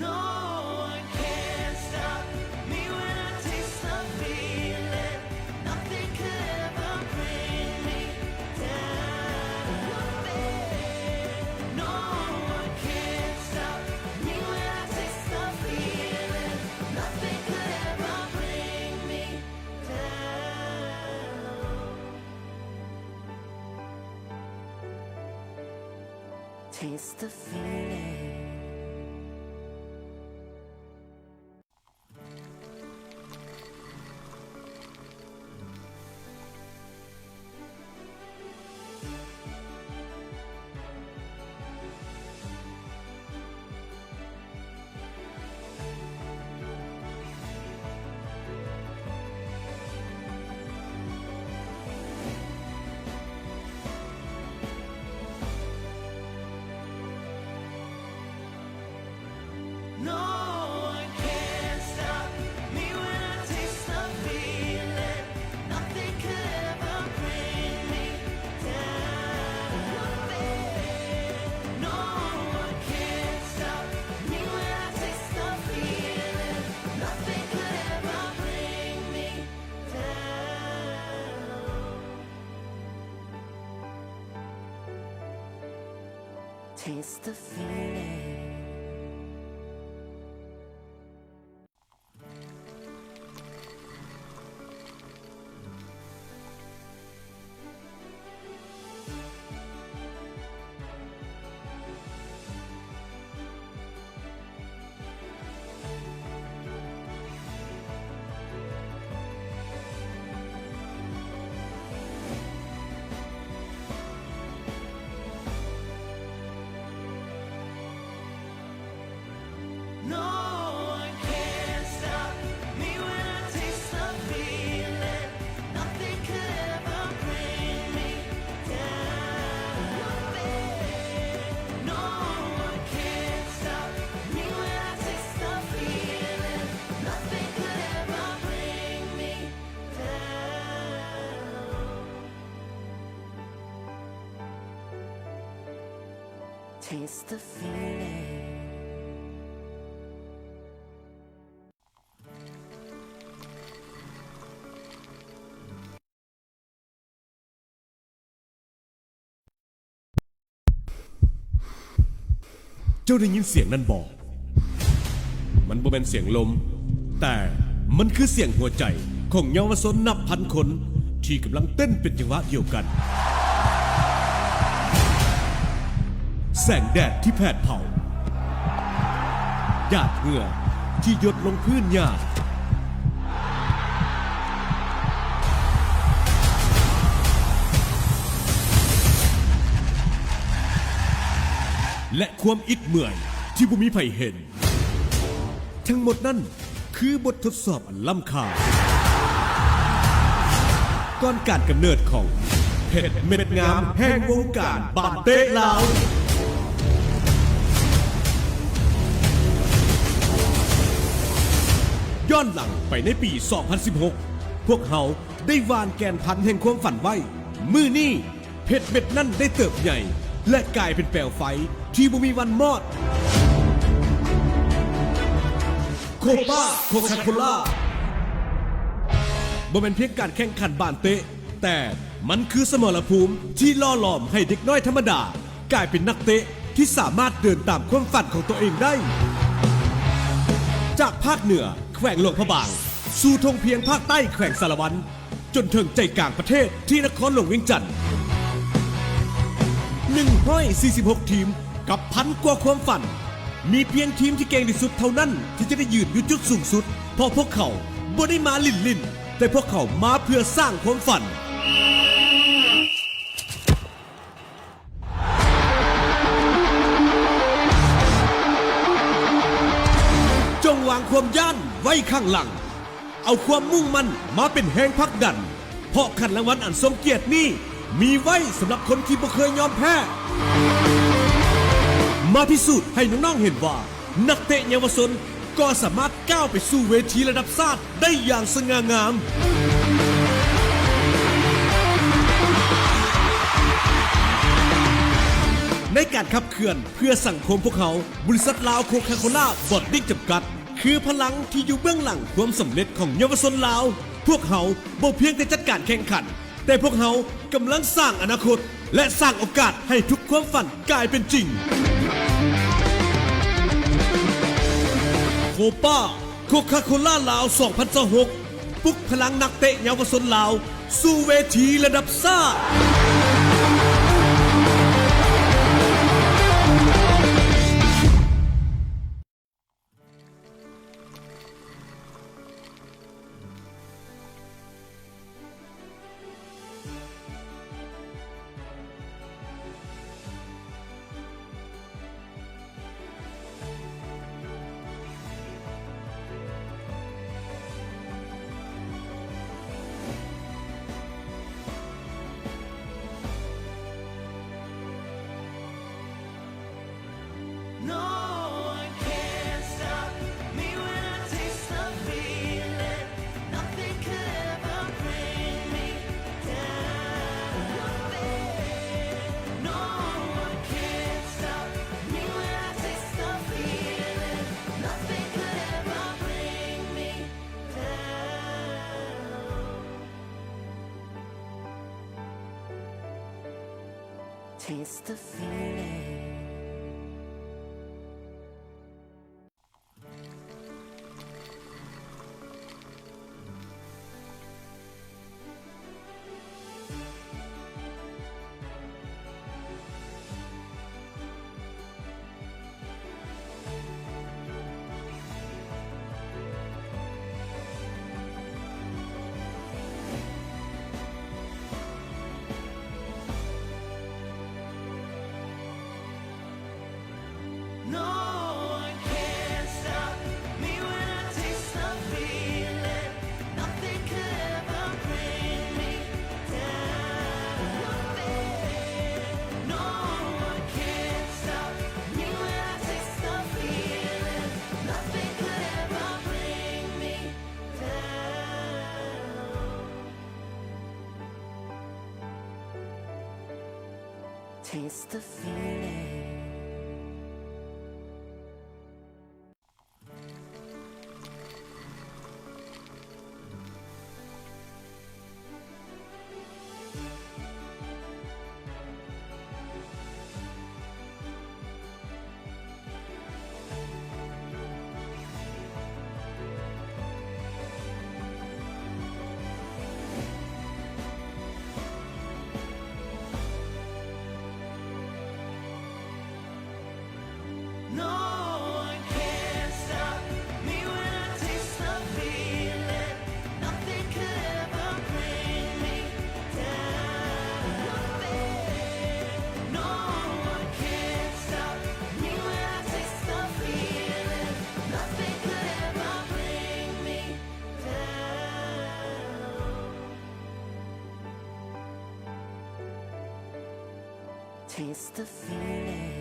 No one can stop me when I taste the feeling. Nothing could ever bring me down. No one can stop me when I taste the feeling. Nothing could ever bring me down. Taste the feeling. ເຈົ້າໄດ້ຍິນສຽງນັ້ນບໍ່? ມັນບໍ່ແມ່ນສຽງລົມ, ແຕ່ມັນຄືສຽງຫົວໃຈຂອງເຍົາວະຊົນນັບພັນຄົນ ທີ່ກຳລັງເຕັ້ນເປັນຈັງຫວະດຽວກັນ. ແສງແດດທີ່ແຜດເຜົາ, ຫຍາດເຫື່ອທີ່ຢົດລົງພື້ນຫຍ້າ ແລະ ຄວາມອິດເມື່ອຍທີ່ບໍ່ມີໃຜເຫັນ. ທັງໝົດນັ້ນຄືບົດທົດສອບອັນລ້ຳຄ່າ ກ່ອນການກຳເນີດຂອງເພັດເມັດງາມແຫ່ງວົງການບານເຕະລາວ. ຍ້ອນຫຼັງໄປໃນປີສອງພັນສິບຫົກ ພວກເຮົາໄດ້ຫວ່ານແກ່ນພັນແຫ່ງຄວາມຝັນໄວ້. ມື້ນີ້ ເພັດເມັດນັ້ນໄດ້ເຕີບໃຫຍ່ ແລະ ກາຍເປັນແປວໄຟທີ່ບໍ່ມີວັນມອດ. ໂຄປາໂຄຄາໂຄລາ ບໍ່ແມ່ນພຽງການແຂ່ງຂັນບານເຕະ, ແຕ່ມັນຄືສະໝໍລະພູມທີ່ຫຼໍ່ຫຼອມໃຫ້ເດັກນ້ອຍທຳມະດາ ກາຍເປັນນັກເຕະທີ່ສາມາດເດີນຕາມຄວາມຝັນຂອງຕົວເອງໄດ້. ຈາກພາກເໜືອ ແຂວງຫຼວງພະບາງ ສູ່ທົ່ງພຽງພາກໃຕ້ ແຂວງສາລະວັນ ຈົນເຖິງໃຈກາງປະເທດທີ່ນະຄອນຫຼວງວຽງຈັນ. ໜຶ່ງຮ້ອຍສີ່ສິບຫົກທີມກັບພັນກວ່າຄວາມຝັນ. ມີພຽງທີມທີ່ເກັ່ງທີ່ສຸດເທົ່ານັ້ນທີ່ຈະໄດ້ຢືນຢູ່ຈຸດສູງສຸດ, ເພາະພວກເຂົາບໍ່ໄດ້ມາຫຼິ້ນໆ, ແຕ່ພວກເຂົາມາເພື່ອສ້າງຄວາມຝັນ. ຄວາມຢ້ານໄວ້ຂ້າງຫຼັງ, ເອົາຄວາມມຸ່ງໝັ້ນມາເປັນແຮງຜັກດັນ, ເພາະຂັ້ນລາງວັນອັນຊົງກຽດນີ້ ມີໄວ້ສຳລັບຄົນທີ່ບໍ່ເຄີຍຍອມແພ້. ມາພິສູດໃຫ້ນ້ອງໆເຫັນວ່າ ນັກເຕະເຍົາວະຊົນກໍສາມາດກ້າວໄປສູ່ເວທີລະດັບຊາດໄດ້ຢ່າງສະຫງ່າງາມ. ໃນການຂັບເຄື່ອນເພື່ອສັງຄົມພວກເຮົາ, ບໍລິສັດລາວໂຄຄາໂຄລາບອດດິ້ງຈຳກັດ ຄືພະລັງທີ່ຢູ່ເບື້ອງຫຼັງຄວາມສຳເລັດຂອງເຍົາວະຊົນລາວ. ພວກເຮົາບໍ່ພຽງແຕ່ຈັດການແຂ່ງຂັນ, ແຕ່ພວກເຮົາກຳລັງສ້າງອະນາຄົດ ແລະ ສ້າງໂອກາດໃຫ້ທຸກຄວາມຝັນກາຍເປັນຈິງ. ໂຄປາໂຄຄາໂຄລາລາວ ສອງພັນຊາວຫົກ ປຸກພະລັງນັກເຕະເຍົາວະຊົນລາວສູ່ເວທີລະດັບຊາດ. No one can stop me when I taste the feeling. Nothing could ever bring me down. Nothing, no one can stop me when I taste the feeling. Nothing could ever bring me down. Taste the feeling. No one can stop me when I taste the feeling. Nothing could ever bring me down. Nothing, no one can stop me when I taste the feeling. Nothing could ever bring me down. Taste the feeling. No one can stop me when I taste the feeling. Nothing could ever bring me down. Nothing, no one can stop me when I taste the feeling. Nothing could ever bring me down. Taste the feeling.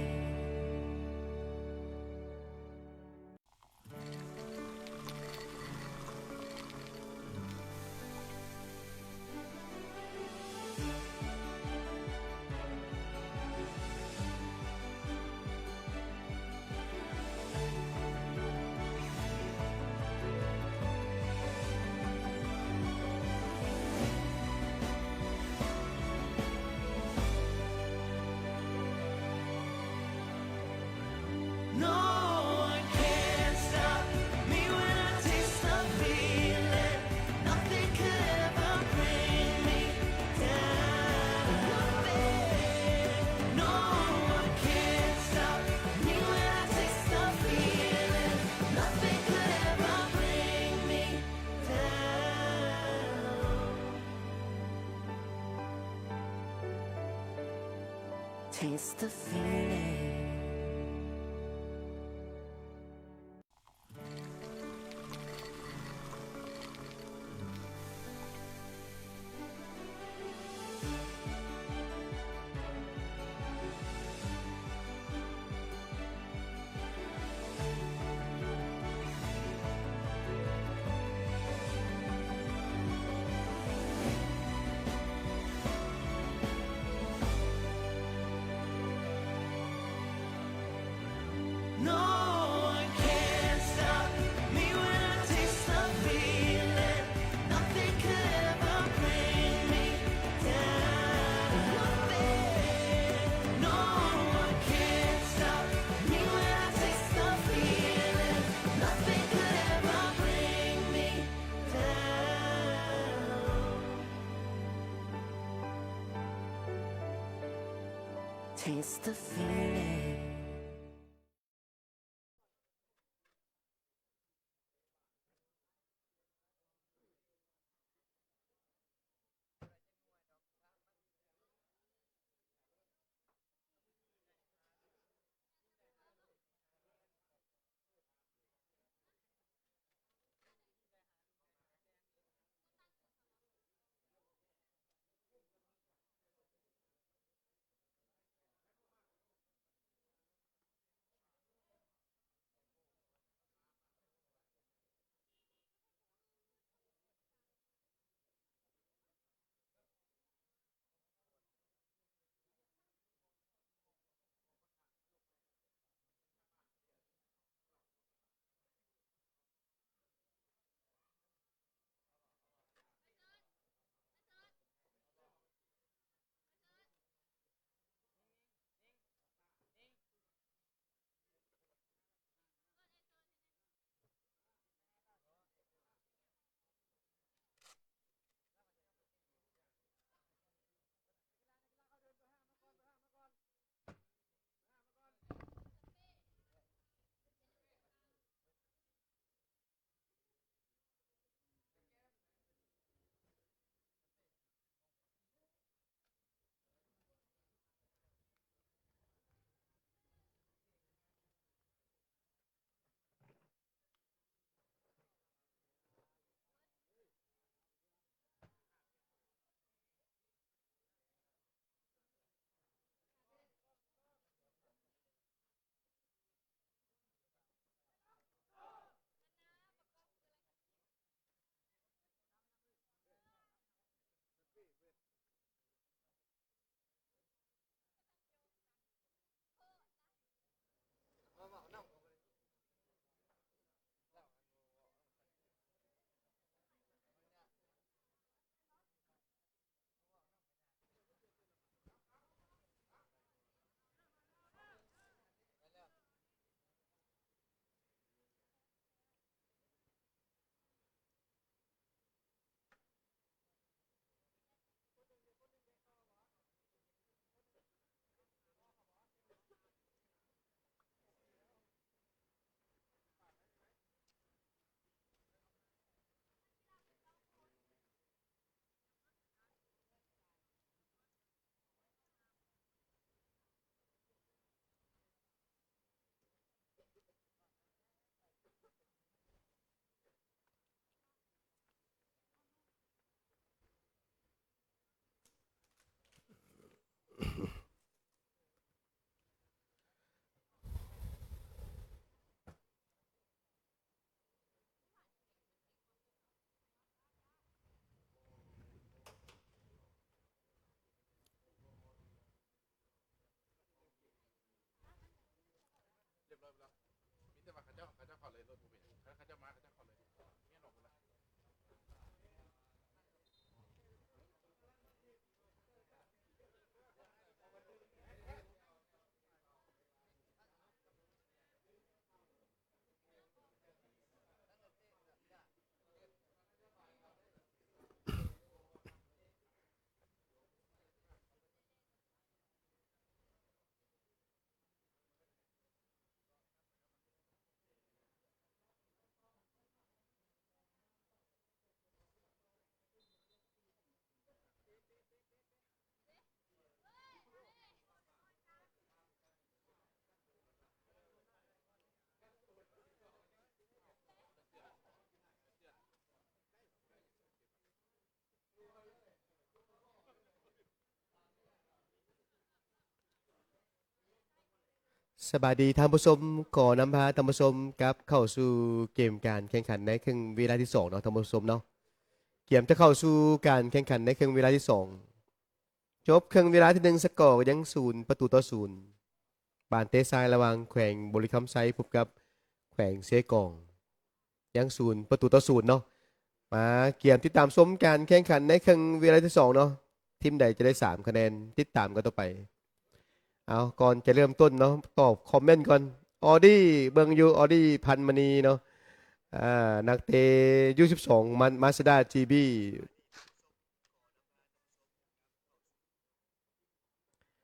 No one can stop me when I taste the feeling. Nothing could ever bring me down. Nothing, no one can stop me when I taste the feeling. Nothing could ever bring me down. Taste the feeling. It's the feeling. ຮຽບຮ້ອຍແລ້ວ ມີແຕ່ວ່າເຂົາເຈົ້າ ເຂົາເຈົ້າເຂົ້າເລີຍ ລົດບໍ່ເປັນຫຍັງ ຄັນເຂົາເຈົ້າມາ ເຂົາເຈົ້າເຂົ້າເລີຍ ແມ່ນອອກໝົດແລ້ວ. ສະບາຍດີທ່ານຜູ້ຊົມ, ຂໍນຳພາທ່ານຜູ້ຊົມກັບເຂົ້າສູ່ເກມການແຂ່ງຂັນໃນເຄິ່ງເວລາທີສອງເນາະທ່ານຜູ້ຊົມເນາະ. ກຽມຈະເຂົ້າສູ່ການແຂ່ງຂັນໃນເຄິ່ງເວລາທີສອງ. ຈົບເຄິ່ງເວລາທີໜຶ່ງ ສະກໍຍັງສູນປະຕູຕໍ່ສູນ. ບານເຕະຊາຍລະຫວ່າງແຂວງບໍລິຄຳໄຊພົບກັບແຂວງເຊກອງ ຍັງສູນປະຕູຕໍ່ສູນເນາະ. ມາກຽມຕິດຕາມຊົມການແຂ່ງຂັນໃນເຄິ່ງເວລາທີສອງເນາະ. ທີມໃດຈະໄດ້ສາມຄະແນນ ຕິດຕາມກັນຕໍ່ໄປ. ເອົາ ກ່ອນຈະເລີ່ມຕົ້ນເນາະ ຕອບຄອມເມັນກ່ອນ. ອໍດີ ເບິ່ງຢູ່ ອໍດີ ພັນມະນີເນາະ. ອາ ນັກເຕະຢູສິບສອງ ມາ ມາສະດາ ຈີບີ.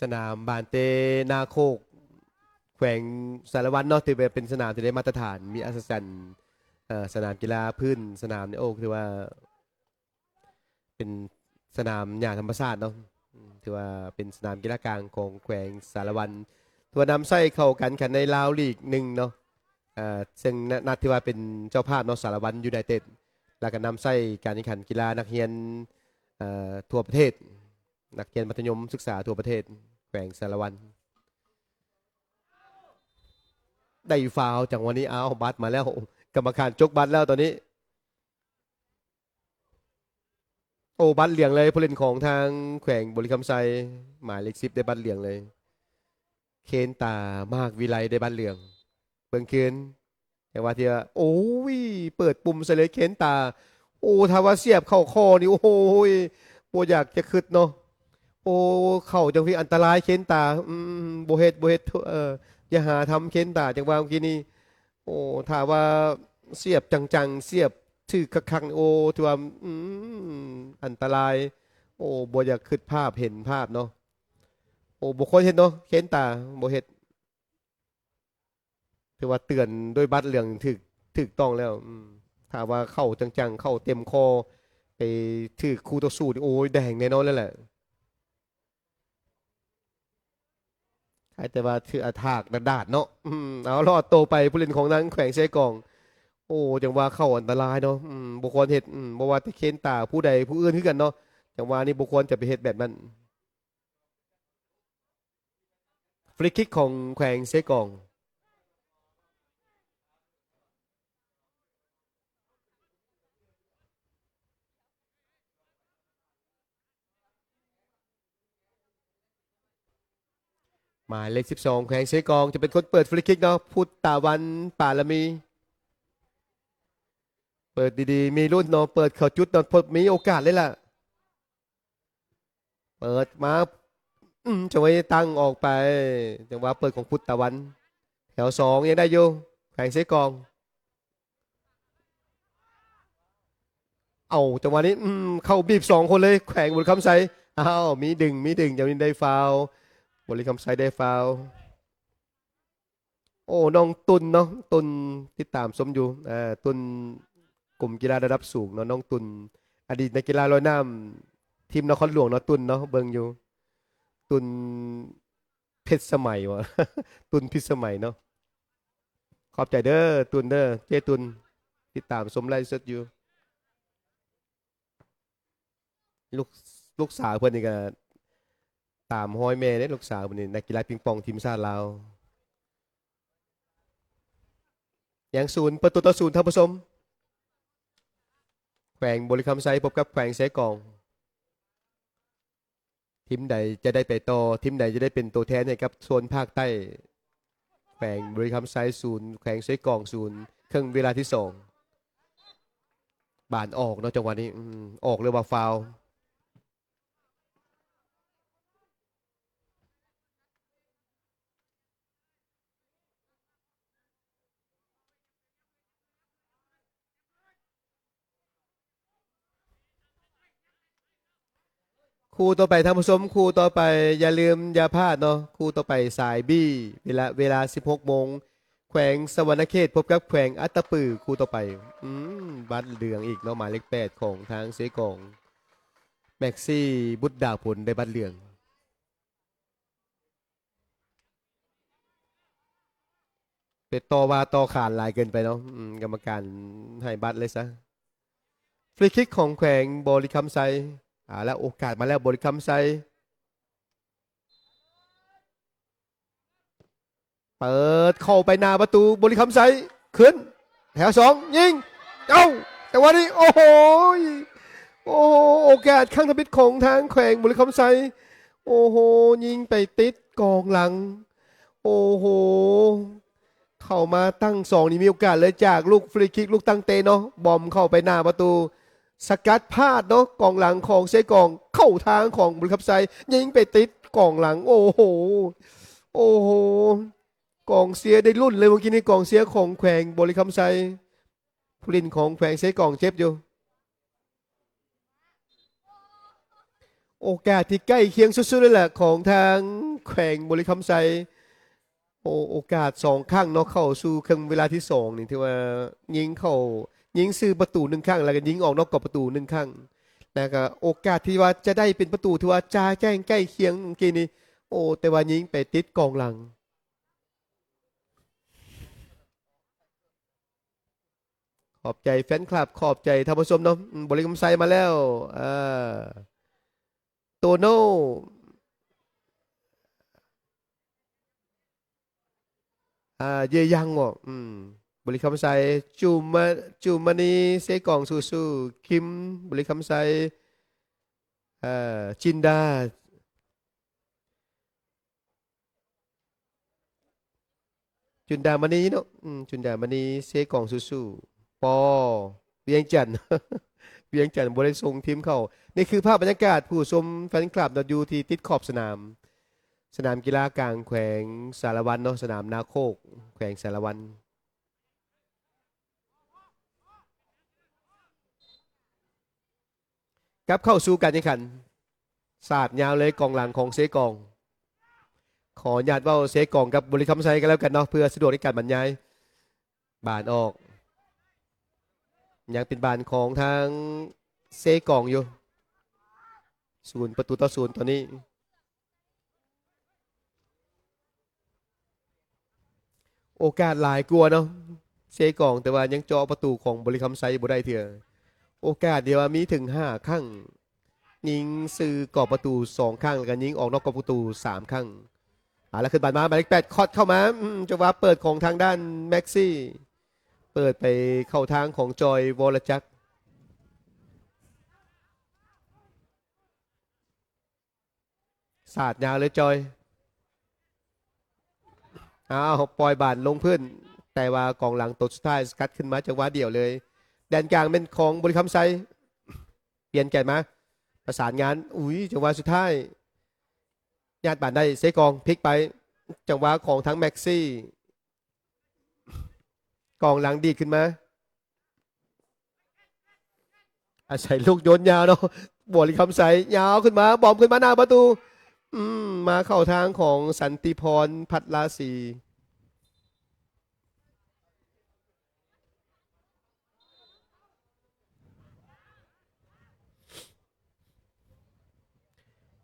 ສະໜາມບ້ານເຕະນາໂຄກ ແຂວງສາລະວັນເນາະ ຖືວ່າເປັນສະໜາມທີ່ໄດ້ມາດຕະຖານ ມີອັດສະຈັນ ເອີ ສະໜາມກິລາພື້ນສະໜາມນີ້ ໂອ້ ຖືວ່າເປັນສະໜາມຫຍ້າທຳມະຊາດເນາະ ຖືວ່າເປັນສະໜາມກິລາກາງຂອງແຂວງສາລະວັນ ຖືວ່ານຳໃຊ້ເຂົ້າການແຂ່ງຂັນໃນລາວລີກໜຶ່ງເນາະ ເອີ ເຊິ່ງນະ ນະ ຖືວ່າເປັນເຈົ້າພາບເນາະ ສາລະວັນຢູໄນເຕັດ ແລ້ວກໍນຳໃຊ້ການແຂ່ງຂັນກິລານັກຮຽນ ເອີ ທົ່ວປະເທດ ນັກຮຽນມັດທະຍົມສຶກສາທົ່ວປະເທດ ແຂວງສາລະວັນ ໄດ້ຟາວ ຈັງຫວະນີ້ ອ້າວ ບັດມາແລ້ວ ກຳມະການຈົກບັດແລ້ວຕອນນີ້ ໂອ້ ບັດເຫຼືອງເລີຍ ຜູ້ຫຼິ້ນຂອງທາງແຂວງບໍລິຄຳໄຊ ໝາຍເລກສິບ ໄດ້ບັດເຫຼືອງເລີຍ ເຄນຕາ ມາກວິໄລ ໄດ້ບັດເຫຼືອງ ເບິ່ງຄືນ ແຕ່ວ່າທີ່ວ່າ ໂອ້ຍ ເປີດປຸ່ມໃສ່ເລີຍເຄນຕາ ໂອ້ ຖ້າວ່າສຽບເຂົ້າຄໍນີ້ ໂອ້ຍ ບໍ່ຢາກຈະຄິດເນາະ ໂອ້ ເຂົ້າຈັ່ງຊີ້ອັນຕະລາຍເຄນຕາ ອືມ ບໍ່ເຮັດ ບໍ່ເຮັດ ເອີ ຢ່າຫາທຳເຄນຕາ ຈັ່ງວ່າເມື່ອກີ້ນີ້ ໂອ້ ຖ້າວ່າສຽບຈັງໆ ສຽບຖືກຄັກໆ ໂອ້ ຖືວ່າ ອືມ ອັນຕະລາຍ ໂອ້ ບໍ່ຢາກຄິດພາບເຫັນພາບເນາະ ໂອ້ ບໍ່ຄວນເຮັດເນາະ ເຄນຕາ ບໍ່ເຮັດ ຖືວ່າເຕືອນໂດຍບັດເຫຼືອງຖືກ ຖືກຕ້ອງແລ້ວ ອືມ ຖ້າວ່າເຂົ້າຈັງໆ ເຂົ້າເຕັມຄໍ ໄປຖືກຄູ່ຕໍ່ສູ້ນີ້ ໂອ້ຍ ແດງແນ່ນອນແລ້ວແຫຼະ ໃຫ້ແຕ່ວ່າຖືກອາທາກດາດໆເນາະ ອືມ ເອົາ ລອດໂຕໄປ ຜູ້ຫຼິ້ນຂອງທາງແຂວງເຊກອງ ໂອ້ ຈັ່ງວ່າເຂົ້າອັນຕະລາຍເນາະ ອືມ ບໍ່ຄວນເຮັດ ອືມ ບໍ່ວ່າແຕ່ເຄນຕາ ຜູ້ໃດຜູ້ອື່ນຄືກັນເນາະ ຈັງຫວະນີ້ບໍ່ຄວນຈະໄປເຮັດແບບນັ້ນ ຟຣີຄິກຂອງແຂວງເຊກອງ ໝາຍເລກສິບສອງ ແຂວງເຊກອງ ຈະເປັນຄົນເປີດຟຣີຄິກເນາະ ພຸດຕາວັນ ປາລະມີ ເປີດດີໆ ມີລຸ້ນເນາະ ເປີດເຂົ້າຈຸດເນາະ ພົບ ມີໂອກາດເລີຍລະ ເປີດມາ ອືມ ຈັງຫວະນີ້ຕັ້ງອອກໄປ ຈັງຫວະເປີດຂອງພຸດຕາວັນ ແຖວສອງ ຍັງໄດ້ຢູ່ ແຂວງເຊກອງ ເອົາ ຈັງຫວະນີ້ ອືມ ເຂົ້າບີບສອງຄົນເລີຍ ແຂວງບໍລິຄຳໄຊ ອ້າວ ມີດຶງ ມີດຶງ ຈັງຫວະນີ້ໄດ້ຟາວ ບໍລິຄຳໄຊໄດ້ຟາວ ໂອ້ ນ້ອງຕຸນເນາະ ຕຸນ ຕິດຕາມຊົມຢູ່ ເອີ ຕຸນ ກົມກິລາລະດັບສູງເນາະ ນ້ອງຕຸນ ອະດີດນັກກິລາລອຍນ້ຳ ທີມນະຄອນຫຼວງເນາະ ຕຸນເນາະ ເບິ່ງຢູ່ ຕຸນ ເພັດສະໄໝ ຫວາ ຕຸນ ພິດສະໄໝເນາະ ຂອບໃຈເດີ ຕຸນເດີ ເຈ້ຕຸນ ຕິດຕາມຊົມໄລຟ໌ສົດຢູ່ ລູກ ລູກສາວເພິ່ນນີ້ກະຕາມຮອຍແມ່ເດ້ ລູກສາວເພິ່ນນີ້ ນັກກິລາປິງປອງທີມຊາດລາວ ຍັງສູນປະຕູຕໍ່ສູນ ທ່ານຜູ້ຊົມ ແຂວງບໍລິຄຳໄຊພົບກັບແຂວງເຊກອງ ທີມໃດຈະໄດ້ໄປຕໍ່ ທີມໃດຈະໄດ້ເປັນໂຕແທນໃຫ້ກັບໂຊນພາກໃຕ້ ແຂວງບໍລິຄຳໄຊສູນ ແຂວງເຊກອງສູນ ເຄິ່ງເວລາທີສອງ ບານອອກເນາະ ຈັງຫວະນີ້ ອືມ ອອກເລີຍວ່າຟາວ ຄູ່ຕໍ່ໄປທ່ານຜູ້ຊົມ ຄູ່ຕໍ່ໄປ ຢ່າລືມຢ່າພາດເນາະ ຄູ່ຕໍ່ໄປສາຍບີ ເວລາ ເວລາສິບຫົກໂມງ ແຂວງສະຫວັນນະເຂດພົບກັບແຂວງອັດຕະປື ຄູ່ຕໍ່ໄປ ອືມ ບັດເຫຼືອງອີກເນາະ ໝາຍເລກແປດຂອງທາງເຊກອງ ແມັກຊີ ບຸດດາຜົນ ໄດ້ບັດເຫຼືອງ. ໄປຕໍ່ວ່າຕໍ່ຂານຫຼາຍເກີນໄປເນາະ ອືມ ກຳມະການໃຫ້ບັດເລີຍຊະ ຟຣີຄິກຂອງແຂວງບໍລິຄຳໄຊ ເອົາລະ ໂອກາດມາແລ້ວ ບໍລິຄຳໄຊ ເປີດເຂົ້າໄປໜ້າປະຕູ ບໍລິຄຳໄຊ ຂຶ້ນ ແຖວສອງ ຍິງ ເອົ້າ ຈັງຫວະນີ້ ໂອ້ໂຫ ໂອ້ໂຫ ໂອກາດຄັ້ງທຳອິດຂອງທາງແຂວງບໍລິຄຳໄຊ ໂອ້ໂຫ ຍິງໄປຕິດກອງຫຼັງ ໂອ້ໂຫ ເຂົ້າມາຕັ້ງສອງນີ້ ມີໂອກາດເລີຍຈາກລູກຟຣີຄິກ ລູກຕັ້ງເຕະເນາະ ບອມເຂົ້າໄປໜ້າປະຕູ ສະກັດພາດເນາະ ກອງຫຼັງຂອງເຊກອງ ເຂົ້າທາງຂອງບໍລິຄຳໄຊ ຍິງໄປຕິດກອງຫຼັງ ໂອ້ໂຫ ໂອ້ໂຫ ກອງເຊຍໄດ້ລຸ້ນເລີຍ ເມື່ອກີ້ນີ້ກອງເຊຍຂອງແຂວງບໍລິຄຳໄຊ ຜູ້ຫຼິ້ນຂອງແຂວງເຊກອງເຈັບຢູ່ ໂອກາດທີ່ໃກ້ຄຽງສຸດໆເລີຍແຫຼະ ຂອງທາງແຂວງບໍລິຄຳໄຊ. ໂອ ໂອກາດສອງຄັ້ງເນາະ ເຂົ້າສູ່ເຄິ່ງເວລາທີສອງນີ້ ຖືວ່າຍິງເຂົ້າ ຍິງຊື່ປະຕູໜຶ່ງຄັ້ງ ແລ້ວກໍຍິງອອກນອກກອບປະຕູໜຶ່ງຄັ້ງ ແລ້ວກໍໂອກາດທີ່ວ່າຈະໄດ້ເປັນປະຕູ ຖືວ່າຈາແຈ້ງໃກ້ຄຽງເມື່ອກີ້ນີ້ ໂອ ແຕ່ວ່າຍິງໄປຕິດກອງຫຼັງ. ຂອບໃຈແຟນຄລັບ ຂອບໃຈທ່ານຜູ້ຊົມເນາະ. ອືມ ບໍລິຄຳໄຊມາແລ້ວ ເອີ ໂຕໂນ ອ່າ ເຢຢັງເນາະ. ອືມ ບໍລິຄຳໄຊ ຈູມາ ຈູມານີ ເຊກອງ ສູ້ໆ ຄິມ ບໍລິຄຳໄຊ ເອີ ຈິນດາ ຈຸນດາມະນີເນາະ ອືມ ຈຸນດາມະນີ ເຊກອງ ສູ້ໆ ປ ວຽງຈັນ ວຽງຈັນບໍ່ໄດ້ສົ່ງທີມເຂົ້າ. ນີ້ຄືພາບບັນຍາກາດຜູ້ຊົມແຟນຄລັບເນາະ ຢູ່ທີ່ຕິດຂອບສະໜາມ ສະໜາມກິລາກາງແຂວງສາລະວັນເນາະ ສະໜາມນາໂຄກ ແຂວງສາລະວັນ. ກັບເຂົ້າສູ່ການແຂ່ງຂັນ ສາດຍາວເລີຍກອງຫຼັງຂອງເຊກອງ. ຂໍອະນຸຍາດເວົ້າເຊກອງກັບບໍລິຄຳໄຊກັນແລ້ວກັນເນາະ ເພື່ອສະດວກໃນການບັນຍາຍ. ບານອອກ ຍັງເປັນບານຂອງທາງເຊກອງຢູ່ ສູນປະຕູຕໍ່ສູນຕອນນີ້. ໂອກາດຫຼາຍກວ່າເນາະ ເຊກອງ ແຕ່ວ່າຍັງເຈາະປະຕູຂອງບໍລິຄຳໄຊບໍ່ໄດ້ເທື່ອ. ໂອກາດທີ່ວ່າມີເຖິງຫ້າຄັ້ງ ຍິງຊື່ກອບປະຕູສອງຄັ້ງ ແລ້ວກໍຍິງອອກນອກກອບປະຕູສາມຄັ້ງ. ເອົາລະ ຂຶ້ນບານມາ ໝາຍເລກແປດ ຄອດເຂົ້າມາ ອືມ ຈັງຫວະເປີດຂອງທາງດ້ານແມັກຊີ ເປີດໄປເຂົ້າທາງຂອງຈອຍ ວໍລະຈັກ. ສາດຍາວເລີຍຈອຍ ອ້າວ ປ່ອຍບານລົງພື້ນ ແຕ່ວ່າກອງຫຼັງໂຕສຸດທ້າຍສະກັດຂຶ້ນມາຈັງຫວະດຽວເລີຍ. ແດນກາງແມ່ນຂອງບໍລິຄຳໄຊ ປ່ຽນໃຈມາ ປະສານງານ ອຸ້ຍ ຈັງຫວະສຸດທ້າຍ ຍາດບານໄດ້ ເຊກອງ ພລິກໄປ ຈັງຫວະຂອງທາງແມັກຊີ ກອງຫຼັງດີດຂຶ້ນມາ ອາໄສລູກໂຍນຍາວເນາະ ບໍລິຄຳໄຊ ຍາວຂຶ້ນມາ ບອມຂຶ້ນມາໜ້າປະຕູ ອືມ ມາເຂົ້າທາງຂອງສັນຕິພອນ ພັດລາສີ.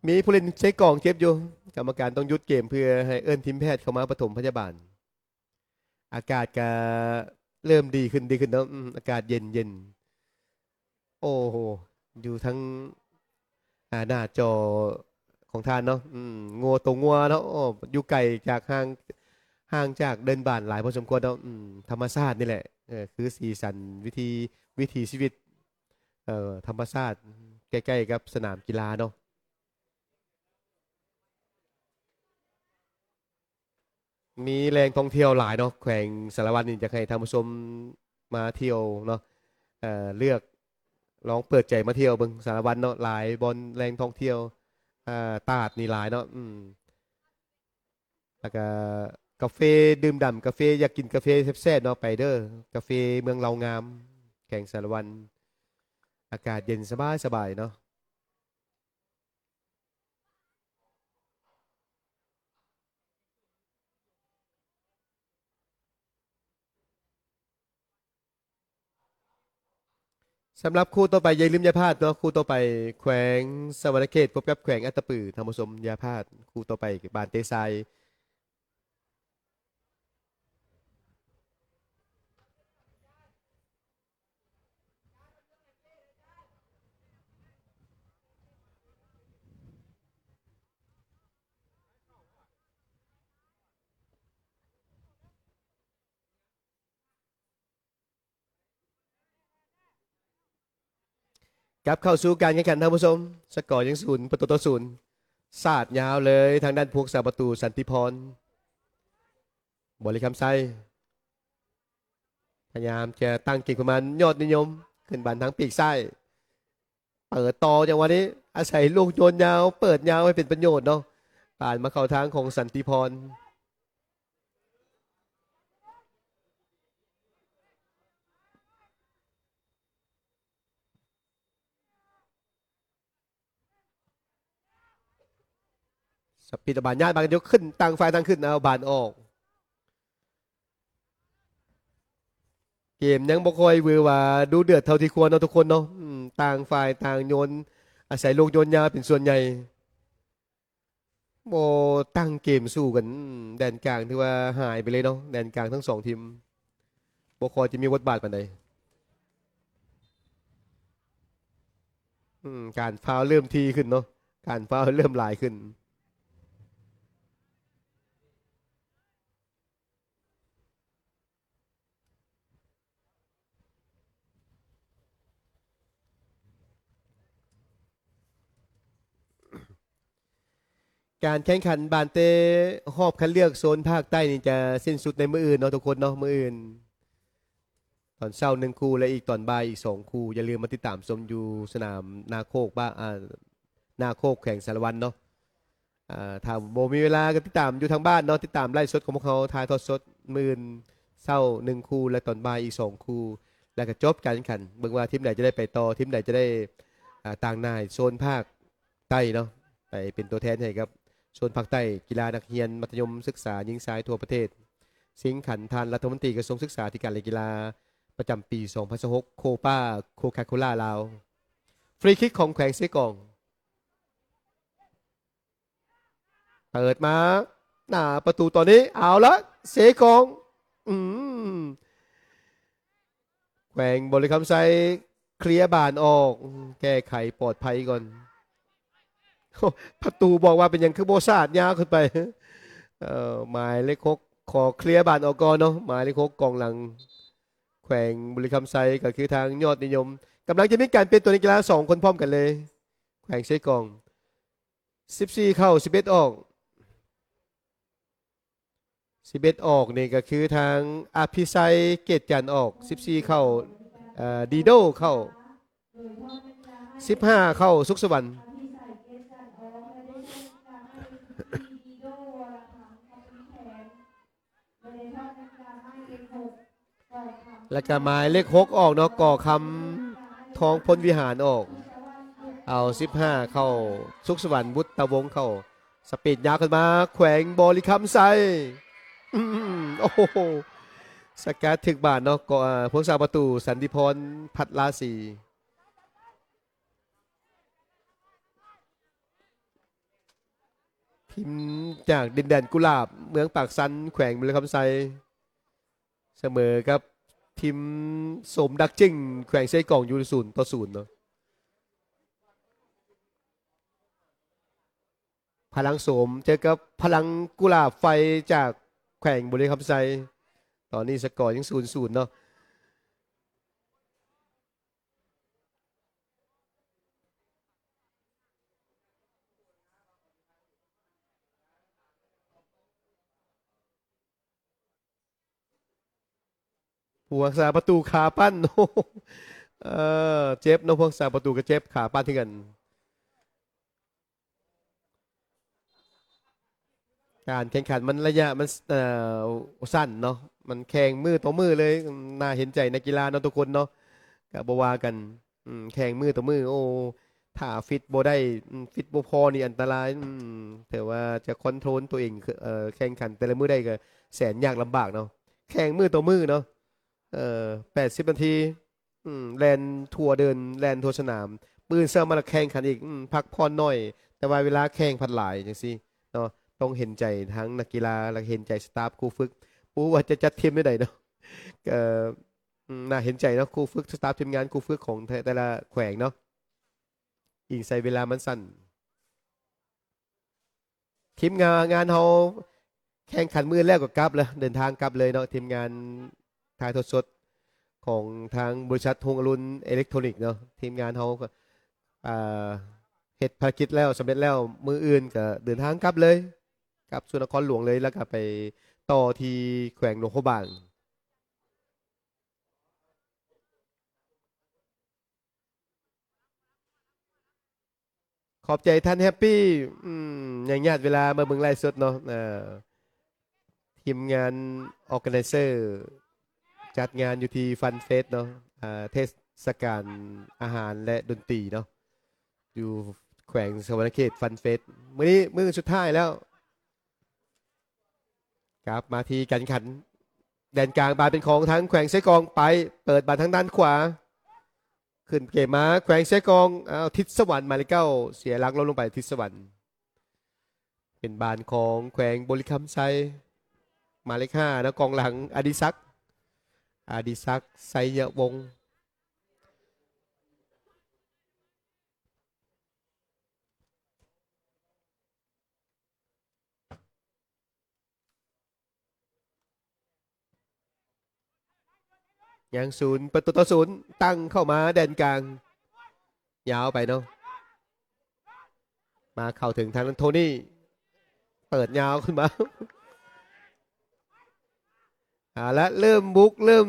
ມີຜູ້ຫຼິ້ນເຊກອງເຈັບຢູ່ ກຳມະການຕ້ອງຢຸດເກມ ເພື່ອໃຫ້ເອີ້ນທີມແພດເຂົ້າມາປະຖົມພະຍາບານ. ອາກາດກະເລີ່ມດີຂຶ້ນ ດີຂຶ້ນເນາະ ອືມ ອາກາດເຢັນໆ. ໂອ້ໂຫ ຢູ່ທັງ ອ່າ ໜ້າຈໍຂອງທ່ານເນາະ ອືມ ງົວໂຕງົວເນາະ ໂອ້ ຢູ່ໄກຈາກ ຫ່າງ ຫ່າງຈາກເດີ່ນບານຫຼາຍພໍສົມຄວນເນາະ ອືມ ທຳມະຊາດນີ້ແຫຼະ ເອີ ຄືສີສັນ ວິຖີ ວິຖີຊີວິດ ເອີ ທຳມະຊາດ ໃກ້ໆກັບສະໜາມກິລາເນາະ. ມີແຫຼ່ງທ່ອງທ່ຽວຫຼາຍເນາະ ແຂວງສາລະວັນນີ້ ຢາກໃຫ້ທ່ານຜູ້ຊົມມາທ່ຽວເນາະ ເອີ ເລືອກ ລອງເປີດໃຈມາທ່ຽວເບິ່ງສາລະວັນເນາະ ຫຼາຍບ່ອນແຫຼ່ງທ່ອງທ່ຽວ ອາ ຕາດນີ້ຫຼາຍເນາະ ອືມ ແລ້ວກະກາເຟ ດື່ມດ່ຳກາເຟ ຢາກກິນກາເຟແຊບໆເນາະ ໄປເດີ ກາເຟເມືອງເລົ່າງາມ ແຂວງສາລະວັນ ອາກາດເຢັນສະບາຍໆເນາະ. ສຳລັບຄູ່ຕໍ່ໄປ ຢ່າລືມຢ່າພາດເນາະ ຄູ່ຕໍ່ໄປ ແຂວງສະຫວັນນະເຂດ ພົບກັບແຂວງອັດຕະປື ທ່ານຜູ້ຊົມ ຢ່າພາດ ຄູ່ຕໍ່ໄປ ບ້ານເຕຊາຍ. ກັບເຂົ້າສູ່ການແຂ່ງຂັນ ທ່ານຜູ້ຊົມ ສະກໍຍັງສູນປະຕູຕໍ່ສູນ ສາດຍາວເລີຍທາງດ້ານຜູ້ຮັກສາປະຕູ ສັນຕິພອນ ບໍລິຄຳໄຊ ພະຍາຍາມຈະຕັ້ງເກມຂຶ້ນມາ ຍອດນິຍົມ ຂຶ້ນບານທາງປີກຊ້າຍ ເປີດຕໍ່ ຈັງຫວະນີ້ອາໄສລູກໂຍນຍາວ ເປີດຍາວໃຫ້ເປັນປະໂຫຍດເນາະ ປານມາເຂົ້າທາງຂອງສັນຕິພອນ. ເ ສະປີດບານ ຍ້າຍບານກັນຍົກຂຶ້ນ ຕ່າງຝ່າຍຕ່າງຂຶ້ນ ເອົາບານອອກ. ເກມຍັງບໍ່ຄ່ອຍຫວືອຫວາດຸເດືອດເທົ່າທີ່ຄວນເນາະທຸກຄົນເນາະ. ອືມ ຕ່າງຝ່າຍຕ່າງໂຍນ ອາໄສລູກໂຍນຍາວເປັນສ່ວນໃຫຍ່. ບໍ່ຕັ້ງເກມສູ້ກັນ. ແດນກາງຖືວ່າຫາຍໄປເລີຍເນາະ, ແດນກາງທັງສອງທີມບໍ່ຄ່ອຍຈະມີບົດບາດປານໃດ. ອືມ ການຟາວເລີ່ມຖີ່ຂຶ້ນເນາະ, ການຟາວເລີ່ມຫຼາຍຂຶ້ນ. ການແຂ່ງຂັນບານເຕະຮອບຄັດເລືອກໂຊນພາກໃຕ້ນີ້ຈະສິ້ນສຸດໃນມື້ອື່ນເນາະທຸກຄົນເນາະ, ມື້ອື່ນຕອນເຊົ້າໜຶ່ງຄູ່ ແລະ ອີກຕອນບ່າຍອີກສອງຄູ່. ຢ່າລືມມາຕິດຕາມຊົມຢູ່ສະໜາມນາໂຄກ ບ້ານ ອາ ນາໂຄກ ແຂວງສາລະວັນເນາະ. ອາ ຖ້າບໍ່ມີເວລາກໍຕິດຕາມຢູ່ທາງບ້ານເນາະ, ຕິດຕາມໄລຟ໌ສົດຂອງພວກເຮົາ ຖ່າຍທອດສົດມື້ອື່ນເຊົ້າໜຶ່ງຄູ່ ແລະ ຕອນບ່າຍອີກສອງຄູ່ ແລ້ວກໍຈົບການແຂ່ງຂັນ ເບິ່ງວ່າທີມໃດຈະໄດ້ໄປຕໍ່ ທີມໃດຈະໄດ້ ອາ ຕາງໜ້າໂຊນພາກໃຕ້ເນາະ ໄປເປັນຕົວແທນໃຫ້ກັບໂຊນພາກໃຕ້ ກິລານັກຮຽນມັດທະຍົມສຶກສາຍິງຊາຍທົ່ວປະເທດ. ຊິງຂັນທ່ານລັດຖະມົນຕີກະຊວງສຶກສາທິການ ແລະ ກິລາ ປະຈຳປີສອງພັນຊາວຫົກ ໂຄປາໂຄຄາໂຄລາລາວ. ຟຣີຄິກຂອງແຂວງເຊກອງ. ເປີດມາໜ້າປະຕູຕອນນີ້ ເອົາລະ ເຊກອງ ອືມ ແຂວງບໍລິຄຳໄຊເຄລຍບານອອກ ແກ້ໄຂປອດໄພກ່ອນ. ປະຕູບອກວ່າເປັນຫຍັງຄືບໍ່ສາດຍາວຂຶ້ນໄປ. ເອີ ໝາຍເລກຫົກ ຂໍເຄລຍບານອອກກ່ອນເນາະ. ໝາຍເລກຫົກ ກອງຫຼັງແຂວງບໍລິຄຳໄຊ ກໍຄືທາງຍອດນິຍົມ. ກຳລັງຈະມີການປ່ຽນຕົວນັກກິລາສອງຄົນພ້ອມກັນເລີຍ ແຂວງເຊກອງ. ສິບສີ່ເຂົ້າ ສິບເອັດອອກ. ສິບເອັດອອກນີ້ກໍຄືທາງອະພິໄຊ ເກດຈັນອອກ. ສິບສີ່ເຂົ້າ ເອີ ດີໂດເຂົ້າ. ສິບຫ້າເຂົ້າ ສຸກສະຫວັນ. ແລ້ວກໍໝາຍເລກຫົກອອກເນາະ ກໍຄຳ ທອງພົນວິຫານອອກ. ເອົາສິບຫ້າເຂົ້າ ສຸກສະຫວັນ ບຸດຕະວົງເຂົ້າ. ສະປີດຍາວຂຶ້ນມາ ແຂວງບໍລິຄຳໄຊ. ອືມ ໂອ້ໂຫ ສະກັດຖືກບານເນາະ ກໍ ອາ ຜູ້ຮັກສາປະຕູ ສັນຕິພອນ ພັດລາສີ. ທີມຈາກດິນແດນກຸຫຼາບ ເມືອງປາກຊັນ ແຂວງບໍລິຄຳໄຊ ສະເໝີກັບທີມໂສມດັກຈຶງ ແຂວງເຊກອງ ຢູ່ ສູນຕໍ່ສູນ ເນາະ. ພະລັງໂສມເຈີກັບພະລັງກຸຫຼາບໄຟ ຈາກແຂວງບໍລິຄຳໄຊ. ຕອນນີ້ສະກໍຍັງ ສູນສູນ ເນາະ. ຜູ້ຮັກສາປະຕູຂາປັ້ນ ເອີ ເຈັບເນາະ, ຜູ້ຮັກສາປະຕູກໍເຈັບຂາປັ້ນຄືກັນ. ການແຂ່ງຂັນມັນໄລຍະມັນ ເອີ ສັ້ນເນາະ, ມັນແຂ່ງມື້ຕໍ່ມື້ເລີຍ. ໜ້າເຫັນໃຈນັກກິລາເນາະ ທຸກຄົນເນາະ, ກໍບໍ່ວ່າກັນ. ອືມ ແຂ່ງມື້ຕໍ່ມື້ ໂອ້ ຖ້າຟິດບໍ່ໄດ້ ອືມ ຟິດບໍ່ພໍນີ້ອັນຕະລາຍ. ອືມ ແຕ່ວ່າຈະຄອນໂທຣນຕົວເອງ ເອີ ແຂ່ງຂັນແຕ່ລະມື້ໄດ້ກໍແສນຍາກລຳບາກເນາະ, ແຂ່ງມື້ຕໍ່ມື້ເນາະ. ເອີ ແປດສິບນາທີ ອືມ ແລ່ນທົ່ວເດີ່ນ ແລ່ນທົ່ວສະໜາມ, ມື້ເຊົ້າມາລະແຂ່ງຂັນອີກ ອືມ ພັກຜ່ອນໜ້ອຍ ແຕ່ວ່າເວລາແຂ່ງພັດຫຼາຍຈັ່ງຊີ້ເນາະ. ຕ້ອງເຫັນໃຈທັງນັກກິລາ ແລະ ເຫັນໃຈສະຕາຟຄູຝຶກ ບໍ່ຮູ້ວ່າຈະຈັດທີມແນວໃດເນາະ. ກໍ ອືມ ໜ້າເຫັນໃຈເນາະ ຄູຝຶກ ສະຕາຟທີມງານຄູຝຶກຂອງແຕ່ ແຕ່ລະແຂວງເນາະ, ອີງໃສ່ເວລາມັນສັ້ນ. ທີມງານ ງານເຮົາແຂ່ງຂັນມື້ແລ້ວກໍກັບແລ້ວ ເດີນທາງກັບເລີຍເນາະ. ທີມງານຖ່າຍທອດສົດຂອງທາງບໍລິສັດຮຸ່ງອະລຸນເອເລັກໂທນິກເນາະ, ທີມງານເຮົາກໍ ອ່າ ເຮັດພາລະກິດແລ້ວ ສຳເລັດແລ້ວ, ມື້ອື່ນກໍເດີນທາງກັບເລີຍ ກັບສູ່ນະຄອນຫຼວງເລີຍ ແລ້ວກໍໄປຕໍ່ທີ່ແຂວງຫຼວງພະບາງ. ຂອບໃຈທ່ານແຮັບປີ. ອືມ ຍັງຍາດເວລາມາເບິ່ງໄລຟ໌ສົດເນາະ. ເອີ ທີມງານ organizer ຈັດງານຢູ່ທີ່ Fun Fest ເນາະ, ເອີ ເທດສະການອາຫານ ແລະ ດົນຕີເນາະ, ຢູ່ ແຂວງສະຫວັນນະເຂດຟັນເຟດ. ມື້ນີ້ມື້ສຸດທ້າຍແລ້ວ ກັບມາທີ່ການແຂ່ງຂັນ ແດນກາງບານເປັນຂອງທາງແຂວງເຊກອງ. ໄປເປີດບານທາງດ້ານຂວາ ຂຶ້ນເກມມາແຂວງເຊກອງ. ອ້າວ ທິດສະຫວັນ ໝາຍເລກເກົ້າ ເສຍຫຼັກລົ້ມລົງໄປ. ທິດສະຫວັນ ເປັນບານຂອງແຂວງບໍລິຄຳໄຊ. ໝາຍເລກຫ້ານະ ກອງຫຼັງ ອະດິສັກ ອະດິສັກ ໄຊຍະວົງ. ຍັງສູນປະຕູຕໍ່ສູນ ຕັ້ງເຂົ້າມາແດນກາງ ຍາວໄປເນາະ. ມາເຂົ້າເຖິງທາງໂທນີ້ ເປີດຍາວຂຶ້ນມາ. ເອົາລະ ເລີ່ມບຸກ ເລີ່ມ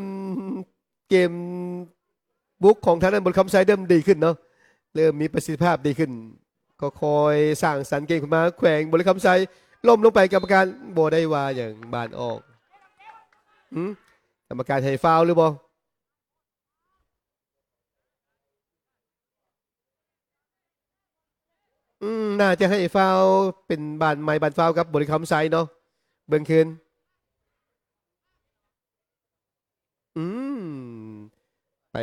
ເກມບຸກຂອງທາງດ້ານບໍລິຄຳໄຊເລີ່ມດີຂຶ້ນເນາະ ເລີ່ມມີປະສິດທິພາບດີຂຶ້ນ ກໍຄ່ອຍສ້າງສັນເກມຂຶ້ນມາ. ແຂວງບໍລິຄຳໄຊລົ້ມລົງໄປ. ກຳມະການບໍ່ໄດ້ວ່າຫຍັງ ບານອອກ. ຫື ກຳມະການໃຫ້ຟາວຫຼືບໍ່? ອືມ ໜ້າຈະໃຫ້ຟາວ ເປັນບານໃໝ່ ບານຟາວກັບບໍລິຄຳໄຊເນາະ ເບິ່ງຄືນ. ອືມ ໄປ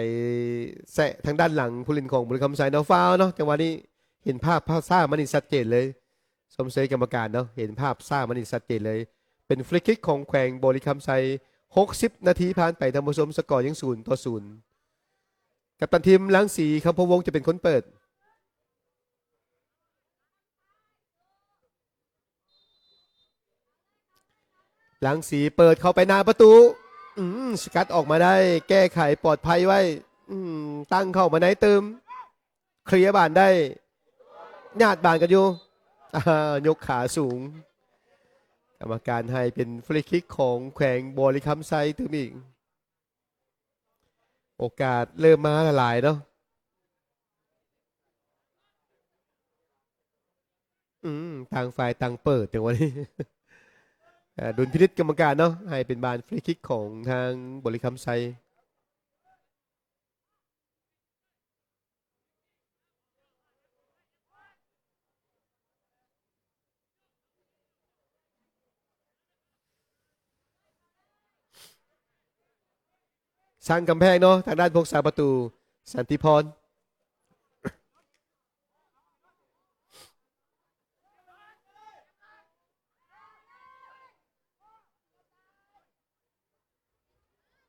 ແຊະທາງດ້ານຫຼັງຜູ້ຫຼິ້ນຂອງບໍລິຄຳໄຊເນາະ ຟາວເນາະ. ຈັງຫວະນີ້ເຫັນພາບ ພາບຊ້າມານີ້ຊັດເຈນເລີຍ. ຊົມເຊີຍກຳມະການເນາະ ເຫັນພາບຊ້າມານີ້ຊັດເຈນເລີຍ. ເປັນຟຣີຄິກຂອງແຂວງບໍລິຄຳໄຊ. ຫົກສິບນາທີຜ່ານໄປ ທ່ານຜູ້ຊົມ ສະກໍຍັງສູນຕໍ່ສູນ. ກັບຕັນທີມ ລັງສີ ຄຳພົມວົງ ຈະເປັນຄົນເປີດ. ລັງສີເປີດເຂົ້າໄປໜ້າປະຕູ ອືມ ສະກັດອອກມາໄດ້ ແກ້ໄຂປອດໄພໄວ້ ອືມ ຕັ້ງເຂົ້າມາໃນຕື່ມ ເຄລຍບານໄດ້ ຍາດບານກັນຢູ່ ອາ ຍົກຂາສູງ. ກຳມະການໃຫ້ເປັນຟຣີຄິກຂອງແຂວງບໍລິຄຳໄຊຕື່ມອີກ. ໂອກາດເລີ່ມມາຫຼາຍໆເນາະ. ອືມ ຕ່າງຝ່າຍຕ່າງເປີດ ຈັງຫວະນີ້ ເອີ ດຸນພິນິດກຳມະການເນາະ ໃຫ້ເປັນບານຟຣີຄິກຂອງທາງບໍລິຄຳໄຊ. ສ້າງກຳແພງເນາະ ທາງດ້ານຜູ້ຮັກສາປະຕູ ສັນຕິພອນ.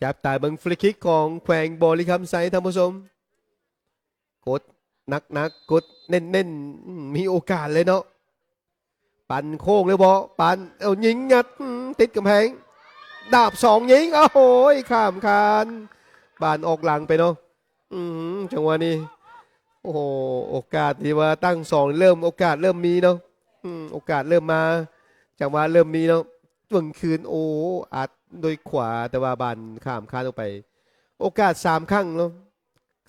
ຈັບຕາເບິ່ງຟຣີຄິກຂອງແຂວງບໍລິຄຳໄຊ ທ່ານຜູ້ຊົມ. ກົດໜັກໆ ກົດເນັ້ນໆ ອືມ ມີໂອກາດເລີຍເນາະ. ປັນໂຄ້ງເລີຍບໍ່? ປັນ ເອົາ ຍິງຍັດ ອືມ ຕິດກຳແພງ ດາບສອງຍິງ ໂອ້ໂຫ ຂ້າມຄານ ບານອອກຫຼັງໄປເນາະ. ອືມ ຈັງຫວະນີ້ ໂອ້ໂຫ ໂອກາດທີ່ວ່າຕັ້ງສອງເລີ່ມ ໂອກາດເລີ່ມມີເນາະ. ອືມ ໂອກາດເລີ່ມມາ ຈັງຫວະເລີ່ມມີເນາະ. ເບິ່ງຄືນ ໂອ້ ອັດດ້ວຍຂວາ ແຕ່ວ່າບານຂ້າມຄານອອກໄປ. ໂອກາດສາມຄັ້ງເນາະ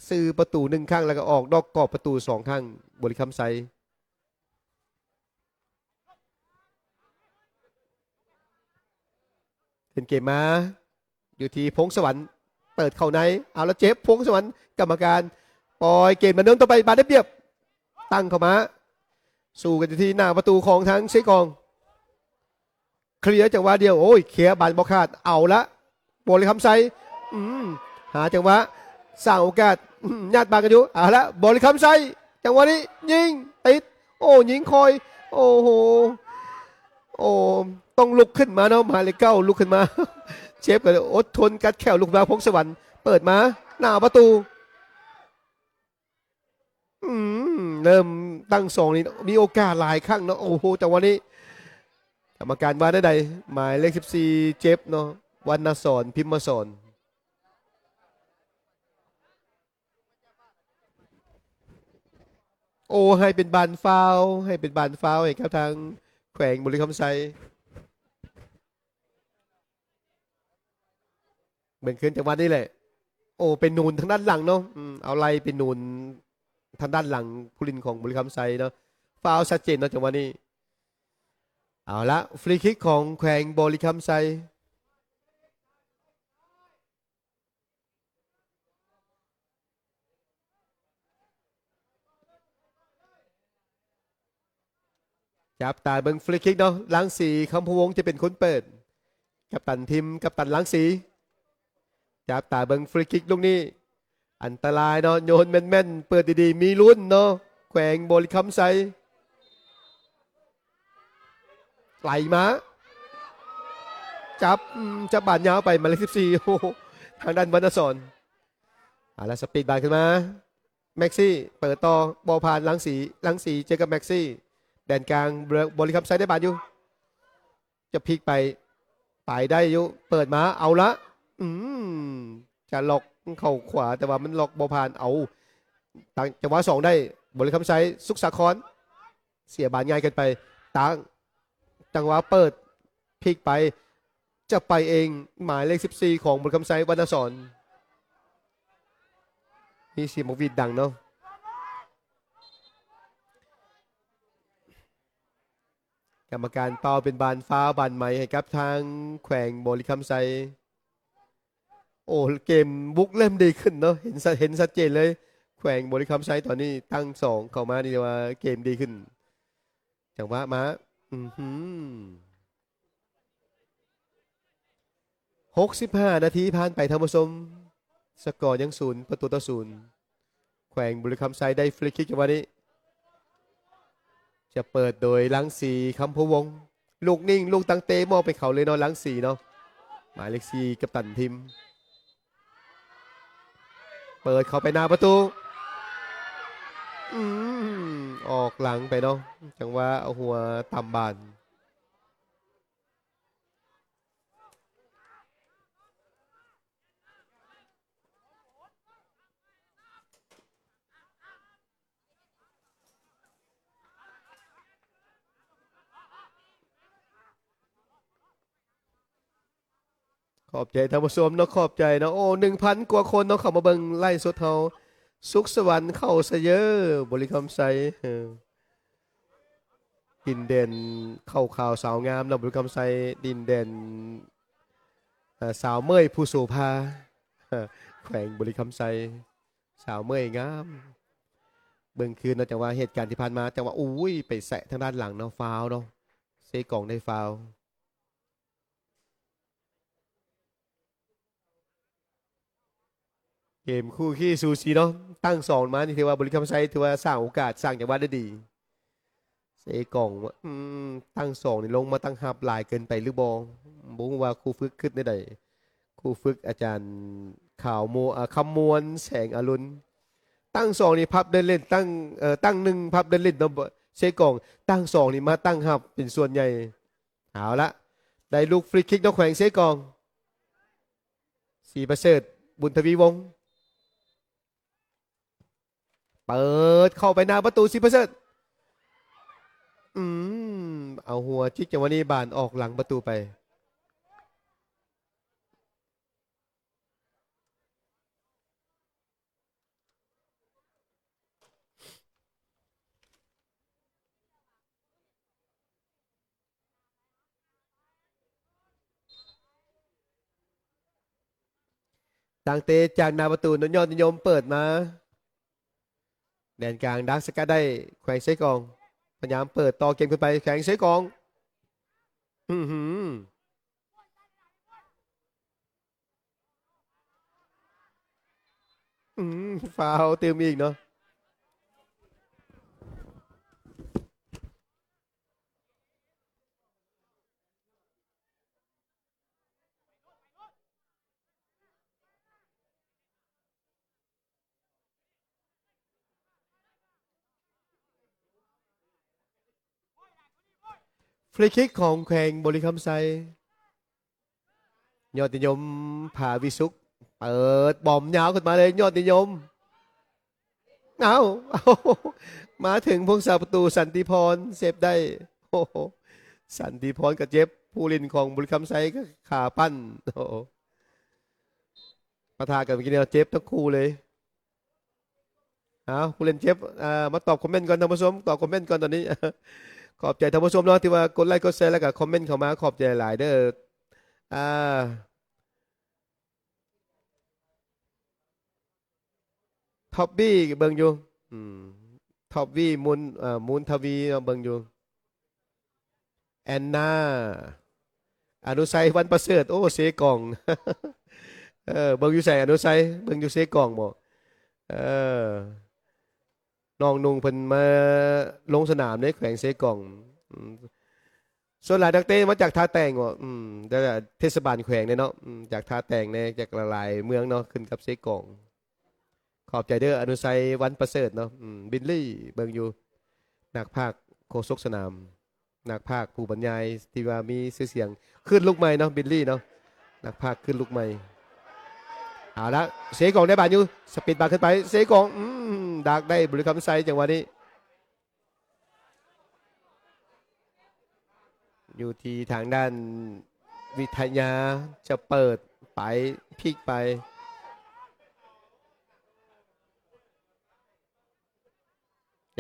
ຊື່ປະຕູໜຶ່ງຄັ້ງ ແລ້ວກໍອອກນອກກອບປະຕູສອງຄັ້ງ ບໍລິຄຳໄຊ. ເປັນເກມມາ ຢູ່ທີ່ພົງສະຫວັນ ເປີດເຂົ້າໃນ ເອົາລະເຈັບ ພົງສະຫວັນ ກຳມະການປ່ອຍເກມດຳເນີນຕໍ່ໄປ ບາດໄດ້ປຽບ ຕັ້ງເຂົ້າມາ ສູ້ກັນຢູ່ທີ່ໜ້າປະຕູຂອງທາງເຊກອງ ເຄລຍຈັງຫວະດຽວ ໂອ້ຍ ເຄລຍບານບໍ່ຂາດ ເອົາລະ ບໍລິຄຳໄຊ ອືມ ຫາຈັງຫວະ ສ້າງໂອກາດ ອືມ ຍາດບານກັນຢູ່ ເອົາລະ ບໍລິຄຳໄຊ ຈັງຫວະນີ້ຍິງ ຕິດ ໂອ້ ຍິງຄ່ອຍ ໂອ້ໂຫ ໂອ້ ຕ້ອງລຸກຂຶ້ນມາເນາະ ໝາຍເລກເກົ້າລຸກຂຶ້ນມາ ເຈັບກໍອົດທົນກັດແຂ້ວລຸກມາ ພົງສະຫວັນ ເປີດມາ ໜ້າປະຕູ ອືມ ເລີ່ມຕັ້ງສອງນີ້ ມີໂອກາດຫຼາຍຄັ້ງເນາະ ໂອ້ໂຫ ຈັງຫວະນີ້ ກຳມະການວ່າແນວໃດ? ໝາຍເລກສິບສີ່ ເຈັບເນາະ ວັນນະສອນ ພິມມະສອນ. ໂອ້ ໃຫ້ເປັນບານຟາວ ໃຫ້ເປັນບານຟາວໃຫ້ກັບທາງແຂວງບໍລິຄຳໄຊ. ເບິ່ງຄືນຈັງຫວະນີ້ແຫຼະ ໂອ້ ໄປໜູນທາງດ້ານຫຼັງເນາະ ອືມ ເອົາໄລ່ໄປໜູນທາງດ້ານຫຼັງຜູ້ຫຼິ້ນຂອງບໍລິຄຳໄຊເນາະ ຟາວຊັດເຈນເນາະ ຈັງຫວະນີ້. ເອົາລະ ຟຣີຄິກຂອງແຂວງບໍລິຄຳໄຊ. ຈັບຕາເບິ່ງຟຣີຄິກເນາະ ລັງສີ ຄຳພະວົງຈະເປັນຄົນເປີດ. ກັບຕັນທີມ ກັບຕັນລັງສີ ຈັບຕາເບິ່ງຟຣີຄິກລູກນີ້ ອັນຕະລາຍເນາະ ໂຍນແມ່ນໆ ເປີດດີໆ ມີລຸ້ນເນາະ ແຂວງບໍລິຄຳໄຊ ໄຫຼມາ ຈັບ ອືມ ຈັບບານຍາວໄປ ໝາຍເລກສິບສີ່ ໂອ້ໂຫ ທາງດ້ານວັນນະສອນ ເອົາລະ ສະປີດບານຂຶ້ນມາ ແມັກຊີ ເປີດຕໍ່ ບໍ່ຜ່ານລັງສີ ລັງສີເຈີກັບແມັກຊີ ແດນກາງ ບໍລິຄຳໄຊໄດ້ບານຢູ່ ຈະພລິກໄປ ໄປໄດ້ຢູ່ ເປີດມາ ເອົາລະ ອືມ ຈະລັອກເຂົ້າຂວາ ແຕ່ວ່າມັນລັອກບໍ່ຜ່ານ ເອົາ ຕັ້ງຈັງຫວະສອງໄດ້ ບໍລິຄຳໄຊ ສຸກສາຄອນ ເສຍບານງ່າຍເກີນໄປ ຕັ້ງ ຈັງຫວະເປີດ ພລິກໄປ ຈະໄປເອງ ໝາຍເລກສິບສີ່ ຂອງບໍລິຄຳໄຊ ວັນນະສອນ ມີສຽງໝາກຫວີດດັງເນາະ. ກຳມະການເປົ່າເປັນບານຟ້າວບານໄໝໃຫ້ກັບທາງແຂວງບໍລິຄຳໄຊ. ໂອ້ ເກມບຸກເລີ່ມດີຂຶ້ນເນາະ ເຫັນ ເຫັນຊັດເຈນເລີຍ ແຂວງບໍລິຄຳໄຊຕອນນີ້ຕັ້ງສອງເຂົ້າມານີ້ ແຕ່ວ່າເກມດີຂຶ້ນ ຈັງຫວະມາ ອືຫື ຫົກສິບຫ້ານາທີຜ່ານໄປທ່ານຜູ້ຊົມ ສະກໍຍັງສູນປະຕູຕໍ່ສູນ ແຂວງບໍລິຄຳໄຊໄດ້ຟຣີຄິກຈັງຫວະນີ້ ຈະເປີດໂດຍລັງສີ ຄຳພະວົງ ລູກນິ່ງ ລູກຕັ້ງເຕະມອບໃຫ້ເຂົາເລີຍເນາະ ລັງສີເນາະ ໝາຍເລກສີ່ ກັບຕັນທີມ ເປີດເຂົ້າໄປໜ້າປະຕູ ອືມ ອອກຫຼັງໄປເນາະ ຈັງຫວະເອົາຫົວຕຳບານ. ຂອບໃຈທ່ານຜູ້ຊົມເນາະ ຂອບໃຈເນາະ ໂອ້ ໜຶ່ງພັນກວ່າຄົນເນາະ ເຂົ້າມາເບິ່ງໄລຟ໌ສົດເຮົາ ສຸກສະຫວັນເຂົ້າສະເຢີ ບໍລິຄຳໄຊ ເອີ ດິນແດນເຂົ້າຂາວສາວງາມເນາະ ບໍລິຄຳໄຊ ດິນແດນ ເອີ ສາວເໝີຍຜູ້ໂສພາ ແຂວງບໍລິຄຳໄຊ ສາວເໝີຍງາມ ເບິ່ງຄືນເນາະ ຈັງຫວະເຫດການທີ່ຜ່ານມາ ຈັງຫວະ ໂອ້ຍ ໄປແຊະທາງດ້ານຫຼັງເນາະ ຟາວເນາະ ເຊກອງໄດ້ຟາວ. ເກມຄູ່ຂີ້ສູສີເນາະ ຕັ້ງສອງມານີ້ຖືວ່າບໍລິຄຳໄຊຖືວ່າສ້າງໂອກາດ ສ້າງຈັງຫວະໄດ້ດີ ເຊກອງ ອືມ ຕັ້ງສອງນີ້ລົງມາຕັ້ງຮັບຫຼາຍເກີນໄປຫຼືບໍ່ ບໍ່ຮູ້ວ່າຄູຝຶກຄິດແນວໃດ ຄູຝຶກອາຈານຂາວໂມ ອາ ຄຳມ່ວນ ແສງອາລຸນ ຕັ້ງສອງນີ້ພັບເດີນຫຼິ້ນ ຕັ້ງ ເອີ ຕັ້ງໜຶ່ງພັບເດີນຫຼິ້ນເນາະ ເຊກອງ ຕັ້ງສອງນີ້ມາຕັ້ງຮັບເປັນສ່ວນໃຫຍ່. ເອົາລະ ໄດ້ລູກຟຣີຄິກເນາະ ແຂວງເຊກອງ ສີປະເສີດ ບຸນທະວີວົງ ເປີດເຂົ້າໄປໜ້າປະຕູ ສີປະເສີດ ອືມ ເອົາຫົວຈິກ ຈັງຫວະນີ້ບານອອກຫຼັງປະຕູໄປ. ຕັ້ງເຕະຈາກໜ້າປະຕູ ຍອດນິຍົມເປີດມາ ແດນກາງ ດາກສະກັດໄດ້ ແຂວງເຊກອງ ພະຍາຍາມເປີດຕໍ່ເກມຂຶ້ນໄປ ແຂວງເຊກອງ ອືຫື ອືມ ຟາວຕື່ມອີກເນາະ. ຟຣີຄິກຂອງແຂວງບໍລິຄຳໄຊ ຍອດນິຍົມ ພາວິສຸກ ເປີດບອມຍາວຂຶ້ນມາເລີຍ ຍອດນິຍົມ ເອົາ ມາເຖິງພວກສາປະຕູ ສັນຕິພອນ ເຊບໄດ້ ໂອ້ໂຫ ສັນຕິພອນກໍເຈັບ ຜູ້ຫຼິ້ນຂອງບໍລິຄຳໄຊກໍຂາປັ້ນ ໂອ້ໂຫ ປະທະກັນເມື່ອກີ້ນີ້ເຈັບທັງຄູ່ເລີຍ. ເອົາ ຜູ້ຫຼິ້ນເຈັບ ເອີ ມາຕອບຄອມເມັນກ່ອນທ່ານຜູ້ຊົມ ຕອບຄອມເມັນກ່ອນຕອນນີ້ ຂອບໃຈທ່ານຜູ້ຊົມເນາະ ທີ່ວ່າກົດໄລກົດແຊ ແລ້ວກໍຄອມເມັນເຂົ້າມາ ຂອບໃຈຫຼາຍເດີ ອ່າ ທັອບບີເບິ່ງຢູ່ ອືມ ທັອບບີ ມູນ ເອີ ມູນທະວີເນາະ ເບິ່ງຢູ່ ແອນນາ ອະນຸໄຊ ວັນປະເສີດ ໂອ້ ເຊກອງ ເອີ ເບິ່ງຢູ່ໃສ ອະນຸໄຊ ເບິ່ງຢູ່ເຊກອງບໍ? ເອີ ນ້ອງນຸ່ງເພິ່ນມາລົງສະໜາມໃນແຂວງເຊກອງ ອືມ ສ່ວນຫຼາຍນັກເຕະມາຈາກທ່າແຕງບໍ? ອືມ ແຕ່ເທດສະບານແຂວງເດ້ເນາະ ອືມ ຈາກທ່າແຕງແດ່ ຈາກຫຼາຍໆເມືອງເນາະ ຂຶ້ນກັບເຊກອງ. ຂອບໃຈເດີ ອະນຸໄຊ ວັນປະເສີດເນາະ ອືມ ບິນລີ ເບິ່ງຢູ່ ນັກພາກໂຄສົກສະໜາມ ນັກພາກຜູ້ບັນຍາຍທີ່ວ່າມີຊື່ສຽງ ຄື້ນລູກໃໝ່ເນາະ ບິນລີເນາະ ນັກພາກຄື້ນລູກໃໝ່. ເອົາລະ ເຊກອງໄດ້ບານຢູ່ ສະປີດບານຂຶ້ນໄປ ເຊກອງ ອືມ ດັກໄດ້ ບໍລິຄຳໄຊ ຈັງຫວະນີ້ ຢູ່ທີ່ທາງດ້ານວິທະຍາຈະເປີດໄປ ພລິກໄປ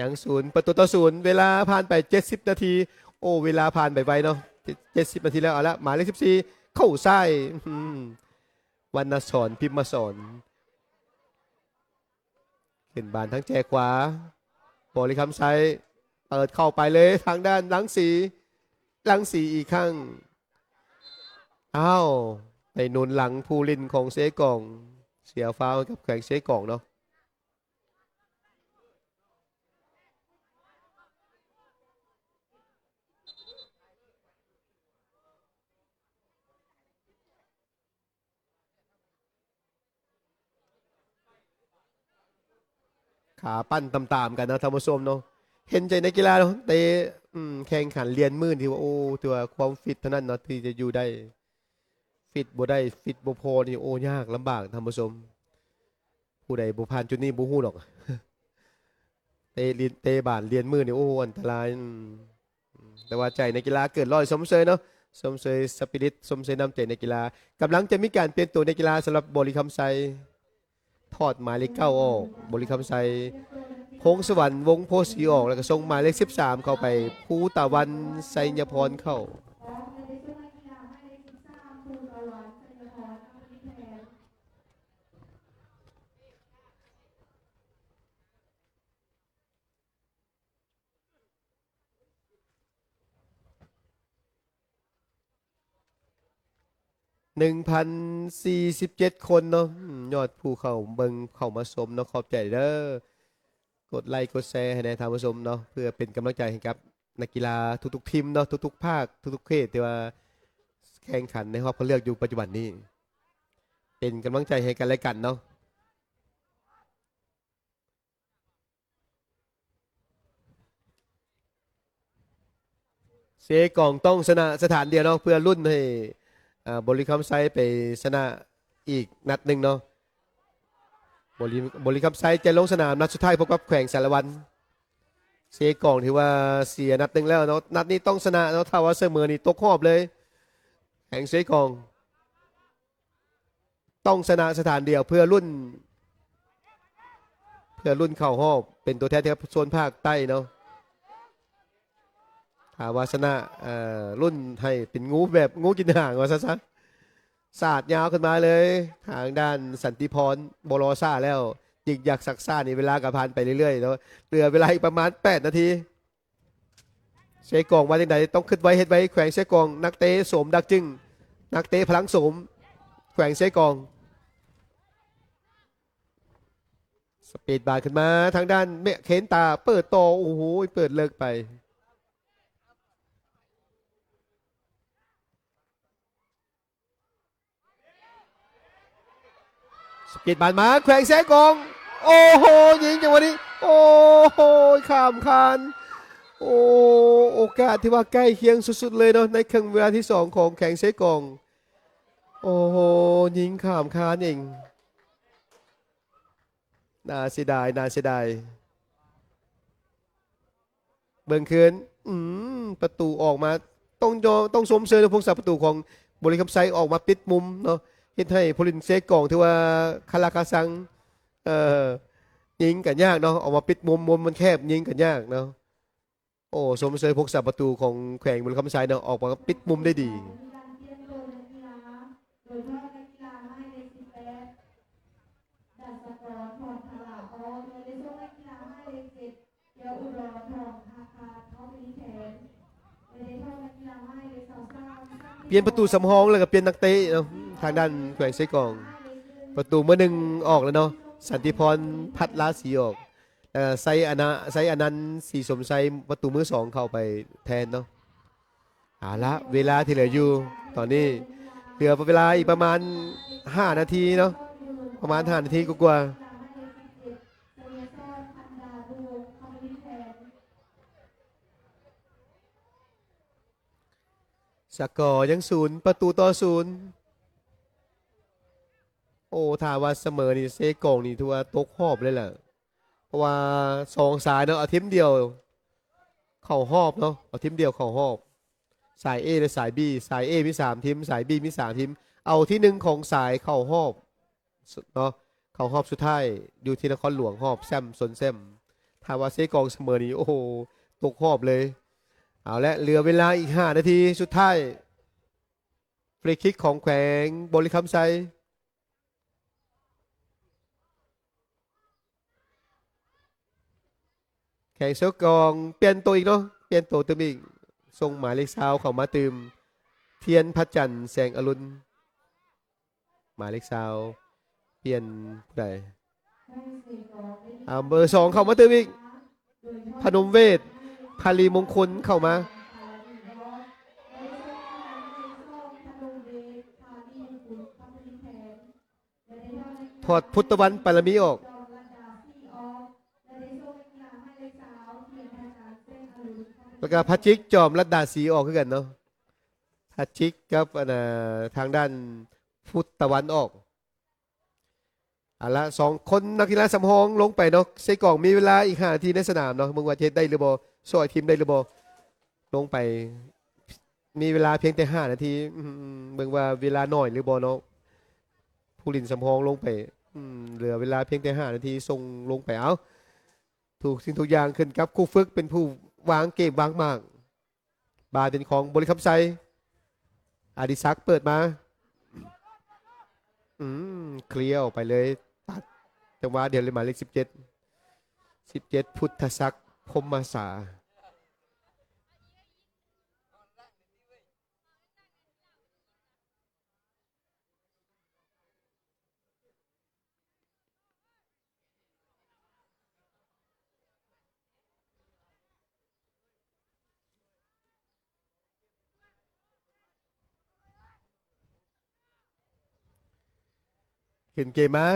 ຍັງສູນປະຕູຕໍ່ສູນ ເວລາຜ່ານໄປເຈັດສິບນາທີ. ໂອ້ ເວລາຜ່ານໄປໄວເນາະ ເຈັດສິບນາທີແລ້ວ. ເອົາລະ ໝາຍເລກສິບສີ່ ເຂົ້າຊ້າຍ ອືມ ວັນນະສອນ ພິມມະສອນ ຂຶ້ນບານທາງແຈຂວາ ບໍລິຄຳໄຊ ເປີດເຂົ້າໄປເລີຍ ທາງດ້ານລັງສີ ລັງສີອີກຄັ້ງ. ອ້າວ ໄປໜູນຫຼັງຜູ້ຫຼິ້ນຂອງເຊກອງ ເສຍຟາວໃຫ້ກັບແຂວງເຊກອງເນາະ. ຂາປັ່ນຕາມໆກັນເນາະທ່ານຜູ້ຊົມເນາະ. ເຫັນໃຈນັກກິລາເນາະ ເຕະ ອືມ ແຂ່ງຂັນລຽນມື້ນີ້ ຖືວ່າ ໂອ້ ຖືວ່າຄວາມຟິດເທົ່ານັ້ນເນາະ ທີ່ຈະຢູ່ໄດ້. ຟິດບໍ່ໄດ້ ຟິດບໍ່ພໍນີ້ ໂອ້ ຍາກລຳບາກທ່ານຜູ້ຊົມ. ຜູ້ໃດບໍ່ຜ່ານຈຸດນີ້ບໍ່ຮູ້ດອກ ເຕະລິ- ເຕະບານລຽນມື້ນີ້ ໂອ້ ອັນຕະລາຍ. ອືມ ແຕ່ວ່າໃຈນັກກິລາເກີນຮ້ອຍ ຊົມເຊີຍເນາະ ຊົມເຊີຍສະປິລິດ ຊົມເຊີຍນ້ຳໃຈນັກກິລາ. ກຳລັງຈະມີການປ່ຽນຕົວນັກກິລາສຳລັບບໍລິຄຳໄຊ ຖອດໝາຍເລກເກົ້າອອກ ບໍລິຄຳໄຊ ພົງສະຫວັນ ວົງໂພສີອອກ ແລ້ວກໍສົ່ງໝາຍເລກສິບສາມເຂົ້າໄປ ພູຕາວັນ ໄຊຍະພອນເຂົ້າ. ໜຶ່ງພັນສີ່ສິບເຈັດຄົນເນາະ ອືມ ຍອດຜູ້ເຂົ້າເບິ່ງເຂົ້າມາຊົມເນາະ ຂອບໃຈເດີ. ກົດໄລກົດແຊໃຫ້ແດ່ທ່ານຜູ້ຊົມເນາະ ເພື່ອເປັນກຳລັງໃຈໃຫ້ກັບນັກກິລາທຸກໆທີມເນາະ ທຸກໆພາກ ທຸກໆເຂດທີ່ວ່າແຂ່ງຂັນໃນຮອບຄັດເລືອກຢູ່ປັດຈຸບັນນີ້ ເປັນກຳລັງໃຈໃຫ້ກັນແລະກັນເນາະ. ເຊກອງຕ້ອງຊະນະສະຖານດຽວເນາະ ເພື່ອລຸ້ນໃຫ້ ອາ ບໍລິຄຳໄຊໄປຊະນະອີກນັດໜຶ່ງເນາະ. ບໍລິ- ບໍລິຄຳໄຊຈະລົງສະໜາມນັດສຸດທ້າຍພົບກັບແຂວງສາລະວັນ. ເຊກອງຖືວ່າເສຍນັດໜຶ່ງແລ້ວເນາະ ນັດນີ້ຕ້ອງຊະນະເນາະ ຖ້າວ່າສະເໝີນີ້ຕົກຮອບເລີຍ ແຂວງເຊກອງ. ຕ້ອງຊະນະສະຖານດຽວເພື່ອລຸ້ນ ເພື່ອລຸ້ນເຂົ້າຮອບເປັນຕົວແທນຈາກໂຊນພາກໃຕ້ເນາະ. ຖ້າວ່າຊະນະ ເອີ ລຸ້ນໃຫ້ເປັນງູແບບງູກິນຫາງວ່າຊັ້ນຊະ. ສາດຍາວຂຶ້ນມາເລີຍ ທາງດ້ານສັນຕິພອນ ບໍ່ລໍຊ້າແລ້ວ ຈຶ່ກຍັກຊັກຊ້ານີ້ ເວລາກໍຜ່ານໄປເລື້ອຍໆເນາະ ເຫຼືອເວລາອີກປະມານແປດນາທີ. ເຊກອງວ່າຈັ່ງໃດ? ຕ້ອງຄຶດໄວເຮັດໄວ ແຂວງເຊກອງ. ນັກເຕະໂສມດັກຈຶງ ນັກເຕະພະລັງໂສມ ແຂວງເຊກອງ. ສະປີດບານຂຶ້ນມາ ທາງດ້ານເມ- ເຄນຕາ ເປີດຕໍ່ ໂອ້ໂຫ ເປີດເລິກໄປ. ສະປີດບານມາ ແຂວງເຊກອງ ໂອ້ໂຫ ຍິງຈັງຫວະນີ້ ໂອ້ໂຫ ຂ້າມຄານ ໂອ້ ໂອກາດທີ່ວ່າໃກ້ຄຽງສຸດໆເລີຍເນາະ ໃນເຄິ່ງເວລາທີສອງຂອງແຂວງເຊກອງ. ໂອ້ໂຫ ຍິງຂ້າມຄານເອງ ໜ້າເສຍດາຍ ໜ້າເສຍດາຍ. ເບິ່ງຄືນ ອືມ ປະຕູອອກມາ ຕ້ອງ ຕ້ອງຊົມເຊີຍພວກສາປະຕູຂອງບໍລິຄຳໄຊ ອອກມາປິດມຸມເນາະ ເຮັດໃຫ້ຜູ້ຫຼິ້ນເຊກອງຖືວ່າຄາລາຄາຊັງ ເອີ ຍິງກໍຍາກເນາະ ອອກມາປິດມຸມ ມຸມມັນແຄບ ຍິງກໍຍາກເນາະ. ໂອ້ ຊົມເຊີຍພວກສາປະຕູຂອງແຂວງບໍລິຄຳໄຊເນາະ ອອກມາປິດມຸມໄດ້ດີ. ດັດສະກອນ ພອນທະລາ ອອກ ແລະ ໄດ້ສົ່ງນັກກິລາໝາຍເລກເຈັດ ແກ້ວອຸດອນ ທອງທາຄານ ເຂົ້າໄປແທນ ແລະ ໄດ້ຖອດນັກກິລາ ປ່ຽນປະຕູສຳຮອງ ແລ້ວກໍປ່ຽນນັກເຕະເນາະ ທາງດ້ານແຂວງເຊກອງ. ປະຕູເບີໜຶ່ງອອກແລ້ວເນາະ ສັນຕິພອນ ພັດລາສີອອກ ແລ້ວກໍໄຊອະນະ ໄຊອະນັນ ສີສົມໄຊ ປະຕູເບີສອງເຂົ້າໄປແທນເນາະ. ເອົາລະ ເວລາທີ່ເຫຼືອຢູ່ຕອນນີ້ ເຫຼືອເວລາອີກປະມານຫ້ານາທີເນາະ ປະມານຫ້ານາທີກວ່າໆ. ສະກໍຍັງສູນປະຕູຕໍ່ສູນ. ໂອ້ ຖ້າວ່າສະເໝີນີ້ ເຊກອງນີ້ຖືວ່າຕົກຮອບເລີຍແຫຼະ ເພາະວ່າສອງສາຍເນາະ ເອົາທີມດຽວເຂົ້າຮອບເນາະ ເອົາທີມດຽວເຂົ້າຮອບ ສາຍ A ແລະສາຍ B. ສາຍ A ມີສາມທີມ ສາຍ B ມີສາມທີມ ເອົາທີໜຶ່ງຂອງສາຍເຂົ້າຮອບ ເນາະ ເຂົ້າຮອບສຸດທ້າຍ ຢູ່ທີ່ນະຄອນຫຼວງ ຮອບແຊ້ມຊົນແຊ້ມ. ຖ້າວ່າເຊກອງສະເໝີນີ້ ໂອ້ໂຫ ຕົກຮອບເລີຍ. ເອົາແຫຼະ ເຫຼືອເວລາອີກຫ້ານາທີສຸດທ້າຍ ຟຣີຄິກຂອງແຂວງບໍລິຄຳໄຊ. ແຂວງເຊກອງປ່ຽນໂຕອີກເນາະ ປ່ຽນໂຕຕື່ມອີກ ສົ່ງໝາຍເລກຊາວເຂົ້າມາຕື່ມ ທຽນພະຈັນ ແສງອະລຸນ. ໝາຍເລກຊາວ ປ່ຽນຜູ້ໃດ? ເອົາເບີສອງເຂົ້າມາຕື່ມອີກ ພະນົມເວດ ພາລີມົງຄົນເຂົ້າມາ ຖອດພຸດຕະວັນ ປາລະມີອອກ ແລ້ວກໍພະຈິກ ຈອມລັດດາສີອອກຄືກັນເນາະ ພະຈິກກັບ ອັນນ່າ ທາງດ້ານພຸດຕະວັນອອກ. ເອົາລະ ສອງຄົນນັກກິລາສຳຮອງລົງໄປເນາະ ເຊກອງມີເວລາອີກຫ້ານາທີໃນສະໜາມເນາະ ເບິ່ງວ່າຈະເຮັດໄດ້ຫຼືບໍ່ ຊ່ອຍທີມໄດ້ຫຼືບໍ່. ລົງໄປ ມີເວລາພຽງແຕ່ຫ້ານາທີ ອືມ ເບິ່ງວ່າເວລາໜ້ອຍຫຼືບໍ່ເນາະ ຜູ້ຫຼິ້ນສຳຮອງລົງໄປ ອືມ ເຫຼືອເວລາພຽງແຕ່ຫ້ານາທີ ສົ່ງລົງໄປ. ເອົາ ທຸກສິ່ງທຸກຢ່າງຂຶ້ນກັບຄູຝຶກ ເປັນຜູ້ວາງເກມວາງໝາກ. ບານເປັນຂອງບໍລິຄຳໄຊ ອະດິສັກເປີດມາ ອືມ ເຄລຍອອກໄປເລີຍ ຕັດຈັງຫວະດຽວເລີຍ ໝາຍເລກສິບເຈັດ ສິບເຈັດ ພຸດທະສັກ ພົມມາສາ. ຂຶ້ນເກມມາ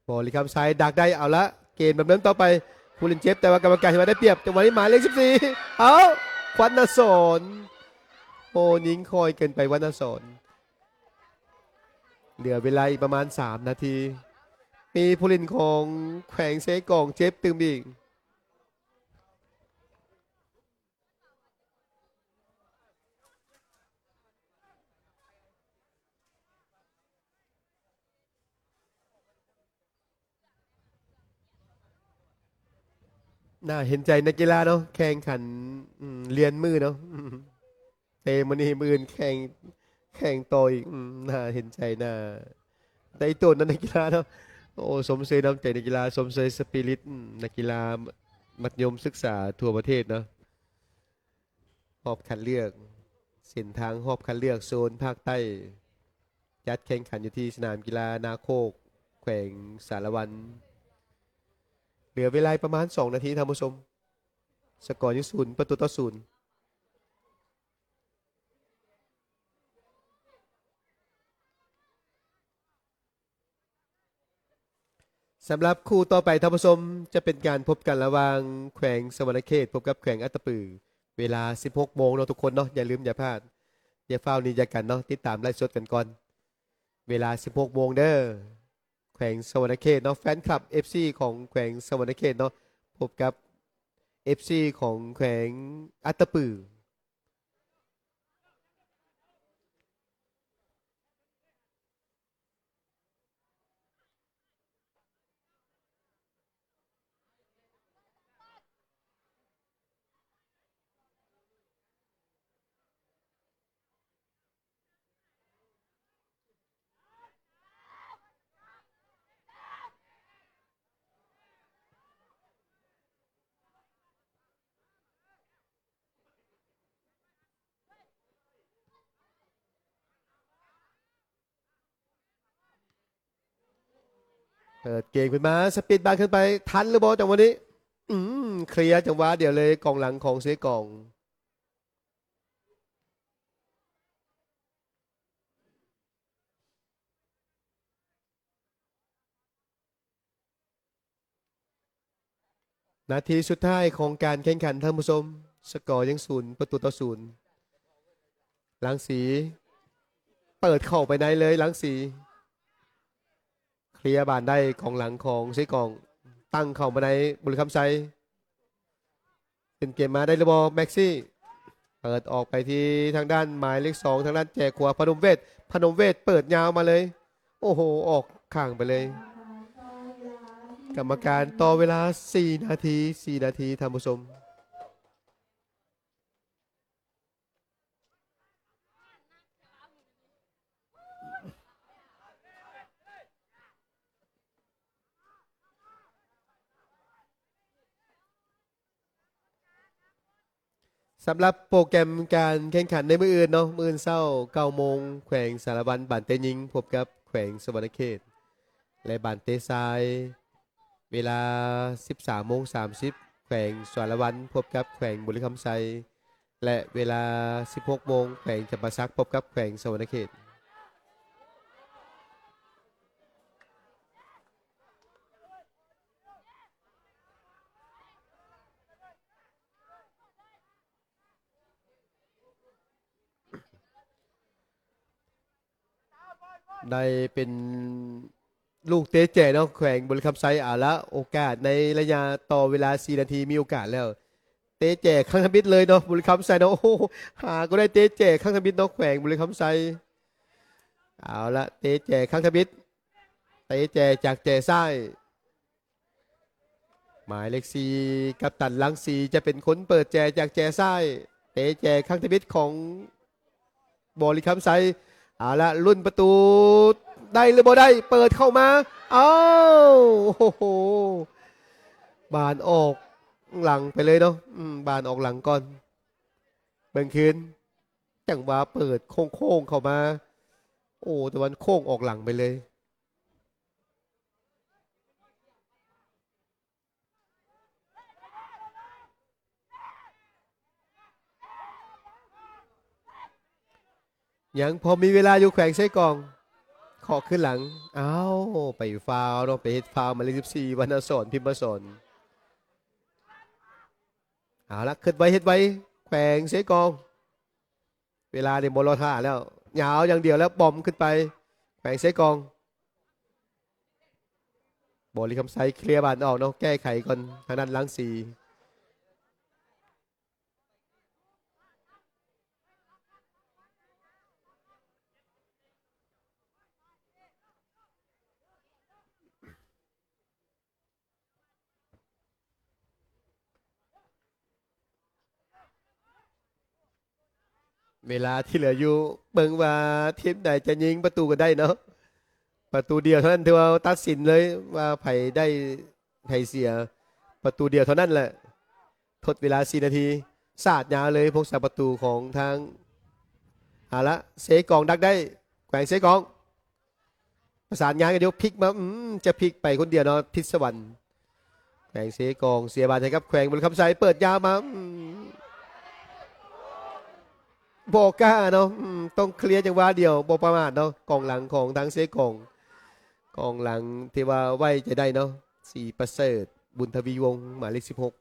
ບໍລິຄຳໄຊດັກໄດ້ ເອົາລະ ເກມດຳເນີນຕໍ່ໄປ ຜູ້ຫຼິ້ນເຈັບ ແຕ່ວ່າກຳມະການເຫັນວ່າໄດ້ປຽບ ຈັງຫວະນີ້ໝາຍເລກສິບສີ່ ເອົາ ວັນນະສອນ ໂອ້ ຍິງຄ່ອຍເກີນໄປ ວັນນະສອນ. ເຫຼືອເວລາອີກປະມານສາມນາທີ ມີຜູ້ຫຼິ້ນຂອງແຂວງເຊກອງເຈັບຕື່ມອີກ. ໜ້າເຫັນໃຈນັກກິລາເນາະ ແຂ່ງຂັນ ອືມ ລຽນມື້ເນາະ ເຕະມື້ນີ້ ມື້ອື່ນແຂ່ງ ແຂ່ງຕໍ່ອີກ ອືມ ໜ້າເຫັນໃຈ ໜ້າໄດ້ໂຕນຳນັກກິລາເນາະ. ໂອ້ ຊົມເຊີຍນ້ຳໃຈນັກກິລາ ຊົມເຊີຍສະປີລິດ ອືມ ນັກກິລາມັດຍົມສຶກສາທົ່ວປະເທດເນາະ. ຮອບຄັດເລືອກ ເສັ້ນທາງຮອບຄັດເລືອກໂຊນພາກໃຕ້ ຈັດແຂ່ງຂັນຢູ່ທີ່ສະໜາມກິລານາໂຄກ ແຂວງສາລະວັນ. ເຫຼືອເວລາປະມານສອງນາທີທ່ານຜູ້ຊົມ ສະກໍຍັງສູນປະຕູຕໍ່ສູນ. ສຳລັບຄູ່ຕໍ່ໄປທ່ານຜູ້ຊົມ ຈະເປັນການພົບກັນລະຫວ່າງແຂວງສະຫວັນນະເຂດ ພົບກັບແຂວງອັດຕະປື ເວລາສິບຫົກໂມງເນາະທຸກຄົນເນາະ ຢ່າລືມຢ່າພາດ ຢ່າຟ້າວໜີຈາກກັນເນາະ ຕິດຕາມໄລຟ໌ສົດກັນກ່ອນ ເວລາສິບຫົກໂມງເດີ ແຂວງສະຫວັນນະເຂດເນາະ ແຟນຄລັບ ເອັຟຊີ ຂອງແຂວງສະຫວັນນະເຂດເນາະ ພົບກັບ ເອັຟຊີ ຂອງແຂວງອັດຕະປື. ເປີດເກມຂຶ້ນມາ ສະປີດບານຂຶ້ນໄປ ທັນຫຼືບໍ່ຈັງຫວະນີ້? ອືມ ເຄລຍຈັງຫວະດຽວເລີຍ ກອງຫຼັງຂອງເຊກອງ. ນາທີສຸດທ້າຍຂອງການແຂ່ງຂັນ ທ່ານຜູ້ຊົມ, ສະກໍຍັງສູນປະຕູຕໍ່ສູນ. ຫຼັງສີ ເປີດເຂົ້າໄປໃນເລີຍ, ຫຼັງສີ ເຄລຍບານໄດ້ ກອງຫຼັງຂອງເຊກອງ ຕັ້ງເຂົ້າມາໃນ ບໍລິຄຳໄຊ. ຂຶ້ນເກມມາໄດ້ຫຼືບໍ່ ແມັກຊີ ເປີດອອກໄປທີ່ທາງດ້ານໝາຍເລກສອງ ທາງດ້ານແຈກຂວາ ພະນົມເວດ, ພະນົມເວດເປີດຍາວມາເລີຍ. ໂອ້ໂຫ ອອກຂ້າງໄປເລີຍ. ກຳມະການຕໍ່ເວລາສີ່ນາທີ, ສີ່ນາທີ ທ່ານຜູ້ຊົມ. ສຳລັບໂປຣແກຣມການແຂ່ງຂັນໃນມື້ອື່ນເນາະ, ມື້ອື່ນເຊົ້າເກົ້າໂມງ ແຂວງສາລະວັນ ບານເຕະຍິງ ພົບກັບແຂວງສະຫວັນນະເຂດ ແລະ ບານເຕະຊາຍ ເວລາສິບສາມໂມງສາມສິບ ແຂວງສາລະວັນ ພົບກັບແຂວງບໍລິຄຳໄຊ ແລະ ເວລາສິບຫົກໂມງ ແຂວງຈຳປາສັກ ພົບກັບແຂວງສະຫວັນນະເຂດ. ໄດ້ເປັນລູກເຕະແຈເນາະ ແຂວງບໍລິຄຳໄຊ. ເອົາລະ ໂອກາດໃນໄລຍະຕໍ່ເວລາສີ່ນາທີ ມີໂອກາດແລ້ວ. ເຕະແຈຄັ້ງທຳອິດເລີຍເນາະ ບໍລິຄຳໄຊເນາະ. ໂອ້ໂຫ ຫາກໍໄດ້ເຕະແຈຄັ້ງທຳອິດເນາະ ແຂວງບໍລິຄຳໄຊ. ເອົາລະ ເຕະແຈຄັ້ງທຳອິດ ເຕະແຈຈາກແຈຊ້າຍ. ໝາຍເລກສີ່ ກັບຕັນລັງສີ ຈະເປັນຄົນເປີດແຈຈາກແຈຊ້າຍ. ເຕະແຈຄັ້ງທຳອິດຂອງບໍລິຄຳໄຊ. ເອົາລະ ລຸ້ນປະຕູ ໄດ້ຫຼືບໍ່ໄດ້? ເປີດເຂົ້າມາ ອ້າວ ໂອ້ໂຫ ບານອອກຫຼັງໄປເລີຍເນາະ. ອືມ ບານອອກຫຼັງກ່ອນ. ເບິ່ງຄືນ ຈັງຫວະເປີດໂຄ້ງໆເຂົ້າມາ. ໂອ້ ຕາວັນໂຄ້ງອອກຫຼັງໄປເລີຍ. ຍັງພໍມີເວລາຢູ່ ແຂວງເຊກອງ ເຄາະຄືນຫຼັງ. ອ້າວ ໄປຟາວເນາະ ໄປເຮັດຟາວໝາຍເລກສິບສີ່ ວັນນະສອນ ພິມມະສອນ. ເອົາລະ ເຄື່ອນໄຫວເຮັດໄຫວ ແຂວງເຊກອງ. ເວລານີ້ບໍ່ລໍຖ້າແລ້ວ ຍາວຢ່າງດຽວແລ້ວ ບອມຂຶ້ນໄປ ແຂວງເຊກອງ. ບໍລິຄຳໄຊເຄລຍບານອອກເນາະ ແກ້ໄຂກ່ອນ ທາງດ້ານລັງສີ. ເວລາທີ່ເຫຼືອຢູ່ ເບິ່ງວ່າທີມໃດຈະຍິງປະຕູກັນໄດ້ເນາະ. ປະຕູດຽວເທົ່ານັ້ນຖືວ່າຕັດສິນເລີຍວ່າໃຜໄດ້ໃຜເສຍ. ປະຕູດຽວເທົ່ານັ້ນແຫຼະ. ທົດເວລາສີ່ນາທີ ສາດຍາວເລີຍ ຜູ້ຮັກສາປະຕູຂອງທາງ ເອົາລະ ເຊກອງດັກໄດ້ ແຂວງເຊກອງ. ປະສານງານກັນຢູ່ ພລິກມາ ອືມ ຈະພລິກໄປຄົນດຽວເນາະ ທິດສະຫວັນ. ແຂວງເຊກອງເສຍບານໃຫ້ກັບແຂວງບໍລິຄຳໄຊ ເປີດຍາວມາ ອືມ ບໍ່ກ້າເນາະ ອືມ ຕ້ອງເຄລຍຈັງຫວະດຽວ ບໍ່ປະໝາດເນາະ ກອງຫຼັງຂອງທາງເຊກອງ. ກອງຫຼັງທີ່ວ່າໄວ້ໃຈໄດ້ເນາະ ສີປະເສີດ ບຸນທະວີວົງ ໝາຍເລກສິບຫົກ.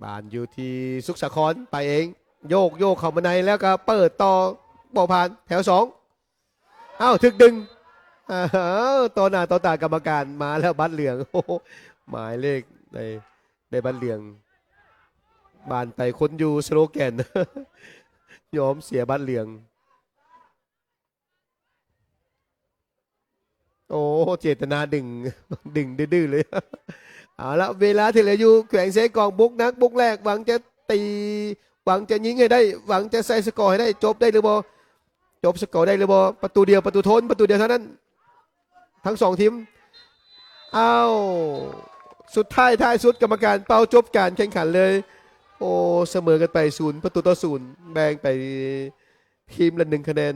ບານຢູ່ທີ່ສຸກສາຄອນ ໄປເອງ ໂຍກ ໂຍກເຂົ້າມາໃນ ແລ້ວກໍເປີດຕໍ່ ບໍ່ຜ່ານ ແຖວສອງ ອ້າວ ຖືກດຶງ ອ້າວ ຕໍ່ໜ້າຕໍ່ຕາກຳມະການ ມາແລ້ວບັດເຫຼືອງ. ໂອ້ໂຫ ໝາຍເລກໃນ ໃນບັດເຫຼືອງ ບານໄປຄົນຢູ່ສະໂລແກນ ຍອມເສຍບັດເຫຼືອງ. ໂອ້ ເຈດຕະນາດຶງ ດຶງດື້ໆເລີຍ. ເອົາລະ ເວລາທີ່ເຫຼືອຢູ່ ແຂວງເຊກອງບຸກໜັກບຸກແລກ ຫວັງຈະຕີ ຫວັງຈະຍິງໃຫ້ໄດ້ ຫວັງຈະໃສ່ສະກໍໃຫ້ໄດ້. ຈົບໄດ້ຫຼືບໍ່? ຈົບສະກໍໄດ້ຫຼືບໍ່? ປະຕູດຽວ ປະຕູໂທນ ປະຕູດຽວເທົ່ານັ້ນ ທັງສອງທີມ. ອ້າວ ສຸດທ້າຍ ທ້າຍສຸດກຳມະການເປົ່າຈົບການແຂ່ງຂັນເລີຍ. ໂອ້ ສະເໝີກັນໄປ ສູນປະຕູຕໍ່ສູນ ແບ່ງໄປ ທີມລະໜຶ່ງຄະແນນ.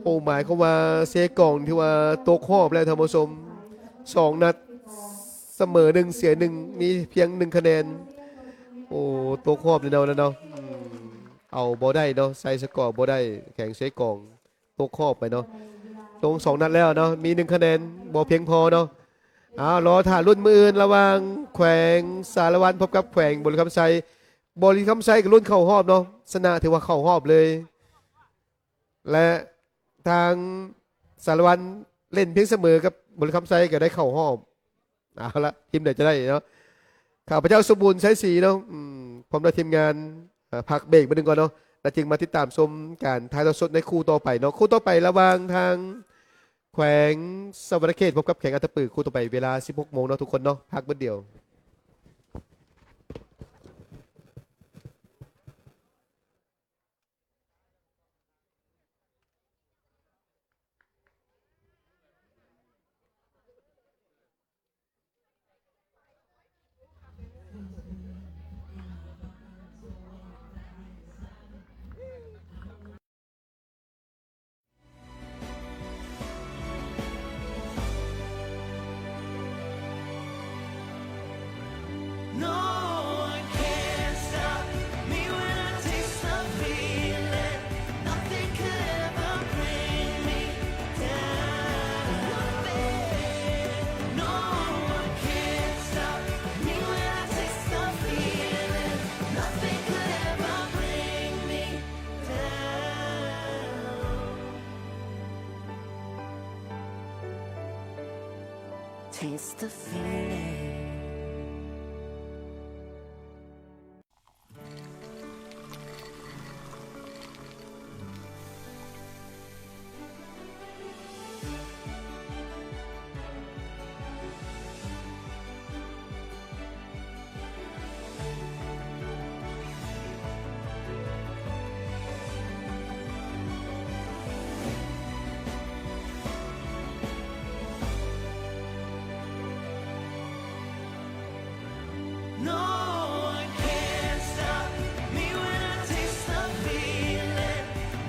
ໂອ້ ໝາຍຄວາມວ່າເຊກອງຖືວ່າຕົກຮອບແລ້ວທ່ານຜູ້ຊົມ. ສອງນັດສະເໝີໜຶ່ງ ເສຍໜຶ່ງ ມີພຽງໜຶ່ງຄະແນນ. ໂອ້ ຕົກຮອບແນ່ນອນແລ້ວເນາະ. ອືມ ເອົາບໍ່ໄດ້ເນາະ ໃສ່ສະກໍບໍ່ໄດ້ ແຂວງເຊກອງ ຕົກຮອບໄປເນາະ. ລົງສອງນັດແລ້ວເນາະ ມີໜຶ່ງຄະແນນ ບໍ່ພຽງພໍເນາະ. ເອົາ ລໍຖ້າລຸ້ນມື້ອື່ນ ລະຫວ່າງແຂວງສາລະວັນພົບກັບແຂວງບໍລິຄຳໄຊ. ບໍລິຄຳໄຊກໍລຸ້ນເຂົ້າຮອບເນາະ ຊະນະຖືວ່າເຂົ້າຮອບເລີຍ ແລະ ທາງສາລະວັນເລ່ນພຽງສະເໝີກັບບໍລິຄຳໄຊກໍໄດ້ເຂົ້າຮອບ. ເອົາລະ ທີມໃດຈະໄດ້ເນາະ. ຂ້າພະເຈົ້າສົມບູນ ໄຊສີເນາະ ອືມ ພ້ອມດ້ວຍທີມງານ ເອີ ພັກເບຣກມື້ໜຶ່ງກ່ອນເນາະ ແລ້ວຈຶ່ງມາຕິດຕາມຊົມການຖ່າຍທອດສົດໃນຄູ່ຕໍ່ໄປເນາະ. ຄູ່ຕໍ່ໄປລະຫວ່າງທາງແຂວງສະຫວັນນະເຂດພົບກັບແຂວງອັດຕະປື ຄູ່ຕໍ່ໄປເວລາສິບຫົກໂມງເນາະທຸກຄົນເນາະ ພັກບຶດດຽວ. No one can stop me when I taste the feeling. Nothing could ever bring me down. No one can stop me when I taste the feeling. Nothing could ever bring me down. Taste the feeling. No one can stop me when I taste the feeling.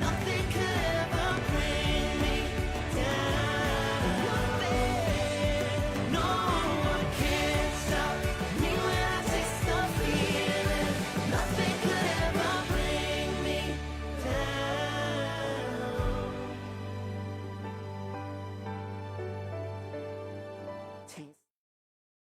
Nothing could ever bring me down. No one can stop me when I taste the feeling. Nothing could ever bring me down. Taste